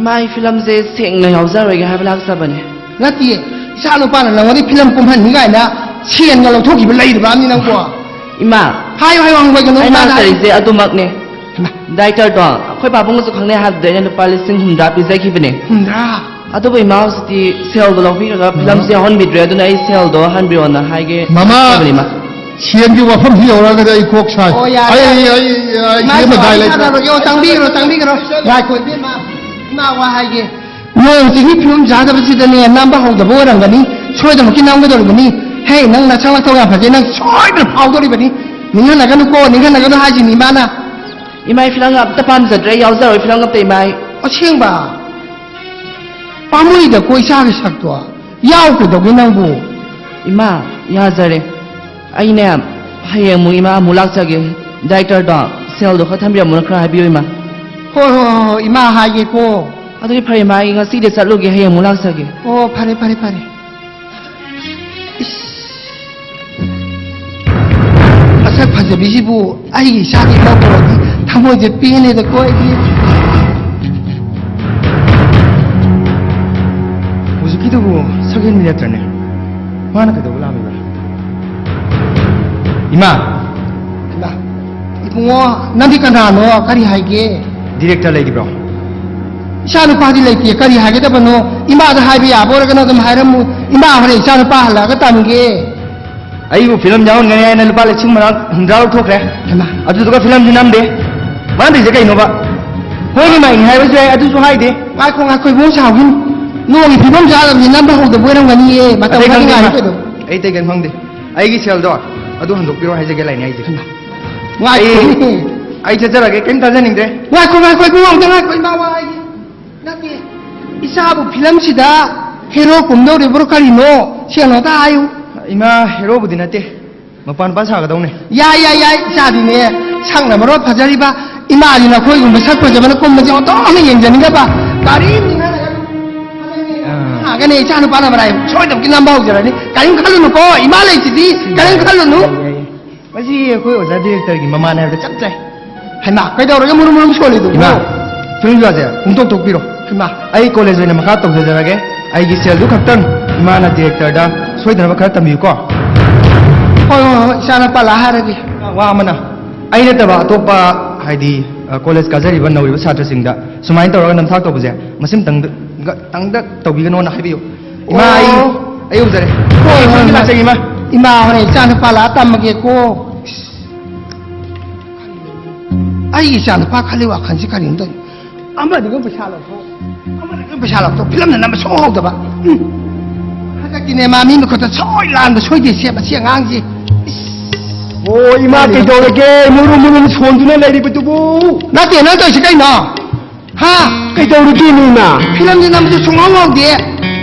ꯃꯥꯏ ꯐꯤꯂꯝꯁꯦ ꯁꯦꯡꯅ ꯌꯥꯎꯖꯔꯣꯏꯒꯦ ꯍꯥꯏꯕ ꯂꯥꯛꯆꯕꯅꯦ꯫ ꯅꯠꯇꯦ, ꯏꯆꯥ ꯅꯨꯄꯥꯅ ꯅꯪꯉꯣꯟꯗ ꯐꯤꯂꯝ ꯀꯨꯝꯍꯟꯅꯤ ꯀꯥꯏꯅ ꯁꯦꯟꯒ ꯂꯧꯊꯣꯛꯈꯤꯕ ꯂꯩꯔꯤꯕ ꯑꯃꯅꯤ ꯅꯪꯕꯣ꯫ ꯏꯃꯥ, ꯍꯥꯏꯌꯨ, ꯍꯥꯏꯌꯨ, ꯍꯪꯕ ꯀꯩꯅꯣ, ꯑꯩꯅ ꯏꯃꯥꯗ ꯍꯥꯏꯌꯨ꯫ ꯂꯥꯛꯆꯔꯤꯁꯦ ꯑꯗꯨꯃꯛꯅꯦ꯫ ꯍꯩꯃꯥ꯫ ꯗꯥꯏꯔꯦꯛꯇꯔꯗꯣ ꯑꯩꯈꯣꯏ ꯄꯥꯕꯨꯡꯒꯁꯨ ꯈꯪꯅꯩ ꯍꯥꯏꯕꯗꯨꯗ ꯑꯩꯅ ꯂꯨꯄꯥ ꯂꯤꯁꯤꯡ ꯍꯨꯝꯗ꯭ꯔꯥ ꯄꯤꯖꯈꯤꯕꯅꯦ꯫ ꯍꯨꯝꯗ꯭ꯔꯥ? ꯑꯗꯨꯕꯨ ꯏꯃꯥ ꯍꯧꯖꯤꯛꯇꯤ ꯁꯦꯜꯗꯣ ꯂꯧꯕꯤꯔꯒ ꯐꯤꯂꯝꯁꯦ ꯌꯥꯎꯍꯟꯕꯤꯗ꯭ꯔꯦ, ꯑꯗꯨꯅ ꯑꯩ ꯁꯦꯜꯗꯣ ꯍꯟꯕꯤꯔꯣꯅ ꯍꯥꯏꯒꯦ ꯃꯃꯥ, ꯇꯧꯕꯅꯤ, ꯏꯃꯥ꯫ ꯁꯦꯟꯒꯤ ꯋꯥꯐꯝꯁꯤ ꯌꯧꯔꯛꯑꯒꯗꯤ ꯑꯩ ꯀꯣꯛ ꯁꯥꯏ꯫ ꯑꯣ, ꯌꯥꯔꯦ, ꯑꯩ, ꯌꯥꯔꯦ꯫ ꯑꯩ, ꯑꯩ, ꯑꯩ ꯏꯃꯥ, ꯁꯦꯝꯃ ꯁꯨꯃꯥꯏꯅ ꯗꯥꯏ ꯂꯩ꯫ ꯁꯥꯟꯅꯔꯒꯦ꯫ ꯑꯣ, ꯆꯪꯕꯤꯒ꯭ꯔꯣ, ꯆꯪꯕꯤꯒ꯭ꯔꯣ꯫ ꯉꯥꯏꯈꯣ, ꯏꯕꯦꯝꯃ, ꯏꯃꯥ ꯋꯥ ꯍꯥꯏꯒꯦ꯫ ꯅꯣꯡ ꯆꯤꯡꯒꯤ ꯐꯤꯕꯝ ꯆꯥꯗꯕꯁꯤꯗꯅꯦ, ꯅꯝꯕ ꯍꯧꯗꯕ ꯑꯣꯏꯔꯝꯒꯅꯤ꯫ ꯁꯣꯏꯗꯅꯃꯛꯀꯤ ꯅꯝꯒꯗꯧꯔꯤꯕꯅꯤ꯫ ꯍꯦ, ꯅꯪ ꯅꯁꯛ ꯅꯇꯧ ꯌꯥꯝ ꯐꯖꯩ, ꯅꯪ ꯁꯣꯏꯗꯅ ꯐꯥꯎꯗꯧꯔꯤꯕꯅꯤ꯫ ꯅꯤꯡꯍꯟꯅꯒꯅꯨꯀꯣ, ꯅꯤꯡꯍꯟꯅꯒꯅꯨ ꯍꯥꯏꯁꯤꯅꯤ ꯏꯃꯥꯅ꯫ ꯏꯃꯥ, ꯑꯩ ꯐꯤꯂꯝ ꯑꯝꯇ ꯄꯥꯝꯖꯗ꯭ꯔꯦ, ꯑꯩ ꯌꯥꯎꯖꯔꯣꯏ ꯐꯤꯂꯝ ꯑꯝꯇ, ꯏꯃꯥ, ꯑꯩ꯫ ꯑꯁꯦꯡꯕ? ꯄꯥꯝꯃꯨꯏꯗꯀꯣ ꯏꯆꯥꯒꯤ ꯁꯛꯇꯣ꯫ ꯌꯥꯎ ꯀꯩꯗꯧꯒꯦ ꯅꯪꯕꯨ? ꯏꯃꯥ, ꯌꯥꯖꯔꯦ꯫ ꯑꯩꯅꯦ, ꯍꯌꯦꯡ ꯑꯃꯨꯛ ꯏꯃꯥ ꯑꯃꯨꯛ ꯂꯥꯛꯆꯒꯦ꯫ ꯗꯥꯏꯔꯦꯛꯇꯔꯗꯣ ꯁꯦꯜꯗꯣ ꯈꯔ ꯊꯝꯕꯤꯔꯝꯃꯣꯅ ꯈꯔ ꯍꯥꯏꯕꯤꯌꯨ, ꯏꯃꯥ꯫ ꯍꯣꯏ, ꯍꯣꯏ, ꯍꯣꯏ, ꯍꯣꯏ, ꯏꯃꯥ ꯍꯥꯏꯒꯦꯀꯣ꯫ ꯑꯗꯨꯗꯤ ꯐꯔꯦ, ꯏꯃꯥ, ꯑꯩ ꯉꯁꯤꯗꯤ ꯆꯠꯂꯨꯒꯦ, ꯍꯌꯦꯡ ꯑꯃꯨꯛ ꯂꯥꯛꯆꯒꯦ꯫ ꯑꯣ, ꯐꯔꯦ, ꯐꯔꯦ, ꯐꯔꯦ꯫ ꯏꯁ, ꯃꯁꯛ ꯐꯖꯕꯤꯁꯤꯕꯨ ꯑꯩꯒꯤ ꯏꯆꯥꯒꯤ ꯏꯅꯥꯎ ꯇꯧꯔꯗꯤ ꯊꯃꯣꯏꯁꯦ ꯄꯦꯜꯂꯦꯗꯀꯣ ꯑꯩꯗꯤ꯫ ꯍꯧꯖꯤꯛꯀꯤꯗꯨꯕꯨ ꯁꯛꯍꯦꯟꯕꯤ ꯅꯠꯇ꯭ꯔꯅꯦ? ꯃꯥꯅ ꯀꯩꯗꯧꯕ ꯂꯥꯛꯂꯤꯕ꯭ꯔꯥ? ꯏꯃꯥ! ꯏꯃꯥ, ꯏꯕꯨꯡꯉꯣ, ꯅꯪꯗꯤ ꯀꯅꯥꯅꯣ? ꯀꯔꯤ ꯍꯥꯏꯒꯦ? ꯗꯤꯔꯦꯛꯇꯔ ꯂꯩꯔꯤꯕ꯭ꯔꯣ? ꯏꯆꯥ ꯅꯨꯄꯥꯗꯤ ꯂꯩꯇꯦ, ꯀꯔꯤ ꯍꯥꯏꯒꯗꯕꯅꯣ? ꯏꯃꯥꯗ ꯍꯥꯏꯕ ꯌꯥꯕ ꯑꯣꯏꯔꯒꯅ ꯑꯗꯨꯝ ꯍꯥꯏꯔꯝꯃꯨ꯫ ꯏꯃꯥ ꯍꯣꯔꯦꯟ ꯏꯆꯥ ꯅꯨꯄꯥ ꯍꯜꯂꯛꯑꯒ ꯇꯝꯒꯦ꯫ ꯑꯩꯕꯨ ꯐꯤꯂꯝ ꯌꯥꯎꯍꯟꯒꯅꯤ ꯍꯥꯏꯅ ꯂꯨꯄꯥ ꯂꯤꯁꯤꯡ ꯃꯉꯥ, ꯍꯨꯝꯗ꯭ꯔꯥ ꯂꯧꯊꯣꯛꯈ꯭ꯔꯦ꯫ ꯍꯩꯃꯥ꯫ ꯑꯗꯨꯗꯨꯒ ꯐꯤꯂꯝꯁꯨ ꯅꯝꯗꯦ꯫ ꯃꯥꯅ ꯇꯧꯔꯤꯁꯦ ꯀꯩꯅꯣꯕ? ꯍꯣꯏꯅꯦ ꯃꯥꯏꯅꯤ ꯍꯥꯏꯕꯁꯨ ꯌꯥꯏ, ꯑꯗꯨꯁꯨ ꯍꯥꯏꯗꯦ꯫ ꯉꯥꯏꯈꯣ, ꯉꯥꯏꯈꯣ, ꯏꯕꯨꯡ ꯁꯥꯎꯈꯤꯅꯨ꯫ ꯅꯣꯡꯒꯤ ꯐꯤꯕꯝ ꯆꯥꯗꯕꯅꯤ, ꯅꯝꯕ ꯍꯧꯗꯕ ꯑꯣꯏꯔꯝꯒꯅꯤꯌꯦ꯫ ꯃꯇꯝ ꯑꯇꯩ ꯈꯔꯗꯤ ꯈꯪꯗꯦ, ꯉꯥꯏꯌꯨ ꯏꯃꯥ꯫ ꯀꯩꯅꯣ꯫ ꯑꯩ ꯑꯇꯩ ꯀꯩꯝ ꯈꯪꯗꯦ꯫ ꯑꯩꯒꯤ ꯁꯦꯜꯗꯣ ꯑꯗꯨ ꯍꯟꯗꯣꯛꯄꯤꯔꯣ ꯍꯥꯏꯖꯒꯦ ꯂꯥꯏꯅꯤ ꯑꯩꯁꯦ꯫ ꯉꯥꯏꯈꯣ꯫ ꯑꯩ ꯑꯩ ꯆꯠꯆꯔꯒꯦ, ꯀꯩꯝ ꯇꯥꯖꯅꯤꯡꯗ꯭ꯔꯦ꯫ ꯉꯥꯏꯈꯣ, ꯉꯥꯏꯈꯣ, ꯏꯕꯨꯡꯉꯣ, ꯑꯝꯇ ꯉꯥꯏꯈꯣ, ꯏꯃꯥ ꯋꯥ ꯍꯥꯏꯒꯦ꯫ ꯅꯠꯇꯦ, ꯏꯆꯥꯕꯨ ꯐꯤꯂꯝꯁꯤꯗ ꯍꯦꯔꯣ ꯀꯨꯝꯗꯧꯔꯤꯕ꯭ꯔꯣ ꯀꯔꯤꯅꯣ? ꯁꯦꯡꯅ ꯑꯝꯇ ꯍꯥꯏꯌꯨ꯫ ꯏꯃꯥ, ꯍꯦꯔꯣꯕꯨꯗꯤ ꯅꯠꯇꯦ, ꯃꯄꯥ ꯅꯨꯄꯥ ꯁꯥꯒꯗꯧꯅꯦ꯫ ꯌꯥꯏ, ꯌꯥꯏ, ꯌꯥꯏ, ꯏꯆꯥꯗꯤꯅꯦ, ꯁꯛꯅ ꯃꯔꯣꯟ ꯐꯖꯔꯤꯕ, ꯏꯃꯥꯗꯤ ꯅꯈꯣꯏꯒꯨꯝꯕ ꯁꯛ ꯐꯖꯕꯅ ꯀꯨꯝꯕꯁꯦ ꯑꯣꯟꯊꯣꯛꯅ ꯌꯦꯡꯖꯅꯤꯡꯗꯕ꯫ ꯀꯔꯤꯝ ꯅꯤꯡꯍꯟꯅꯒꯅꯨ꯫ ꯑꯥ꯫ ꯂꯥꯛꯑꯒꯅꯦ, ꯏꯆꯥ ꯅꯨꯄꯥꯅ ꯃꯔꯥꯏ ꯁꯣꯏꯗꯅꯃꯛꯀꯤ ꯅꯝꯕ ꯍꯧꯖꯔꯅꯤ꯫ ꯀꯔꯤꯝ ꯈꯜꯂꯨꯅꯨꯀꯣ, ꯏꯃꯥ ꯂꯩꯁꯤꯗꯤ, ꯀꯔꯤꯝ ꯈꯜꯂꯨꯅꯨ꯫ ꯌꯥꯏ, ꯌꯥꯏ, ꯌꯥꯏ꯫ ꯃꯁꯤ ꯑꯩꯈꯣꯏ ꯑꯣꯖꯥ ꯗꯤꯔꯦꯛꯇꯔꯒꯤ ꯃꯃꯥꯅꯦ ꯍꯥꯏꯕꯗ ꯆꯞ ꯆꯥꯏ꯫ ꯍꯩꯃꯥ, ꯀꯩꯗꯧꯔꯒꯦ ꯃꯨꯔꯨꯝ ꯃꯨꯔꯨꯝ ꯁꯣꯜꯂꯤꯗꯨꯕꯨ? ꯏꯃꯥ, ꯐꯤꯂꯝꯒꯤ ꯋꯥꯁꯦ ꯄꯨꯡꯇꯣꯛ ꯇꯣꯛꯄꯤꯔꯣ꯫ ꯍꯩꯃꯥ꯫ ꯑꯩ ꯀꯣꯂꯦꯖ ꯑꯣꯏꯅ ꯃꯈꯥ ꯇꯧꯖꯖꯔꯒꯦ꯫ ꯑꯩꯒꯤ ꯁꯦꯜꯗꯨ ꯈꯛꯇꯪ ꯏꯃꯥꯅ ꯗꯤꯔꯦꯛꯇꯔꯗ ꯁꯣꯏꯗꯅꯕ ꯈꯔ ꯇꯝꯕꯤꯌꯨꯀꯣ꯫ ꯍꯣꯏ, ꯍꯣꯏ, ꯍꯣꯏ, ꯏꯆꯥꯅ ꯄꯥꯂꯥ ꯍꯥꯏꯔꯒꯦ꯫ ꯋꯥ ꯑꯃꯅ, ꯑꯩ ꯅꯠꯇꯕ ꯑꯇꯣꯞꯄ, ꯍꯥꯏꯗꯤ, ꯑ, ꯀꯣꯂꯦꯖ ꯀꯥꯖꯔꯤꯕ ꯅꯧꯔꯤꯕ ꯁꯥꯇ꯭ꯔꯁꯤꯡꯗ ꯁꯨꯃꯥꯏꯅ ꯇꯧꯔꯒ ꯅꯝꯊꯥꯛ ꯇꯧꯕꯁꯦ ꯃꯁꯤꯝꯇꯪꯗ, ꯇꯪꯗ ꯇꯧꯕꯤꯒꯅꯣꯅ ꯍꯥꯏꯕꯤꯌꯨ꯫ ꯏꯃꯥ, ꯑꯩ, ꯑꯣ꯫ ꯑꯩ ꯎꯖꯔꯦ꯫ ꯍꯣꯏ, ꯍꯣꯏ, ꯁꯣꯝꯗ ꯍꯣꯏ꯫ ꯂꯥꯛꯆꯒꯦ, ꯏꯃꯥ꯫ ꯏꯃꯥ ꯍꯣꯏ, ꯏꯆꯥ ꯅꯨꯄꯥ ꯂꯥꯛꯑ ꯇꯝꯃꯒꯦꯀꯣ꯫ ꯑꯩꯒꯤ ꯏꯆꯥ ꯅꯨꯄꯥ ꯈꯜꯂꯤ ꯋꯥꯈꯜꯁꯤ ꯀꯔꯤꯅꯣ ꯇꯧꯔꯤ? ꯑꯃꯗꯒꯤ ꯄꯩꯁꯥ ꯂꯧꯊꯣꯛ, ꯑꯃꯗꯒꯤ ꯄꯩꯁꯥ ꯂꯧꯊꯣꯛ, ꯐꯤꯂꯝꯗ ꯅꯝꯕ ꯁꯨꯡꯍꯧ ꯍꯧꯗꯕ꯫ ꯎꯝ꯫ ꯍꯟꯗꯛꯇꯤꯅꯦ, ꯃꯥ ꯃꯤ ꯃꯈꯨꯠꯇ ꯁꯣꯏ ꯂꯥꯟꯕ ꯁꯣꯏꯗꯦꯁꯦ, ꯃꯁꯤ ꯑꯉꯥꯡꯁꯤ꯫ ꯏꯁ꯫ ꯑꯣ, ꯏꯃꯥ, ꯀꯩꯗꯧꯔꯒꯦ? ꯃꯨꯔꯨꯝ ꯃꯨꯔꯨꯝ ꯁꯣꯟꯗꯨꯅ ꯂꯩꯔꯤꯕꯗꯨꯕꯨ? ꯅꯠꯇꯦ, ꯅꯪ ꯇꯧꯔꯤꯁꯤ ꯀꯩꯅꯣ? ꯍꯥ? ꯀꯩꯗꯧꯔꯒꯦ, ꯏꯃꯥ? ꯐꯤꯂꯝꯁꯦ ꯅꯝꯕꯁꯨ ꯁꯨꯡꯍꯧ ꯍꯧꯗꯦ꯫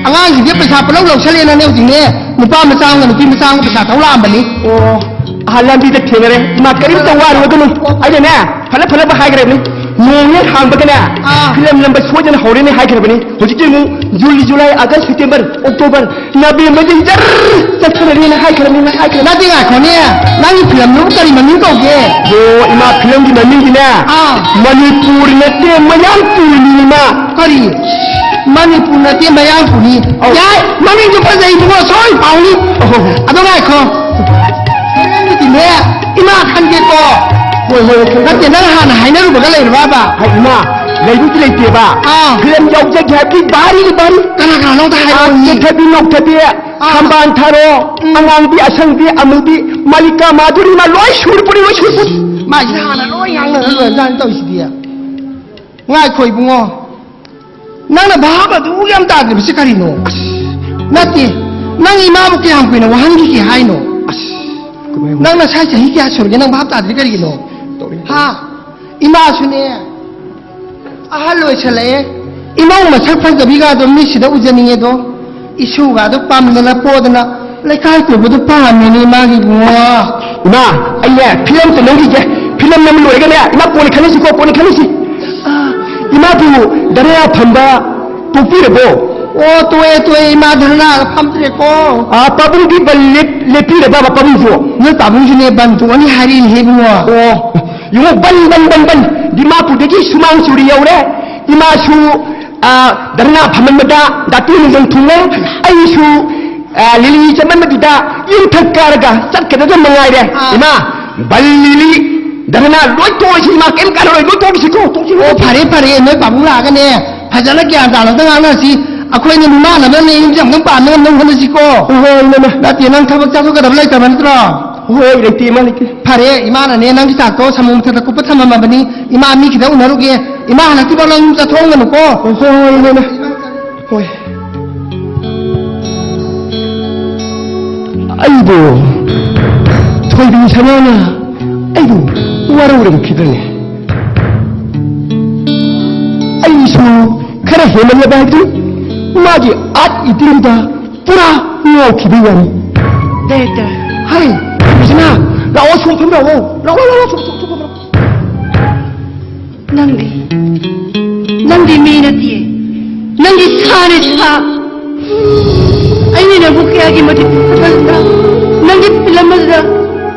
ꯑꯉꯥꯡꯁꯤꯡꯁꯦ ꯄꯩꯁꯥ ꯄꯨꯂꯧ ꯂꯧꯁꯜꯂꯦꯅꯅꯦ ꯍꯧꯖꯤꯛꯅꯦ꯫ ꯅꯨꯄꯥ ꯃꯆꯥ ꯑꯃꯒ ꯅꯨꯄꯤ ꯃꯆꯥ ꯑꯃꯒ ꯄꯩꯁꯥ ꯊꯧ ꯂꯥꯛꯑꯝꯕꯅꯤ꯫ ꯑꯣ, ꯑꯍꯥ, ꯂꯝꯕꯤꯗ ꯊꯦꯡꯅꯔꯦ꯫ ꯏꯃꯥ, ꯀꯔꯤꯝꯇ ꯋꯥꯔꯨꯔꯒꯅꯨ꯫ ꯑꯩꯅꯅꯦ, ꯐꯅ ꯐꯅꯕ ꯍꯥꯏꯈ꯭ꯔꯕꯅꯤ꯫ ꯅꯣꯡ ꯍꯦꯛ ꯍꯥꯡꯕꯒꯅꯦ, ꯑꯥ꯫ ꯐꯤꯂꯝ ꯅꯝꯕ ꯁꯣꯏꯗꯅ ꯍꯧꯔꯦꯅꯦ ꯍꯥꯏꯈ꯭ꯔꯕꯅꯤ꯫ ꯍꯧꯖꯤꯛꯇꯤ ꯑꯃꯨꯛ ꯖꯨꯟ, ꯖꯨꯂꯥꯏ, ꯑꯥꯒꯁ, ꯁꯦꯞꯇꯦꯝꯕꯔ, ꯑꯣꯛꯇꯣꯕꯔ, ꯅꯕꯦꯝꯕꯔꯗꯤ ꯖꯔ ꯆꯠꯈ꯭ꯔꯅꯤꯅ ꯍꯥꯏꯈ꯭ꯔꯕꯅꯤ, ꯍꯥꯏꯈ꯭ꯔꯕꯅꯤ꯫ ꯅꯠꯇꯦ, ꯉꯥꯏꯈꯣꯅꯦ꯫ ꯅꯪꯒꯤ ꯐꯤꯂꯝꯗꯨꯕꯨ ꯀꯔꯤ ꯃꯃꯤꯡ ꯀꯧꯒꯦ? ꯑꯣ, ꯏꯃꯥ, ꯐꯤꯂꯝꯒꯤ ꯃꯃꯤꯡꯗꯤꯅꯦ, ꯑꯥ꯫ ꯃꯅꯤꯄꯨꯔ ꯅꯠꯇꯦ, ꯃꯌꯥꯡꯄꯨꯔꯅꯤ, ꯏꯃꯥ꯫ ꯀꯔꯤ? ꯃꯅꯤꯄꯨꯔ ꯅꯠꯇꯦ, ꯃꯌꯥꯡꯄꯨꯔꯅꯤ꯫ ꯑꯧ꯫ ꯌꯥꯏ, ꯃꯃꯤꯡꯁꯨ ꯐꯖꯩ, ꯏꯕꯨꯡꯉꯣ, ꯁꯣꯏ ꯐꯥꯎꯅꯤ꯫ ꯑꯣ꯫ ꯑꯗꯣ ꯉꯥꯏꯈꯣ꯫ ꯐꯤꯂꯝꯒꯤꯗꯤꯅꯦ, ꯏꯃꯥ ꯈꯟꯒꯦꯀꯣ꯫ ꯍꯣꯏ, ꯍꯣꯏ, ꯍꯣꯏ, ꯈꯪꯉꯦ꯫ ꯅꯠꯇꯦ, ꯅꯪ ꯍꯥꯟꯅ ꯍꯥꯏꯅꯔꯨꯕꯒ ꯂꯩꯔꯕꯕ? ꯍꯥꯏ, ꯏꯃꯥ, ꯂꯩꯕꯨꯗꯤ ꯂꯩꯇꯦꯕ꯫ ꯑꯥ꯫ ꯐꯤꯂꯝ ꯌꯥꯎꯖꯒꯦ ꯍꯥꯏꯕꯗꯤ ꯚꯥꯔꯤꯅꯤ, ꯚꯥꯔꯤ꯫ ꯀꯅꯥ ꯀꯅꯥꯅꯣ ꯑꯝꯇ ꯍꯥꯏꯔꯛꯑꯣ꯫ ꯑꯥ, ꯆꯤꯊꯕꯤ, ꯅꯣꯛꯊꯕꯤ, ꯑꯥ꯫ ꯊꯝꯕꯥꯜ ꯊꯥꯔꯣ, ꯎꯝ꯫ ꯑꯉꯥꯡꯕꯤ, ꯑꯁꯪꯕꯤ, ꯑꯃꯨꯕꯤ, ꯃꯥꯂꯤꯀꯥ, ꯃꯥꯙꯨꯔꯤ, ꯃꯥ ꯂꯣꯏ ꯁꯨꯔꯄꯣꯠꯅꯤ, ꯂꯣꯏ ꯁꯨꯔꯄꯣꯠꯅꯤ꯫ ꯃꯥꯏꯁꯤꯅ ꯍꯥꯟꯅ ꯂꯣꯏ ꯉꯥꯡꯅꯔ ꯂꯣꯏꯔꯖꯥꯠꯅꯤ ꯇꯧꯔꯤꯁꯤꯗꯤ꯫ ꯉꯥꯏꯈꯣ ꯏꯕꯨꯡꯉꯣ, ꯅꯪꯅ ꯚꯥꯞ ꯑꯗꯨ ꯌꯥꯝ ꯇꯥꯗ꯭ꯔꯤꯕꯁꯤ ꯀꯔꯤꯅꯣ? ꯑꯁ, ꯅꯠꯇꯦ, ꯅꯪ ꯏꯃꯥꯕꯨ ꯀꯌꯥꯝ ꯀꯨꯏꯅ ꯋꯥꯍꯟꯈꯤꯒꯦ ꯍꯥꯏꯅꯣ? ꯑꯁ, ꯀꯃꯥꯏꯅ? ꯅꯪ ꯅꯁꯥꯏ ꯆꯍꯤ ꯀꯌꯥ ꯁꯨꯔꯒꯦ? ꯅꯪ ꯚꯥꯞ ꯇꯥꯗ꯭ꯔꯤ ꯀꯔꯤꯒꯤꯅꯣ? ꯇꯧꯔꯤ꯫ ꯍꯥ? ꯏꯃꯥꯁꯨꯅꯦ ꯑꯍꯜ ꯑꯣꯏꯁꯜꯂꯛꯑꯦ꯫ ꯏꯃꯧ ꯃꯁꯛ ꯐꯖꯕꯤꯒꯗꯣ ꯃꯤꯠꯁꯤꯗ ꯎꯖꯅꯤꯡꯉꯦꯗꯣ꯫ ꯏꯁꯨꯒꯗꯣ ꯄꯥꯝꯗꯅ ꯄꯣꯗꯅ ꯂꯩꯀꯥꯏ ꯀꯣꯏꯕꯗꯣ ꯄꯥꯝꯃꯦꯅꯦ ꯏꯃꯥꯒꯤ ꯏꯕꯨꯡꯉꯣ꯫ ꯏꯃꯥ, ꯑꯩꯅꯦ ꯐꯤꯂꯝ ꯑꯝꯇ ꯅꯝꯈꯤꯒꯦ꯫ ꯐꯤꯂꯝ ꯅꯝꯕ ꯂꯣꯏꯔꯒꯅꯦ, ꯏꯃꯥ, ꯀꯣꯟꯅ ꯈꯟꯅꯁꯤꯀꯣ, ꯀꯣꯟꯅ ꯈꯟꯅꯁꯤ꯫ ꯑꯥ, ꯏꯃꯥꯕꯨ ꯙꯔꯅꯥ ꯐꯝꯕ ꯇꯣꯛꯄꯤꯔꯕꯣ? ꯑꯣ, ꯇꯣꯛꯑꯦ, ꯇꯣꯛꯑꯦ, ꯏꯃꯥ ꯙꯔꯅꯥ ꯐꯝꯗ꯭ꯔꯦꯀꯣ꯫ ꯑꯥ, ꯄꯥꯕꯨꯡꯗꯤ ꯕꯟ ꯂꯦꯞ-, ꯂꯦꯞꯄꯤꯔꯕ ꯄꯥꯕꯨꯡꯁꯨ? ꯅꯣꯏ ꯄꯥꯕꯨꯡꯁꯨꯅꯦ ꯕꯟ ꯇꯣꯛꯑꯅꯤ ꯍꯥꯏꯔꯛꯏꯅꯦꯍꯦ ꯏꯕꯨꯡꯉꯣ꯫ ꯑꯣ, ꯌꯦꯡꯉꯣ, ꯕꯟ, ꯕꯟ, ꯕꯟ, ꯕꯟ꯫ ꯗꯤꯃꯥꯄꯨꯔꯗꯒꯤ ꯁꯨꯃꯥꯡ ꯆꯨꯔꯤ ꯌꯧꯔꯦ꯫ ꯏꯃꯥꯁꯨ, ꯑꯥ, ꯙꯔꯅꯥ ꯐꯝꯃꯟꯕꯗ ꯗꯥꯇꯨ ꯅꯨꯡꯖꯪ ꯊꯨꯡꯉꯦ꯫ ꯑꯩꯁꯨ, ꯑꯥ, ꯂꯤꯂꯤ ꯆꯠꯃꯟꯕꯗꯨꯗ ꯌꯨꯝꯊꯛ ꯀꯥꯔꯒ ꯆꯠꯀꯗꯕ ꯃꯉꯥꯏꯔꯦ꯫ ꯑꯥ꯫ ꯏꯃꯥ, ꯕꯟ ꯂꯤꯂꯤ ꯙꯔꯅꯥ ꯂꯣꯏ ꯇꯣꯛꯑꯁꯤ ꯏꯃꯥ, ꯀꯩꯝ ꯀꯥꯟꯅꯔꯣꯏ, ꯂꯣꯏ ꯇꯣꯛꯑꯁꯤꯀꯣ, ꯇꯣꯛꯑꯁꯤ, ꯑꯣ, ꯂꯣꯏ ꯇꯣꯛꯑꯁꯤ꯫ ꯐꯔꯦ, ꯐꯔꯦ, ꯅꯣꯏ ꯄꯥꯕꯨꯡ ꯂꯥꯛꯑꯒꯅꯦ ꯐꯖꯅ ꯒ꯭ꯌꯥꯟ ꯇꯥꯅ ꯑꯝꯇ ꯉꯥꯡꯅꯁꯤ꯫ ꯑꯩꯈꯣꯏꯅ ꯃꯤꯃꯥꯟꯅꯕꯅꯦ ꯌꯨꯝꯁꯦ ꯑꯃꯨꯛꯇꯪ ꯄꯥꯟꯕ ꯉꯝꯅꯕ ꯍꯣꯠꯅꯁꯤꯀꯣ꯫ ꯍꯣꯏ, ꯍꯣꯏ, ꯏꯃꯥ꯫ ꯅꯠꯇꯦ, ꯅꯪ ꯊꯕꯛ ꯆꯠꯊꯣꯛꯀꯗꯕ ꯂꯩꯇꯕ ꯅꯠꯇ꯭ꯔꯣ? ꯍꯣꯏ, ꯂꯩꯇꯦ, ꯏꯃꯥ, ꯂꯩꯇꯦ꯫ ꯐꯔꯦ, ꯏꯃꯥꯅꯅꯦ ꯅꯪꯒꯤ ꯆꯥꯛꯇꯣ ꯁꯥꯃꯨ ꯃꯊꯛꯇ ꯀꯨꯞꯄ ꯊꯝꯃꯝꯃꯕꯅꯤ꯫ ꯏꯃꯥ ꯃꯤ ꯈꯤꯇꯪ ꯎꯅꯔꯨꯒꯦ꯫ ꯏꯃꯥ ꯍꯜꯂꯛꯇ꯭ꯔꯤꯐꯥꯎ ꯅꯪ ꯌꯨꯝ ꯆꯠꯊꯣꯛꯍꯟꯒꯅꯨꯀꯣ꯫ ꯍꯣꯏ, ꯍꯣꯏ, ꯍꯣꯏ, ꯏꯃꯥ꯫ ꯍꯣꯏ꯫ ꯑꯩꯕꯨ ꯊꯣꯏꯕꯤ ꯁꯅꯥꯅ ꯑꯩꯕꯨ ꯋꯥꯔꯧꯔꯝꯈꯤꯗ꯭ꯔꯅꯦ? ꯑꯩꯁꯨ ꯈꯔ ꯍꯦꯟꯃꯜꯂꯕ ꯍꯥꯏꯕꯗꯨ, ꯃꯥꯒꯤ ꯑꯥꯔꯠ ꯏꯗꯤꯡꯗ ꯄꯨꯔꯥ ꯉꯥꯎꯈꯤꯕꯩ ꯋꯥꯅꯤ꯫ ꯗꯥꯏꯔꯦꯛꯇꯔ꯫ ꯍꯥꯏ, ꯕꯤꯁꯅꯥ, ꯂꯥꯛꯑꯣ, ꯁꯣꯝ ꯐꯝ ꯂꯥꯛꯑꯣ꯫ ꯂꯥꯛꯑꯣ, ꯂꯥꯛꯑꯣ, ꯁꯣꯝ, ꯁꯣꯝ, ꯁꯣꯝ ꯐꯝ ꯂꯥꯛꯑꯣ꯫ ꯅꯪꯗꯤ, ꯅꯪꯗꯤ ꯃꯤ ꯅꯠꯇꯤꯌꯦ꯫ ꯅꯪꯗꯤ ꯁꯥꯅꯦ, ꯁꯥ꯫ ꯑꯩꯅ ꯅꯪꯕꯨ ꯀꯌꯥꯒꯤ ꯃꯇꯤꯛ ꯐꯖꯅ, ꯅꯪꯒꯤ ꯐꯤꯂꯝ ꯑꯗꯨꯗ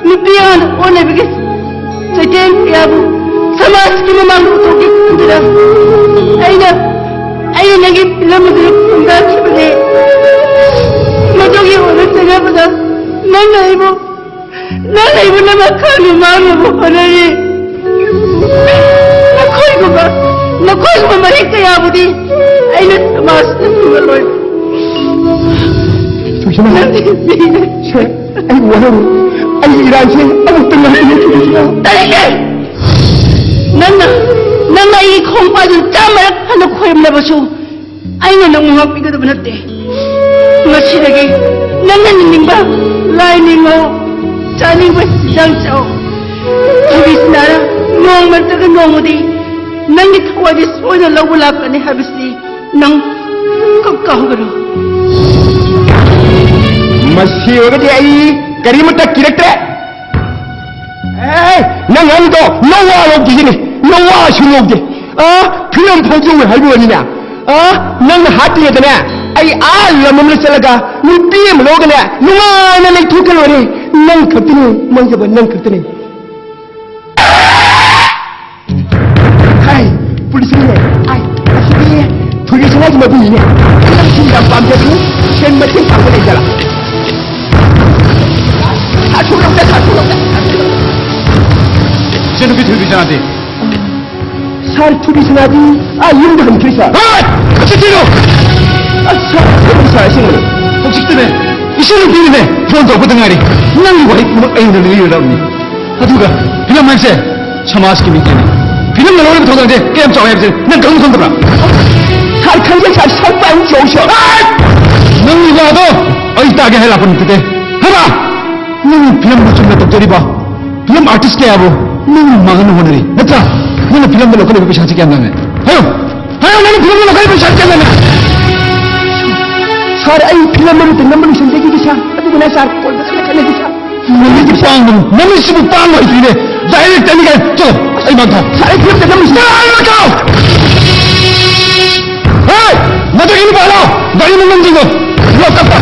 ꯅꯨꯄꯤ ꯑꯉꯥꯡꯗ ꯑꯣꯟꯅꯕꯒꯤ ꯆꯩꯊꯦꯡ ꯀꯌꯥꯕꯨ ꯁꯃꯥꯖꯀꯤ ꯃꯃꯥꯡꯗ ꯎꯊꯣꯛꯀꯦ ꯈꯟꯗꯨꯅ ꯑꯩꯅ, ꯑꯩꯅ ꯅꯪꯒꯤ ꯐꯤꯂꯝ ꯑꯗꯨꯗ ꯈꯨꯟꯗꯥꯈꯤꯕꯅꯦ꯫ ꯃꯗꯨꯒꯤ ꯑꯣꯏꯕ ꯆꯩꯅꯕꯗ ꯅꯪꯅ ꯑꯩꯕꯨ, ꯅꯪꯅ ꯑꯩꯕꯨ ꯅꯃꯛ ꯈꯪꯅ ꯃꯥꯡꯅꯕ ꯍꯣꯠꯅꯔꯤ꯫ ꯅꯈꯣꯏꯒꯨꯝꯕ, ꯅꯈꯣꯏꯒꯨꯝꯕ ꯃꯍꯤꯛ ꯀꯌꯥꯕꯨꯗꯤ ꯑꯩꯅ ꯁꯃꯥꯖꯇ ꯊꯝꯃꯔꯣꯏ꯫ ꯁꯨꯁꯃꯥ, ꯅꯪꯗꯤ ꯃꯤꯅꯦ꯫ ꯁꯦ, ꯑꯩ ꯋꯥꯔꯧꯔꯦ꯫ ꯑꯩꯒꯤ ꯏꯔꯥꯟꯁꯦ ꯑꯃꯨꯛꯇ ꯉꯥꯛꯄꯤꯌꯨ, ꯁꯨꯁꯃꯥ꯫ ꯇꯥꯅꯤꯡꯗꯦ! ꯅꯪꯅ, ꯅꯪꯅ ꯑꯩꯒꯤ ꯈꯣꯡꯄꯥꯛꯇ ꯆꯥꯝꯃꯔꯛ ꯍꯟꯅ ꯈꯣꯏꯔꯝꯂꯕꯁꯨ, ꯑꯩꯅ ꯅꯪꯕꯨ ꯉꯥꯛꯄꯤꯒꯗꯕ ꯅꯠꯇꯦ꯫ ꯉꯁꯤꯗꯒꯤ ꯅꯪꯅ ꯅꯤꯡꯅꯤꯡꯕ ꯂꯥꯏ ꯅꯤꯡꯉꯣ, ꯆꯥꯅꯤꯡꯕ ꯆꯤꯟꯖꯥꯛ ꯆꯥꯎ꯫ ꯊꯣꯏꯕꯤ ꯁꯅꯥꯅ ꯅꯣꯡꯃ ꯅꯠꯇ꯭ꯔꯒ ꯅꯣꯡꯃꯗꯤ ꯅꯪꯒꯤ ꯊꯋꯥꯏꯗꯤ ꯁꯣꯏꯗꯅ ꯂꯧꯕ ꯂꯥꯛꯀꯅꯤ ꯍꯥꯏꯕꯁꯤ ꯅꯪ ꯀ-, ꯀꯥꯎꯒꯅꯨ꯫ ꯃꯁꯤ ꯑꯣꯏꯔꯒꯗꯤ ꯑꯩ ꯀꯔꯤꯃꯠꯇ ꯀꯤꯔꯛꯇ꯭ꯔꯦ꯫ ꯑꯦ, ꯅꯪ ꯉꯥꯡꯗꯣ ꯅꯋꯥ ꯂꯧꯗꯦꯅꯦ, ꯅꯋꯥꯁꯨ ꯂꯧꯗꯦ꯫ ꯑ, ꯐꯤꯂꯝ ꯐꯣꯡꯗꯣꯛꯎ ꯍꯥꯏꯕ ꯋꯥꯅꯤꯅꯦ꯫ ꯑ, ꯅꯪꯅ ꯍꯥꯠꯇ꯭ꯔꯤꯉꯩꯗꯅꯦ, ꯑꯩ ꯑꯥ ꯂꯝ ꯑꯃꯗ ꯆꯠꯂꯒ ꯅꯨꯄꯤ ꯑꯃ ꯂꯧꯔꯒꯅꯦ, ꯅꯨꯡꯉꯥꯏꯅ ꯂꯩꯊꯣꯛꯀꯦ ꯂꯣꯏꯔꯦ꯫ ꯅꯪ ꯈꯛꯇꯅꯦ, ꯃꯥꯡꯖꯕ ꯅꯪ ꯈꯛꯇꯅꯦ꯫ ꯍꯥꯏ, ꯄꯨꯂꯤꯁꯅꯤꯅꯦ꯫ ꯍꯥꯏ, ꯑꯁꯤꯗꯤ ꯊꯣꯏꯕꯤꯁꯅꯥꯒꯤ ꯃꯕꯨꯡꯅꯤꯅꯦ꯫ ꯅꯪꯁꯨ ꯌꯥꯝ ꯄꯥꯝꯖꯕꯅꯤ꯫ ꯁꯦꯟ ꯃꯇꯦꯡ ꯄꯥꯡꯕ ꯂꯩꯖꯔꯥ? ꯁꯥꯊꯨꯔꯝꯗ, ꯁꯥꯊꯨꯔꯝꯗ꯫ ꯏꯆꯟꯅꯨꯄꯤ ꯊꯣꯏꯕꯤꯁꯅꯥꯗꯤ? ꯁꯥꯔ, ꯊꯣꯏꯕꯤꯁꯅꯥꯗꯤ ꯑꯥ ꯌꯨꯝꯗ ꯍꯟꯈ꯭ꯔꯦ, ꯁꯥꯔ꯫ ꯍꯣꯏ! ꯆꯠꯈꯤꯅꯨ! ꯑꯁ, ꯁꯥꯔ, ꯑꯁꯦꯡꯕꯅꯤ, ꯁꯥꯔ, ꯑꯁꯦꯡꯕꯅꯤ꯫ ꯍꯧꯖꯤꯛꯇꯅꯦ, ꯏꯆꯟꯅꯨꯄꯤꯅꯅꯦ ꯐꯣꯟ ꯇꯧꯔꯛꯄꯗ ꯉꯥꯏꯔꯤ꯫ ꯅꯪꯒꯤ ꯋꯥꯍꯩ ꯄꯨꯝꯅꯃꯛ ꯑꯩ ꯅꯉꯣꯟꯗ ꯂꯤꯔꯗꯕꯅꯤ꯫ ꯑꯗꯨꯒ ꯐꯤꯂꯝ ꯍꯥꯏꯁꯦ ꯁꯃꯥꯖꯀꯤ ꯃꯤꯡꯆꯠꯅꯤ꯫ ꯐꯤꯂꯝꯅ ꯂꯧꯔꯤꯕ ꯊꯧꯗꯥꯡꯁꯦ ꯀꯌꯥꯝ ꯆꯥꯎꯏ ꯍꯥꯏꯕꯁꯦ ꯅꯪ ꯈꯪꯕ ꯈꯪꯗꯕ꯭ꯔꯥ? ꯁꯥꯔ, ꯈꯪꯖꯩ, ꯁꯥꯔ, ꯁꯥꯔ, ꯄꯥꯏ ꯆꯧꯁꯦ꯫ ꯅꯪꯒꯤ ꯋꯥꯗꯣ ꯑꯩ ꯇꯥꯒꯦ ꯍꯥꯏ ꯂꯥꯛꯄ ꯅꯠꯇꯦ꯫ ꯍꯥꯏꯕ? ꯅꯪ ꯐꯤꯂꯝꯗ ꯆꯨꯝꯅ ꯇꯧꯖꯔꯤꯕ? ꯐꯤꯂꯝ ꯑꯥꯔꯇꯤꯁ ꯀꯌꯥꯕꯨ ꯅꯪ ꯃꯥꯡꯍꯟꯅ ꯍꯣꯠꯅꯔꯤ, ꯅꯠꯇ꯭ꯔꯥ? ꯅꯪꯅ ꯐꯤꯂꯝꯗ ꯂꯧꯈꯠꯂꯤꯕ ꯄꯩꯁꯥꯁꯤ ꯀꯌꯥꯝ ꯌꯥꯝꯃꯦ? ꯍꯥꯏꯌꯨ! ꯍꯥꯏꯌꯨ, ꯅꯪꯅ ꯐꯤꯂꯝꯗ ꯂꯧꯈꯠꯂꯤꯕ ꯄꯩꯁꯥꯁꯤ ꯀꯌꯥꯝ ꯌꯥꯝꯃꯦ? ꯁꯥꯔ, ꯑꯩ ꯐꯤꯂꯝ ꯑꯃꯇ ꯅꯝꯕ ꯂꯣꯏꯁꯤꯟꯖꯈꯤꯒꯦ, ꯁꯥꯔ꯫ ꯑꯗꯨꯒꯅ, ꯁꯥꯔ, ꯀꯣꯜ ꯐꯖꯅ ꯈꯠꯅꯒꯦ, ꯁꯥꯔ꯫ ꯅꯃꯤꯠꯁꯤ ꯄꯥꯡꯕꯅꯤ, ꯅꯃꯤꯠꯁꯤꯕꯨ ꯄꯥꯡꯕ ꯍꯩꯇ꯭ꯔꯤꯅꯦ꯫ ꯗꯥꯏꯔꯦꯛꯇꯔꯅꯤ ꯀꯥꯏꯅ꯫ ꯆꯠꯂꯣ, ꯑꯩ ꯃꯥꯡ ꯊꯥꯎ꯫ ꯁꯥꯔ, ꯑꯩ ꯐꯤꯂꯝꯗ ꯅꯝꯃꯤꯁꯤ꯫ ꯅꯪ ꯑꯩ ꯃꯥꯡ ꯊꯥꯎ! ꯍꯦ! ꯃꯗꯨꯒꯤ ꯅꯨꯄꯥꯗꯣ ꯒꯥꯔꯤ ꯃꯅꯨꯡꯗ ꯂꯣꯛ ꯀꯞꯄ꯫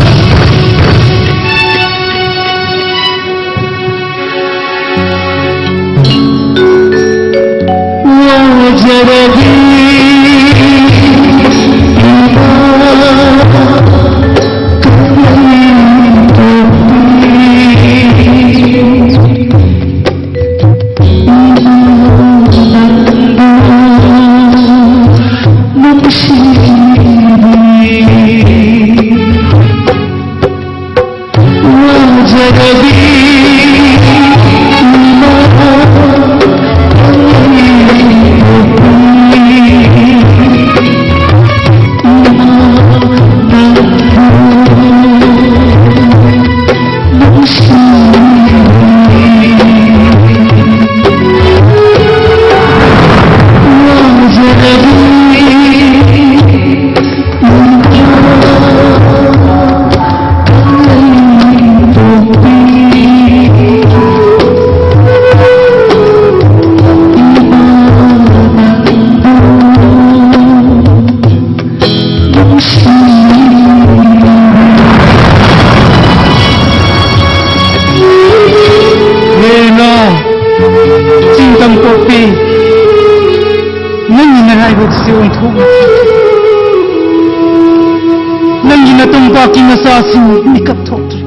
ꯅꯪꯒꯤ ꯅꯇꯨꯡꯄꯥꯛꯀꯤ ꯃꯆꯥꯁꯤꯡ ꯃꯤꯀꯞ ꯊꯣꯛꯇ꯭ꯔꯦ꯫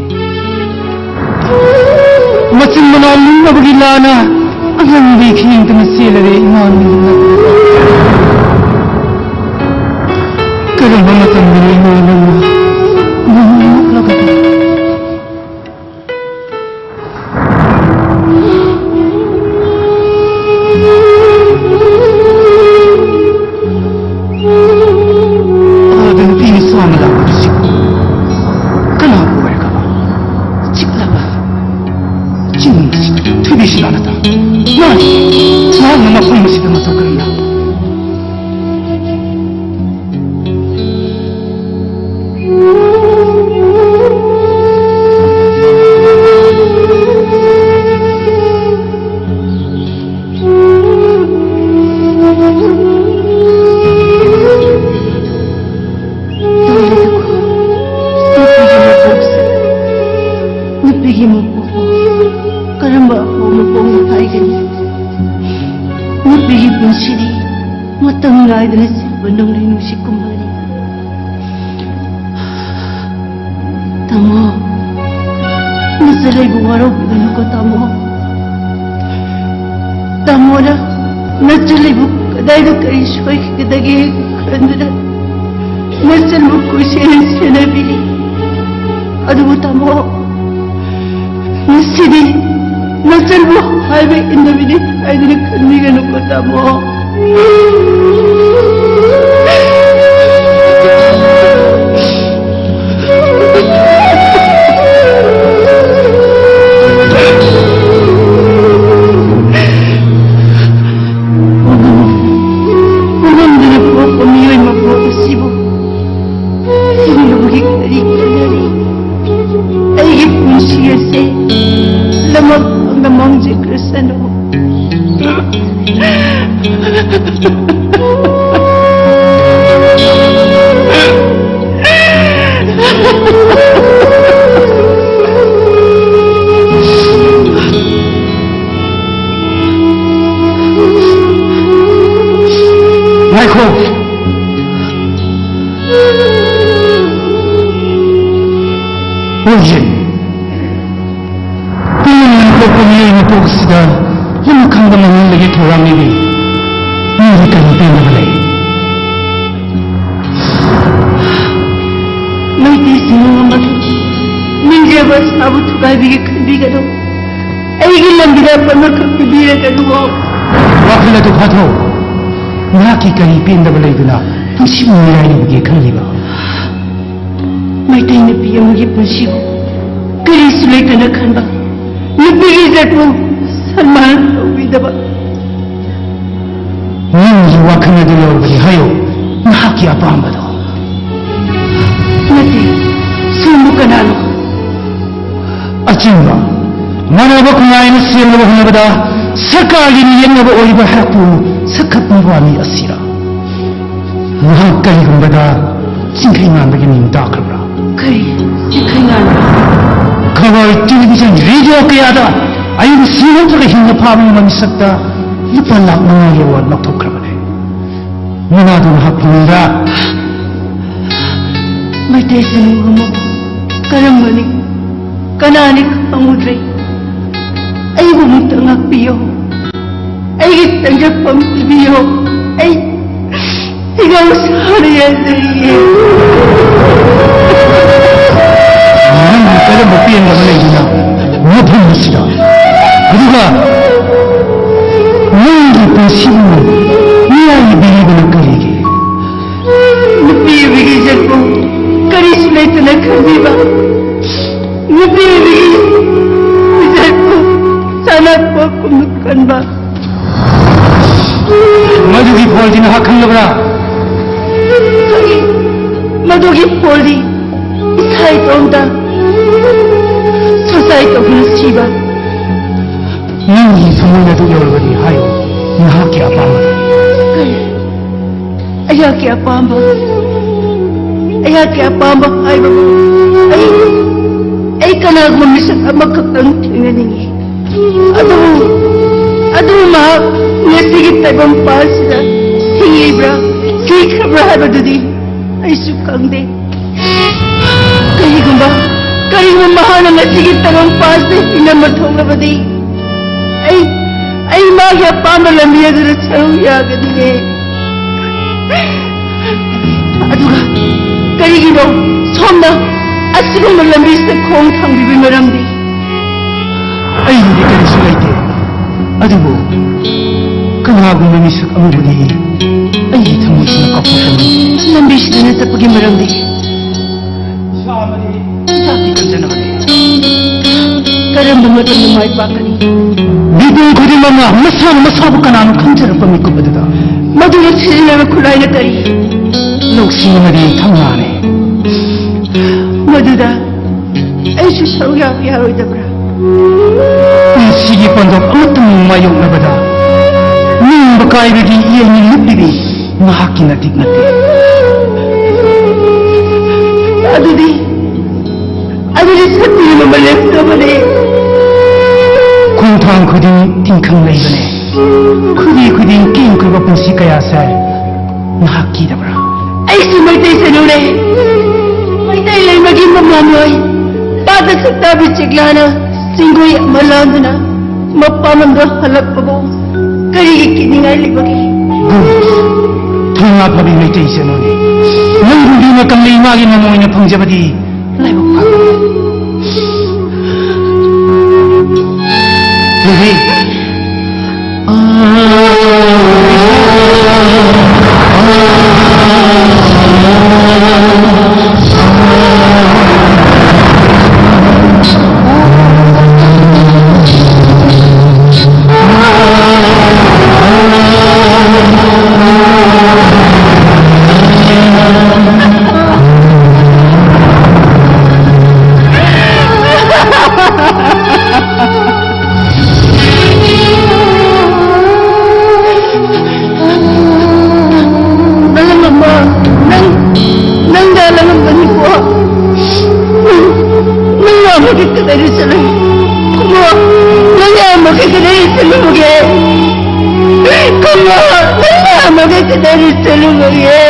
ꯃꯆꯤꯟ ꯃꯅꯥꯎ ꯂꯨꯝꯅꯕꯒꯤ ꯂꯥꯅ ꯑꯉꯥꯡꯕꯤ ꯈꯦꯡꯗꯨꯅ ꯆꯦꯜꯂꯔꯦ ꯏꯃꯥ ꯅꯪꯒꯤ ꯅꯥꯛꯇ꯫ ꯀꯔꯝꯕ ꯃꯇꯝꯗꯅꯣ ꯏꯃꯥ ꯅꯪꯅ ꯅꯣꯛꯂꯒ ꯑꯥꯗ ꯅꯨꯄꯤ ꯃꯆꯥ ꯑꯃ ꯂꯥꯛꯄꯗꯨ ꯁꯤ ꯀꯅꯥꯕꯨ ꯑꯣꯏꯔꯒ? ꯆꯤꯛꯂꯕ ꯆꯤꯡꯁꯤ ꯊꯣꯏꯕꯤꯁꯤ ꯂꯥꯟꯅ ꯇꯥ꯫ ꯃꯥꯅꯤ, ꯃꯍꯥꯛꯅ ꯃꯐꯝ ꯑꯁꯤꯗ ꯃꯇꯧ ꯀꯔꯝꯅ? ꯅꯨꯄꯤꯒꯤ ꯃꯄꯣꯛꯁꯦ, ꯅꯨꯄꯤꯒꯤ ꯃꯄꯣꯛꯄꯨ ꯀꯔꯝꯕ ꯑꯐꯕ ꯃꯄꯣꯛꯅ ꯍꯥꯏꯒꯅꯤ? ꯅꯨꯄꯤꯒꯤ ꯄꯨꯟꯁꯤꯗꯤ ꯃꯇꯝ ꯅꯥꯏꯗꯅ ꯁꯤꯕ ꯅꯣꯡꯂꯩ ꯅꯨꯡꯁꯤꯠ ꯀꯨꯝꯕꯅꯤ꯫ ꯇꯥꯃꯣ, ꯅꯆꯦ ꯂꯩꯕꯨ ꯋꯥꯔꯧꯕꯤꯒꯅꯨꯀꯣ ꯇꯥꯃꯣ꯫ ꯇꯥꯃꯣꯅ ꯅꯆꯦ ꯂꯩꯕꯨ ꯀꯗꯥꯏꯗ ꯀꯔꯤ ꯁꯣꯏꯈꯤꯒꯗꯒꯦ ꯈꯟꯗꯨꯅ ꯅꯆꯟꯕꯨ ꯀꯨꯏꯁꯦꯟ ꯁꯦꯟꯅꯕꯤꯔꯤ꯫ ꯑꯗꯨꯕꯨ ꯇꯥꯃꯣ, ꯉꯁꯤꯗꯤ ꯅꯆꯟꯕꯨ ꯍꯥꯏꯕ ꯏꯟꯗꯕꯤꯅꯤ ꯍꯥꯏꯗꯨꯅ ꯈꯟꯕꯤꯒꯅꯨꯀꯣ ꯇꯥꯃꯣ꯫ ꯄꯣꯛꯂꯝꯗꯅ ꯄꯣꯛꯄ ꯃꯤꯑꯣꯏ ꯃꯄꯣꯛ ꯑꯁꯤꯕꯨ ꯍꯤꯡꯂꯨꯕꯒꯤ ꯀꯔꯤ ꯀꯥꯟꯅꯔꯤ? ꯑꯩꯒꯤ ꯄꯨꯟꯁꯤ ꯑꯁꯦ ꯂꯃꯛ ꯈꯪꯅ ꯃꯥꯡꯖꯈ꯭ꯔꯁꯅꯨ꯫ ꯉꯥꯏꯈꯣ! ꯑꯣꯏꯖꯤꯟ, ꯄꯨꯝꯅꯃꯛ ꯄꯣꯛꯄ ꯃꯤꯑꯣꯏ ꯃꯄꯣꯛ ꯑꯁꯤꯗ ꯂꯝ ꯈꯪꯕ ꯃꯥꯡꯍꯟꯕꯒꯤ ꯊꯧꯔꯥꯡ ꯂꯩꯔꯤ꯫ ꯅꯪꯒꯤ ꯀꯔꯤ ꯄꯦꯟꯗꯕ ꯂꯩ? ꯃꯩꯇꯩꯁꯤꯡ ꯑꯃꯒꯤ ꯅꯤꯡꯖꯕ ꯑꯁꯥꯕꯨ ꯊꯨꯒꯥꯏꯕꯤꯒꯦ ꯈꯟꯕꯤꯒꯅꯨ꯫ ꯑꯩꯒꯤ ꯂꯝꯕꯤꯗ ꯑꯄꯟꯕ ꯈꯛ ꯄꯤꯕꯤꯔꯒꯅꯨ꯫ ꯋꯥꯈꯜ ꯑꯗꯨ ꯐꯥꯊꯧ꯫ ꯅꯍꯥꯛꯀꯤ ꯀꯔꯤ ꯄꯦꯟꯗꯕ ꯂꯩꯗꯨꯅ ꯄꯨꯟꯁꯤꯕꯨ ꯃꯤꯔꯥꯏꯔꯤꯕꯒꯦ ꯈꯜꯂꯤꯕ? ꯃꯩꯇꯩ ꯅꯨꯄꯤ ꯑꯃꯒꯤ ꯄꯨꯟꯁꯤꯕꯨ ꯀꯔꯤꯁꯨ ꯂꯩꯇꯅ ꯈꯟꯕ, ꯅꯨꯄꯤꯒꯤ ꯏꯖꯠꯄꯨ ꯁꯟꯃꯥꯟ ꯇꯧꯕꯤꯗꯕ꯫ ꯅꯪꯒꯤ ꯋꯥꯈꯜ ꯑꯗꯨ ꯌꯧꯔꯕꯗꯤ ꯍꯥꯏꯌꯨ꯫ ꯅꯍꯥꯛꯀꯤ ꯑꯄꯥꯝꯕꯗꯣ꯫ ꯅꯠꯇꯦ, ꯁꯣꯝꯕꯨ ꯀꯅꯥꯅꯣ? ꯑꯆꯨꯝꯕ ꯃꯥꯟꯅꯕ ꯈꯨꯟꯅꯥꯏꯅ ꯁꯦꯝꯅꯕ ꯍꯣꯠꯅꯕꯗ ꯁꯔꯀꯥꯔꯒꯤ ꯃꯤꯌꯦꯡꯅꯕ ꯑꯣꯏꯔꯤꯕ ꯑꯩꯍꯥꯛꯄꯨ ꯁꯛꯈꯠꯄꯤꯕ ꯃꯤ ꯑꯁꯤꯔ? ꯅꯍꯥꯛ ꯀꯔꯤꯒꯨꯝꯕꯗ ꯆꯤꯡꯈꯩꯉꯥꯟꯕꯒꯤ ꯃꯤꯡ ꯇꯥꯈ꯭ꯔꯕ꯭ꯔꯥ? ꯀꯔꯤ? ꯆꯤꯡꯈꯩꯉꯥꯟꯕ? ꯈꯕꯔ, ꯇꯦꯂꯤꯚꯤꯖꯟ, ꯔꯦꯗꯤꯑꯣ ꯀꯌꯥꯗ ꯑꯌꯨꯛ ꯁꯤ ꯅꯠꯇ꯭ꯔꯒ ꯍꯤꯡꯅ ꯐꯥꯕꯒꯤ ꯃꯃꯤꯁꯛꯇ ꯂꯨꯄꯥ ꯂꯥꯈ ꯃꯉꯥꯒꯤ ꯑꯦꯋꯥꯔꯗ ꯂꯧꯊꯣꯛꯈ꯭ꯔꯕꯅꯤ꯫ ꯃꯅꯥꯗꯨ ꯅꯍꯥꯛ ꯐꯪꯂꯝꯕ꯭ꯔꯥ? ꯃꯩꯇꯩ ꯆꯅꯨ ꯑꯃ ꯀꯔꯝꯕꯅꯤ, ꯀꯅꯥꯅꯤ ꯈꯪꯉꯨꯗ꯭ꯔꯦ꯫ ꯑꯩꯕꯨ ꯑꯃꯨꯛꯇ ꯉꯥꯛꯄꯤꯌꯣ꯫ ꯑꯩꯒꯤ ꯆꯪꯖꯐꯝ ꯄꯤꯕꯤꯌꯣ꯫ ꯑꯩ ꯁꯤꯒꯧ ꯁꯥꯔ ꯌꯥꯖꯔꯤꯌꯦ꯫ ꯅꯪꯒꯤ ꯀꯔꯝꯕ ꯄꯦꯟꯗꯕ ꯂꯩꯗꯨꯅ ꯃꯐꯝ ꯑꯁꯤꯗ? ꯑꯗꯨꯒ ꯅꯪꯒꯤ ꯄꯨꯟꯁꯤꯕꯨ ꯃꯤꯌꯥꯏꯕꯤꯔꯤꯕꯅ ꯀꯔꯤꯒꯤ? ꯅꯨꯄꯤ ꯑꯣꯏꯕꯒꯤ ꯏꯖꯠꯄꯨ ꯀꯔꯤꯁꯨ ꯂꯩꯇꯅ ꯈꯟꯕꯤꯕ, ꯅꯨꯄꯤ ꯑꯣꯏꯕꯒꯤ ꯏꯖꯠꯄꯨ ꯁꯥꯟꯅꯄꯣꯠꯀꯨꯝꯅ ꯀꯟꯕ꯫ ꯃꯗꯨꯒꯤ ꯐꯣꯜꯗꯤ ꯅꯍꯥꯛ ꯈꯪꯂꯕ꯭ꯔꯥ? ꯈꯪꯏ꯫ ꯃꯗꯨꯒꯤ ꯐꯣꯜꯗꯤ ꯏꯁꯥ ꯏꯇꯣꯝꯇ suicide ꯇꯧꯗꯨꯅ ꯁꯤꯕ꯫ ꯅꯪꯒꯤ ꯊꯃꯣꯏ ꯑꯗꯨ ꯌꯧꯔꯕꯗꯤ ꯍꯥꯏꯌꯨ, ꯅꯍꯥꯛꯀꯤ ꯑꯄꯥꯝꯕ꯫ ꯀꯔꯤ? ꯑꯩꯍꯥꯛꯀꯤ ꯑꯄꯥꯝꯕ, ꯑꯩꯍꯥꯛꯀꯤ ꯑꯄꯥꯝꯕ ꯍꯥꯏꯕꯕꯨ ꯑꯩ, ꯑꯩ ꯀꯅꯥꯒꯨꯝꯕ ꯃꯤꯁꯛ ꯑꯃꯈꯛꯇꯪ ꯊꯦꯡꯅꯅꯤꯡꯏ꯫ ꯑꯗꯨꯕꯨ, ꯑꯗꯨꯕꯨ ꯃꯍꯥꯛ ꯉꯁꯤꯒꯤ ꯇꯥꯏꯕꯪ ꯄꯥꯟꯁꯤꯗ ꯍꯤꯡꯂꯤꯕ꯭ꯔꯥ, ꯁꯤꯈ꯭ꯔꯕ꯭ꯔꯥ ꯍꯥꯏꯕꯗꯨꯗꯤ ꯑꯩꯁꯨ ꯈꯪꯗꯦ꯫ ꯀꯔꯤꯒꯨꯝꯕ ꯀꯔꯤꯒꯨꯝꯕ ꯃꯍꯥꯛꯅ ꯉꯁꯤꯒꯤ ꯇꯥꯏꯕꯪꯄꯥꯟꯁꯤꯗ ꯍꯤꯡꯂꯝꯕ ꯊꯣꯛꯂꯕꯗꯤ, ꯑꯩ, ꯑꯩ ꯃꯥꯒꯤ ꯑꯄꯥꯝꯕ ꯂꯝꯕꯤ ꯑꯗꯨꯗ ꯁꯔꯨꯛ ꯌꯥꯒꯅꯤꯌꯦ꯫ ꯑꯗꯨꯒ ꯀꯔꯤꯒꯤꯅꯣ ꯁꯣꯝꯅ ꯑꯁꯤꯒꯨꯝꯕ ꯂꯝꯕꯤꯁꯤꯗ ꯈꯣꯡ ꯊꯥꯡꯂꯤꯕꯒꯤ ꯃꯔꯝꯗꯤ? ꯑꯩꯒꯤꯗꯤ ꯀꯔꯤꯁꯨ ꯂꯩꯇꯦ, ꯑꯗꯨꯕꯨ ꯀꯅꯥꯒꯨꯝꯕ ꯃꯤꯁꯛ ꯑꯃꯕꯨꯗꯤ ꯑꯩꯒꯤ ꯊꯃꯣꯏꯁꯤꯅ ꯀꯥꯎꯊꯣꯛꯀꯅꯤ꯫ ꯂꯝꯕꯤꯁꯤꯗꯅ ꯆꯠꯄꯒꯤ ꯃꯔꯝꯗꯤ? ꯏꯆꯥ ꯑꯃꯗꯤ ꯏꯆꯥꯗꯤ ꯈꯟꯖꯅꯕꯅꯤ꯫ ꯀꯔꯝꯕ ꯃꯇꯝꯗ ꯃꯥꯏ ꯄꯥꯛꯀꯅꯤ? ꯃꯤꯄꯨꯝ ꯈꯨꯗꯤꯡꯃꯛꯅ ꯃꯁꯥꯅ ꯃꯁꯥꯕꯨ ꯀꯅꯥꯅꯣ ꯈꯟꯖꯔꯛꯄ ꯃꯤꯀꯨꯞ ꯑꯗꯨꯗ꯫ ꯃꯗꯨꯅ ꯁꯤꯖꯤꯟꯅꯕ ꯈꯨꯠꯂꯥꯏꯅ ꯀꯔꯤ? ꯂꯧꯁꯤꯡ ꯑꯃꯗꯤ ꯊꯧꯅꯥꯅꯤ꯫ ꯃꯗꯨꯗ ꯑꯩꯁꯨ ꯁꯔꯨꯛ ꯌꯥꯕ ꯌꯥꯔꯣꯏꯗꯕ꯭ꯔꯥ? ꯄꯨꯟꯁꯤꯒꯤ ꯄꯥꯟꯗꯝ ꯑꯃꯠꯇꯃꯛ ꯃꯥꯌꯣꯛꯅꯕꯗ ꯅꯤꯡꯕ ꯀꯥꯏꯕꯒꯤ ꯏꯌꯦꯡ ꯂꯤꯠꯂꯤꯕꯤ ꯃꯍꯥꯛꯀꯤ ꯅꯇꯤꯛ ꯅꯠꯇꯦ꯫ ꯑꯗꯨꯗꯤ, ꯑꯗꯨꯗꯤ ꯁꯛꯇꯤ ꯑꯃ ꯂꯦꯞꯇꯕꯅꯦ꯫ ꯈꯣꯡꯊꯥꯡ ꯈꯨꯗꯤꯡ ꯇꯤꯡꯈꯪ ꯂꯩꯕꯅꯦ꯫ ꯈꯨꯗꯤ ꯈꯨꯗꯤꯡ ꯀꯦꯡꯈ꯭ꯔꯕ ꯄꯨꯟꯁꯤ ꯀꯌꯥꯁꯦ ꯅꯍꯥꯛ ꯀꯤꯗꯕ꯭ꯔꯥ? ꯑꯩꯁꯨ ꯃꯩꯇꯩ ꯁꯅꯨꯅꯦ꯫ ꯃꯩꯇꯩ ꯂꯩꯃꯒꯤ ꯃꯃꯥꯡꯂꯣꯏ꯫ ꯄꯥꯠꯇ ꯁꯛꯇꯥꯕꯤ ꯆꯤꯛꯂꯥꯅ ꯆꯤꯡꯒꯣꯏ ꯑꯃ ꯂꯥꯟꯗꯨꯅ ꯃꯄꯥꯝꯂꯣꯝꯗ ꯍꯜꯂꯛꯄꯕꯨ ꯀꯔꯤꯒꯤ ꯀꯤꯅꯤꯡꯉꯥꯏ ꯂꯩꯕꯒꯦ? ꯒꯨꯔꯨ, ꯊꯧꯅꯥ ꯐꯕꯤ ꯃꯩꯇꯩ ꯏꯆꯟꯅꯨꯅꯤ꯫ ꯅꯪꯒꯨꯝꯕꯤ ꯃꯇꯝꯗ ꯏꯃꯥꯒꯤ ꯃꯃꯣꯏꯅ ꯐꯪꯖꯕꯗꯤ ꯂꯥꯏꯕꯛ ꯐꯕꯅꯤ꯫ ꯂꯨꯍꯤ꯫ ꯅꯪ, ꯅꯪ, ꯅꯪ ꯅꯥꯔꯝꯒꯅꯤꯀꯣ? ꯅꯪ, ꯅꯪ ꯅꯥꯕꯒꯤ ꯀꯗꯥꯏꯗ ꯆꯠꯂꯨꯏ? ꯈꯨꯃꯣ, ꯅꯪ ꯅꯥꯔꯝꯕꯒꯤ ꯀꯗꯥꯏꯗ ꯆꯠꯂꯨꯕꯒꯦ? ꯈꯨꯃꯣ, ꯅꯪ ꯅꯥꯔꯝꯕꯒꯤ ꯀꯗꯥꯏꯗ ꯆꯠꯂꯨꯕꯒꯦ?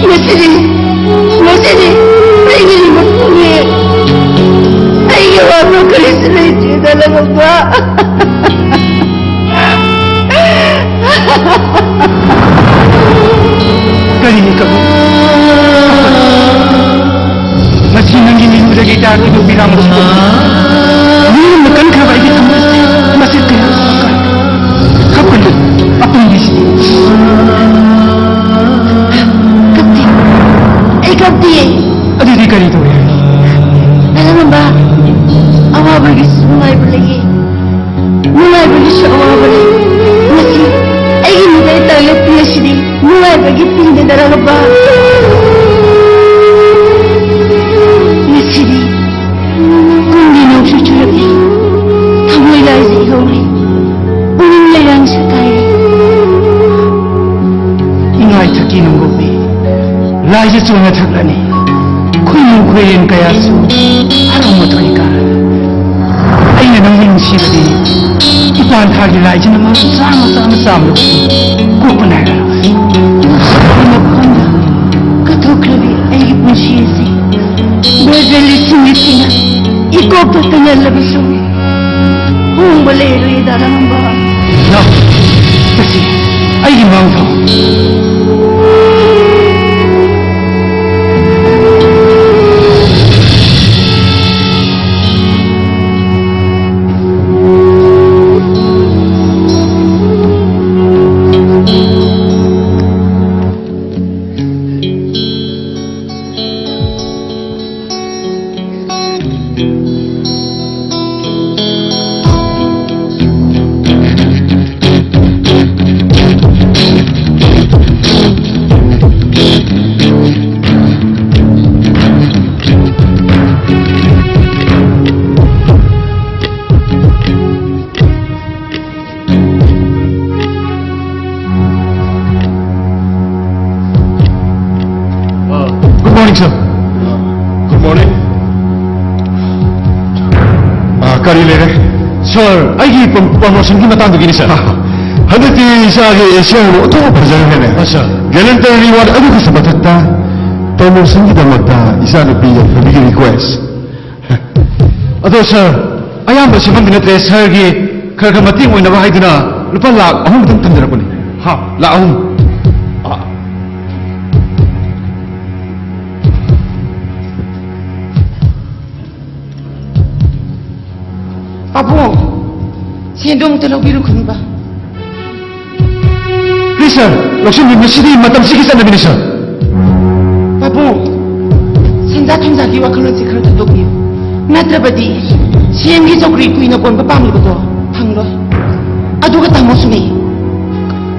ꯉꯁꯤꯗꯤ, ꯉꯁꯤꯗꯤ ꯑꯩꯒꯤ ꯀꯔꯤꯁꯨ ꯂꯩꯇ꯭ꯔꯦꯗ, ꯂꯃꯝꯕ꯫ ꯀꯔꯤꯅꯤ ꯀꯕꯨ? ꯃꯁꯤ ꯅꯪꯒꯤ ꯃꯤꯠꯃꯗꯒꯤ ꯇꯥꯔꯛꯂꯤꯕ ꯃꯤꯔꯥꯡ ꯑꯁꯤꯕꯨ ꯃꯤꯔꯨꯝꯅ ꯀꯟꯈ꯭ꯔꯕ ꯑꯩꯒꯤ ꯊꯃꯣꯏ ꯑꯁꯤ ꯃꯁꯤ ꯀꯌꯥ ꯀꯞꯀꯅꯨ, ꯑꯄꯪꯕꯤꯁꯤꯗꯤ꯫ ꯀꯞꯇꯦ꯫ ꯑꯩ ꯀꯞꯇꯤꯌꯦ꯫ ꯑꯗꯨꯗꯤ ꯀꯔꯤ ꯇꯧꯔꯦ ꯍꯥꯏꯅꯣ? ꯂꯃꯝꯕ, ꯑꯋꯥꯕꯒꯤꯁꯨ ꯅꯨꯡꯉꯥꯏꯕ ꯂꯩꯌꯦ꯫ ꯅꯨꯡꯉꯥꯏꯕꯒꯤꯁꯨ ꯑꯋꯥꯕ ꯂꯩ꯫ ꯉꯁꯤ ꯑꯩꯒꯤ ꯃꯤꯗꯜ ꯇꯥꯡꯂꯛꯄꯤ ꯑꯁꯤꯗꯤ ꯅꯨꯡꯉꯥꯏꯕꯒꯤ ꯄꯤꯅꯗꯔꯒꯕ꯫ ꯉꯁꯤꯗꯤ ꯀꯨꯝꯒꯤ ꯅꯣꯡꯁꯨ ꯆꯨꯔꯛꯂꯤ꯫ ꯊꯃꯣꯏ ꯂꯥꯏꯁꯦ ꯏꯍꯧꯔꯤ꯫ ꯄꯨꯛꯅꯤꯡ ꯂꯩꯔꯥꯡ ꯁꯀꯥꯏꯔꯤ꯫ ꯏꯉꯥꯏ ꯊꯛꯀꯤ ꯅꯣꯡꯒꯧꯕꯤ꯫ ꯂꯥꯏꯁꯦ ꯆꯣꯡꯅ ꯊꯛꯂꯅꯤ꯫ ꯈꯨꯏꯅꯨ ꯈꯣꯏꯔꯦꯟ ꯀꯌꯥꯁꯨ ꯍꯔꯥꯎ ꯃꯊꯣꯏ ꯀꯥꯔꯅꯤ꯫ ꯑꯩꯅ ꯅꯪꯕꯨ ꯅꯨꯡꯁꯤꯕꯗꯤ ꯏꯄꯥꯟ ꯊꯥꯒꯤ ꯂꯥꯏꯁꯤꯅ ꯃꯔꯨ ꯆꯥꯝꯃ ꯆꯥꯝꯃ ꯆꯥꯝꯂꯕꯁꯨ ꯀꯣꯛꯄ ꯅꯥꯏꯔꯔꯣꯏ꯫ ꯅꯨꯡꯁꯤꯕꯒꯤ ꯃꯐꯝꯗ ꯀꯠꯊꯣꯛꯈ꯭ꯔꯕꯤ ꯑꯩꯒꯤ ꯄꯨꯟꯁꯤ ꯑꯁꯤ ꯕ꯭ꯔꯖ ꯂꯤꯁꯤꯡ ꯂꯤꯁꯤꯡꯅ ꯏꯀꯣꯛꯇ ꯇꯩꯍꯜꯂꯕꯁꯨ ꯍꯣꯡꯕ ꯂꯩꯔꯣꯏ ꯗꯥ ꯔꯥꯃꯝꯕ꯫ ꯂꯥꯎ, ꯆꯠꯁꯤ, ꯑꯩꯒꯤ ꯃꯥꯡ ꯊꯥꯎ꯫ Good morning, sir. Good morning. ꯑꯥ, ꯀꯔꯤ ꯂꯩꯔꯦ? Sir, ꯑꯩꯒꯤ ꯄ꯭ꯔꯣ-, promotion-ꯒꯤ ꯃꯇꯥꯡꯗꯨꯒꯤꯅꯤ, sir. ꯍꯟꯗꯛꯇꯤ ꯏꯆꯥꯒꯤ ꯑꯦꯁꯤꯌꯥꯟ ꯑꯣꯟꯊꯣꯛꯅ ꯐꯖꯈ꯭ꯔꯦꯅꯦ꯫ ꯑꯥ, sir. Guaranteed reward ꯑꯗꯨꯒꯤꯁꯨ ꯃꯊꯛꯇ promotion-ꯒꯤꯗꯃꯛꯇ ꯏꯆꯥꯅꯨꯄꯤ ꯌꯥꯏꯐꯕꯤꯒꯤ request. ꯑꯗꯣ ꯁꯥꯔ, ꯑꯌꯥꯝꯕ ꯁꯦꯝꯐꯝꯗꯤ ꯅꯠꯇ꯭ꯔꯦ, ꯁꯥꯔꯒꯤ ꯈꯔ ꯈꯔ ꯃꯇꯦꯡ ꯑꯣꯏꯅꯕ ꯍꯥꯏꯗꯨꯅ ꯂꯨꯄꯥ ꯂꯥꯈ ꯑꯍꯨꯝ ꯈꯛꯇꯪ ꯊꯝꯖꯔꯛꯄꯅꯤ꯫ ꯍꯥ? ꯂꯥꯈ ꯑꯍꯨꯝ꯫ ꯑ, ꯄꯥꯕꯨꯡ, ꯁꯦꯟꯗꯣ ꯑꯃꯨꯛꯇ ꯂꯧꯕꯤꯔꯨꯈꯤꯅꯨꯕ꯫ ꯄ꯭ꯂꯤꯁ ꯁꯥꯔ, ꯂꯧꯁꯤꯟꯕꯤꯌꯨ, ꯃꯁꯤꯗꯤ ꯃꯇꯝꯁꯤꯒꯤ ꯆꯠꯅꯕꯤꯅꯤ ꯁꯥꯔ꯫ ꯄꯥꯕꯨꯡ, ꯁꯦꯟꯖꯥ ꯊꯨꯝꯖꯥꯒꯤ ꯋꯥꯈꯜꯂꯣꯟꯁꯤ ꯈꯔ ꯊꯥꯗꯣꯛꯄꯤꯌꯨ꯫ ꯅꯠꯇ꯭ꯔꯕꯗꯤ ꯁꯤ ꯑꯦꯝꯒꯤ ꯆꯧꯀ꯭ꯔꯤ ꯀꯨꯏꯅ ꯀꯣꯟꯕ ꯄꯥꯝꯂꯤꯕꯗꯣ ꯐꯪꯂꯣꯏ꯫ ꯑꯗꯨꯒ ꯇꯥꯃꯣꯁꯨꯅꯦ,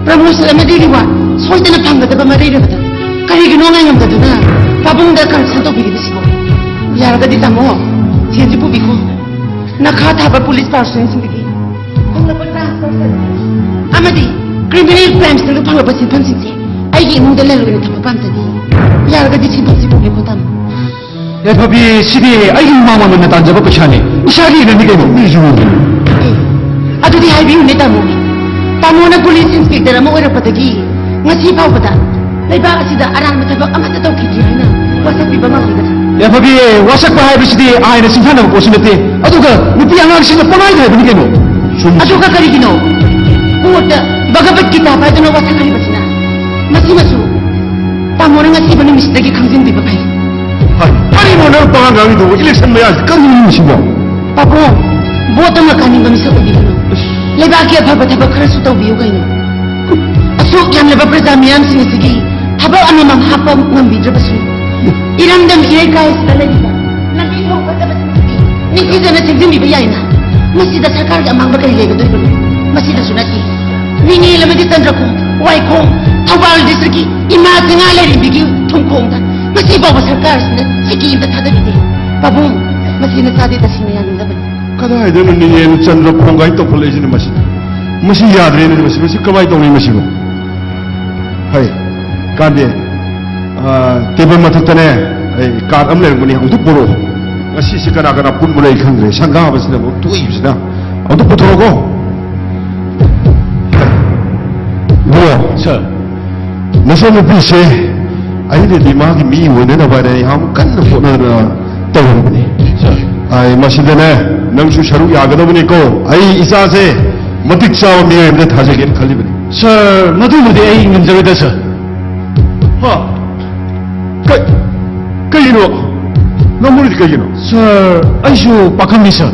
ꯄ꯭ꯔꯃꯣꯁꯟ ꯑꯃꯗꯤ ꯔꯤꯋꯥꯔꯗ ꯁꯣꯏꯗꯅ ꯐꯪꯒꯗꯕ ꯑꯃ ꯂꯩꯔꯕꯗ ꯀꯔꯤꯒꯤꯅꯣ ꯉꯥꯏꯉꯝꯗꯗꯨꯅ ꯄꯥꯕꯨꯡꯗ ꯀꯔꯞꯁꯟ ꯇꯧꯕꯤꯔꯤꯕꯁꯤꯕꯣ? ꯌꯥꯔꯒꯗꯤ ꯇꯥꯃꯣ, ꯁꯦꯟꯁꯤ ꯄꯨꯕꯤꯈꯣ꯫ ꯅꯈꯥ ꯊꯥꯕ ꯄꯨꯂꯤꯁ ꯄꯥꯔꯁꯣꯅꯦꯜꯁꯤꯡꯗꯒꯤ ꯐꯪꯂꯛꯄ ꯇ꯭ꯔꯥꯟꯁꯐꯔ ꯑꯃꯗꯤ ꯀ꯭ꯔꯤꯃꯤꯅꯦꯜ ꯀ꯭ꯔꯥꯏꯝꯁꯤꯡꯗ ꯐꯪꯂꯛꯄ ꯁꯦꯟꯐꯝꯁꯤꯡꯁꯦ ꯑꯩꯒꯤ ꯏꯃꯨꯡꯗ ꯂꯂꯣꯟ ꯑꯣꯏꯅ ꯊꯝꯕ ꯄꯥꯝꯖꯗꯦ꯫ ꯌꯥꯔꯒꯗꯤ ꯁꯦꯟꯐꯝꯁꯤ ꯄꯨꯒꯦꯀꯣ ꯇꯥꯃꯣ꯫ ꯌꯥꯏꯐꯕꯤ, ꯁꯤꯗꯤ ꯑꯩꯒꯤ ꯃꯃꯥꯡ ꯃꯃꯟꯅ ꯇꯥꯟꯖꯕ ꯄꯩꯁꯥꯅꯤ, ꯏꯁꯥꯒꯤ ꯏꯔꯟꯅꯤ ꯀꯩꯅꯣ꯫ ꯃꯤꯁꯨ ꯑꯦ, ꯑꯗꯨꯗꯤ ꯍꯥꯏꯕꯤꯌꯨꯅꯦ ꯇꯥꯃꯣ꯫ ꯇꯥꯃꯣꯅ ꯄꯨꯂꯤꯁ ꯏꯟꯁꯄꯦꯛꯇꯔ ꯑꯃ ꯑꯣꯏꯔꯛꯄꯗꯒꯤ ꯉꯁꯤ ꯐꯥꯎꯕꯗ ꯂꯩꯕꯥꯛ ꯑꯁꯤꯗ ꯑꯔꯥꯟꯕ ꯊꯕꯛ ꯑꯃꯠꯇ ꯇꯧꯈꯤꯗ꯭ꯔꯤ ꯍꯥꯏꯅ ꯋꯥꯁꯛꯄꯤꯕ ꯉꯝꯈꯤꯒꯗ꯭ꯔꯥ? ꯌꯥꯏꯐꯕꯤ, ꯋꯥꯁꯛꯄ ꯍꯥꯏꯕꯁꯤꯗꯤ ꯑꯥꯏꯟꯅ ꯁꯤꯡꯊꯥꯅꯕ ꯄꯣꯠꯁꯨ ꯅꯠꯇꯦ꯫ ꯑꯗꯨꯒ ꯅꯨꯄꯤ ꯑꯉꯥꯡꯁꯤꯡꯅ ꯄꯪꯍꯥꯏꯗ ꯍꯥꯏꯕꯅꯤ ꯀꯩꯅꯣ꯫ ꯁꯨꯝ ꯑꯗꯨꯒ ꯀꯔꯤꯒꯤꯅꯣ ꯀꯣꯔꯠꯇ ꯚꯒꯕꯠ ꯒꯤꯇꯥ ꯄꯥꯏꯗꯨꯅ ꯋꯥꯁꯛ ꯍꯥꯏꯔꯤꯕꯁꯤꯅ? ꯃꯁꯤꯃꯁꯨ ꯇꯥꯃꯣꯅ ꯉꯁꯤꯕ ꯅꯨꯃꯤꯠꯁꯤꯗꯒꯤ ꯈꯪꯖꯤꯟꯕꯤꯕ ꯐꯩ꯫ ꯍꯥꯏ, ꯀꯔꯤꯅꯣ ꯅꯪ ꯄꯉꯥꯡ ꯉꯥꯡꯉꯤꯗꯨꯕꯨ? ꯏꯂꯦꯛꯁꯟ ꯃꯌꯥꯁꯤ ꯀꯔꯤꯅꯣ ꯁꯤꯕꯣ? ꯄꯥꯕꯨꯡ, ꯚꯣꯠꯇ ꯉꯥꯛ ꯀꯥꯅꯤꯡꯕ ꯃꯤꯁꯛ ꯑꯣꯏꯕꯤꯒꯅꯨ꯫ ꯂꯩꯕꯥꯛꯀꯤ ꯑꯐꯕ ꯊꯕꯛ ꯈꯔꯁꯨ ꯇꯧꯕꯤꯌꯨ ꯀꯩꯅꯣ꯫ ꯑꯁꯨꯛ ꯌꯥꯝꯂꯕ ꯄ꯭ꯔꯖꯥ ꯃꯤꯌꯥꯝꯁꯤꯡ ꯑꯁꯤꯒꯤ ꯊꯕꯛ ꯑꯃꯃꯝ ꯍꯥꯞꯄ ꯉꯝꯕꯤꯗ꯭ꯔꯕꯁꯨ, ꯏꯔꯝꯗꯝ ꯏꯔꯩꯀꯥꯏ ꯑꯁꯤꯗ ꯂꯩꯔꯤꯕ ꯂꯝꯕꯤ ꯊꯣꯡ ꯐꯠꯇꯕꯁꯤꯡ ꯑꯁꯤ ꯅꯤꯡꯊꯤꯖꯅ ꯁꯦꯝꯖꯤꯟꯕꯤꯕ ꯌꯥꯏꯅ꯫ ꯃꯁꯤꯗ ꯁꯔꯀꯥꯔꯒꯤ ꯑꯃꯥꯡꯕ ꯀꯔꯤ ꯂꯩꯒꯗꯧꯔꯤꯕꯅꯣ? ꯃꯁꯤꯗꯁꯨ ꯅꯠꯇꯦ, ꯅꯤꯉꯦꯜ ꯑꯃꯗꯤ ꯆꯟꯗ꯭ꯔꯈꯣꯡ, ꯋꯥꯏꯈꯣꯡ, ꯊꯧꯕꯥꯜ ꯗꯤꯁꯇ꯭ꯔꯤꯛꯀꯤ ꯏꯃꯥ ꯆꯤꯡꯉꯥ ꯂꯩꯔꯦꯝꯕꯤꯒꯤ ꯊꯨꯝꯈꯣꯡꯗ ꯉꯁꯤ ꯐꯥꯎꯕ ꯁꯔꯀꯥꯔ ꯑꯁꯤꯅ ꯁꯤꯀꯤ ꯑꯝꯇ ꯊꯥꯗꯕꯤꯗꯦ꯫ ꯄꯥꯕꯨꯡ, ꯃꯁꯤ ꯅꯆꯥꯗꯤ ꯇꯁꯦꯡꯅ ꯌꯥꯅꯤꯡꯗꯕꯅꯤ꯫ ꯀꯗꯥꯏꯗꯅꯣ ꯅꯤꯉꯦꯜ ꯆꯟꯗ꯭ꯔ ꯈꯣꯡꯒꯥꯏ ꯇꯧꯈꯠꯂꯛꯏꯁꯤꯅ ꯃꯁꯤ? ꯃꯁꯤ ꯌꯥꯗ꯭ꯔꯦꯅꯦ, ꯃꯁꯤ, ꯃꯁꯤ ꯀꯃꯥꯏꯅ ꯇꯧꯅꯤ ꯃꯁꯤꯕꯨ? ꯍꯩ, ꯀꯥꯟꯗꯦ, ꯑꯥ, ꯇꯦꯕꯜ ꯃꯊꯛꯇꯅꯦ, ꯑꯩ ꯀꯥꯔꯠ ꯑꯃ ꯂꯩꯔꯝꯒꯅꯤ, ꯑꯃꯨꯛꯇ ꯄꯨꯔꯛꯑꯣ꯫ ꯉꯁꯤꯁꯦ ꯀꯅꯥ ꯀꯅꯥ ꯄꯨꯟꯕꯅꯣ ꯑꯩ ꯈꯪꯗ꯭ꯔꯦ, ꯁꯪꯒꯥꯕꯁꯤꯅ ꯑꯃꯨꯛ ꯇꯣꯛꯏꯕꯁꯤꯅ꯫ ꯑꯃꯨꯛꯇ ꯄꯨꯊꯣꯔꯛꯑꯣ꯫ ꯏꯕꯨꯡꯉꯣ, ꯁꯥꯔ꯫ ꯅꯆꯟꯅꯨꯄꯤꯁꯦ ꯑꯩꯅꯗꯤ ꯃꯥꯒꯤ ꯃꯤ ꯑꯣꯏꯅꯅꯕ ꯍꯥꯏꯅ ꯌꯥꯝ ꯀꯟꯅ ꯍꯣꯠꯅꯗꯅ ꯇꯧꯔꯝꯕꯅꯤ꯫ ꯁꯥꯔ꯫ ꯑꯩ ꯃꯁꯤꯗꯅꯦ, ꯅꯪꯁꯨ ꯁꯔꯨꯛ ꯌꯥꯒꯗꯕꯅꯤꯀꯣ꯫ ꯑꯩ ꯏꯆꯥꯁꯦ ꯃꯇꯤꯛ ꯆꯥꯕ ꯃꯤꯑꯣꯏ ꯑꯃꯗ ꯊꯥꯖꯒꯦꯅ ꯈꯜꯂꯤꯕꯅꯤ꯫ ꯁꯥꯔ, ꯃꯗꯨꯃꯗꯤ ꯑꯩ ꯉꯝꯖꯔꯣꯏꯗ, ꯁꯥꯔ꯫ ꯍꯥ? ꯀꯩ-, ꯀꯩꯒꯤꯅꯣ? ꯉꯝꯃꯔꯣꯏꯗꯤ ꯀꯩꯒꯤꯅꯣ? ꯁꯥꯔ, ꯑꯩꯁꯨ ꯄꯥꯈꯪꯅꯤ, ꯁꯥꯔ꯫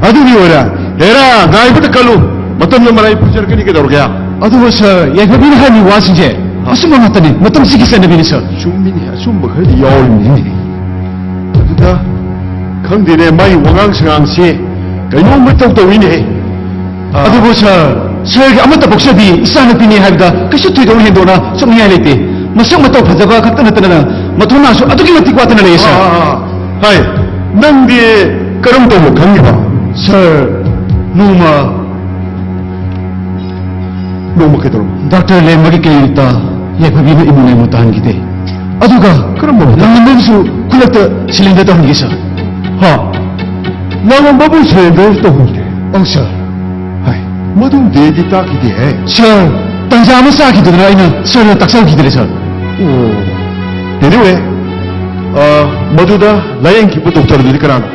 ꯑꯗꯨꯒꯤ ꯑꯣꯏꯔꯦ꯫ ꯍꯦꯔꯥ, ꯉꯥꯏꯕꯗ ꯀꯜꯂꯨ꯫ ꯃꯇꯝꯅ ꯃꯔꯥꯏ ꯄꯨꯖꯔꯛꯀꯅꯤ, ꯀꯩꯗꯧꯔꯒꯦ? ꯑꯗꯨꯕꯨ, ꯁꯥꯔ, ꯌꯥꯏꯐꯕꯤꯅ ꯍꯥꯏꯔꯤꯕ ꯋꯥꯁꯤꯡꯁꯦ ꯑꯆꯨꯝꯕ ꯉꯥꯛꯇꯅꯤ, ꯃꯇꯝꯁꯤꯒꯤ ꯆꯠꯅꯕꯤꯅꯤ, ꯁꯥꯔ꯫ ꯆꯨꯝꯃꯤꯅꯦ, ꯑꯆꯨꯝꯕ ꯈꯔꯗꯤ ꯌꯥꯎꯔꯤꯅꯤꯅꯦ꯫ ꯑꯗꯨꯗ ꯈꯪꯗꯦꯅꯦ, ꯃꯥꯒꯤ ꯋꯥꯉꯥꯡ ꯁꯉꯥꯡꯁꯦ ꯀꯩꯅꯣꯝꯃ ꯏꯇꯧ ꯇꯧꯏꯅꯦ꯫ ꯑꯥ꯫ ꯑꯗꯨꯕꯨ ꯁꯥꯔ, ꯁꯥꯔꯒꯤ ꯑꯃꯠꯇ ꯄꯣꯛꯆꯕꯤ ꯏꯆꯥꯅꯨꯄꯤꯅꯤ ꯍꯥꯏꯕꯗ ꯀꯩꯁꯨ ꯊꯣꯏꯗꯣꯛꯅ ꯍꯦꯟꯗꯣꯛꯅ ꯁꯣꯛꯅꯤꯡꯉꯥꯏ ꯂꯩꯇꯦ꯫ ꯃꯁꯛ ꯃꯇꯧ ꯐꯖꯕ ꯈꯛꯇ ꯅꯠꯇꯅ ꯃꯊꯧꯅꯥꯁꯨ ꯑꯗꯨꯛꯀꯤ ꯃꯇꯤꯛ ꯋꯥꯠꯇꯅ ꯂꯩꯌꯦ, ꯁꯥꯔ꯫ ꯑꯥ, ꯑꯥ, ꯑꯥ꯫ ꯍꯥꯏ, ꯅꯪꯗꯤ ꯀꯔꯝ ꯇꯧꯕ ꯈꯪꯉꯤꯕ? ꯁꯥꯔ, ꯅꯣꯡꯃ ꯅꯣꯡꯃ ꯀꯩꯗꯧꯔꯕ? ꯗꯥꯛꯇꯔ ꯂꯦꯝꯕꯒꯤ ꯀ꯭ꯂꯤꯅꯤꯛꯇ ꯌꯥꯏꯐꯕꯤꯅ ꯏꯃꯣꯟ ꯑꯃ ꯇꯥꯍꯟꯈꯤꯗꯦ꯫ ꯑꯗꯨꯒ ꯀꯔꯝꯕ ꯃꯇꯝ? ꯂꯥꯡꯂꯦꯟꯕꯝꯁꯨ ꯈꯨꯗꯛꯇ ꯁꯤꯂꯤꯟꯗꯔ ꯇꯧꯍꯟꯈꯤ, ꯁꯥꯔ꯫ ꯍꯥ? ꯂꯥꯡꯂꯦꯟꯕꯝꯕꯨ ꯁꯤꯂꯤꯟꯗꯔ ꯇꯧꯍꯟꯈꯤ? ꯑꯧ, ꯁꯥꯔ꯫ ꯍꯥꯏ, ꯃꯗꯨꯝꯗꯤ ꯑꯩꯗꯤ ꯇꯥꯈꯤꯗꯦꯍꯦ꯫ ꯁꯥꯔ, ꯇꯟꯖꯥ ꯑꯃ ꯆꯥꯈꯤꯗꯗꯅ ꯑꯩꯅ ꯁꯥꯔꯗ ꯇꯥꯛꯆꯍꯧꯈꯤꯗ꯭ꯔꯦ, ꯁꯥꯔ꯫ ꯑꯣ꯫ Anyway, ꯑ, ꯃꯗꯨꯗ ꯂꯥꯌꯦꯡꯈꯤꯕ ꯗꯣꯛꯇꯔꯗꯨꯗꯤ ꯀꯅꯥꯅꯣ?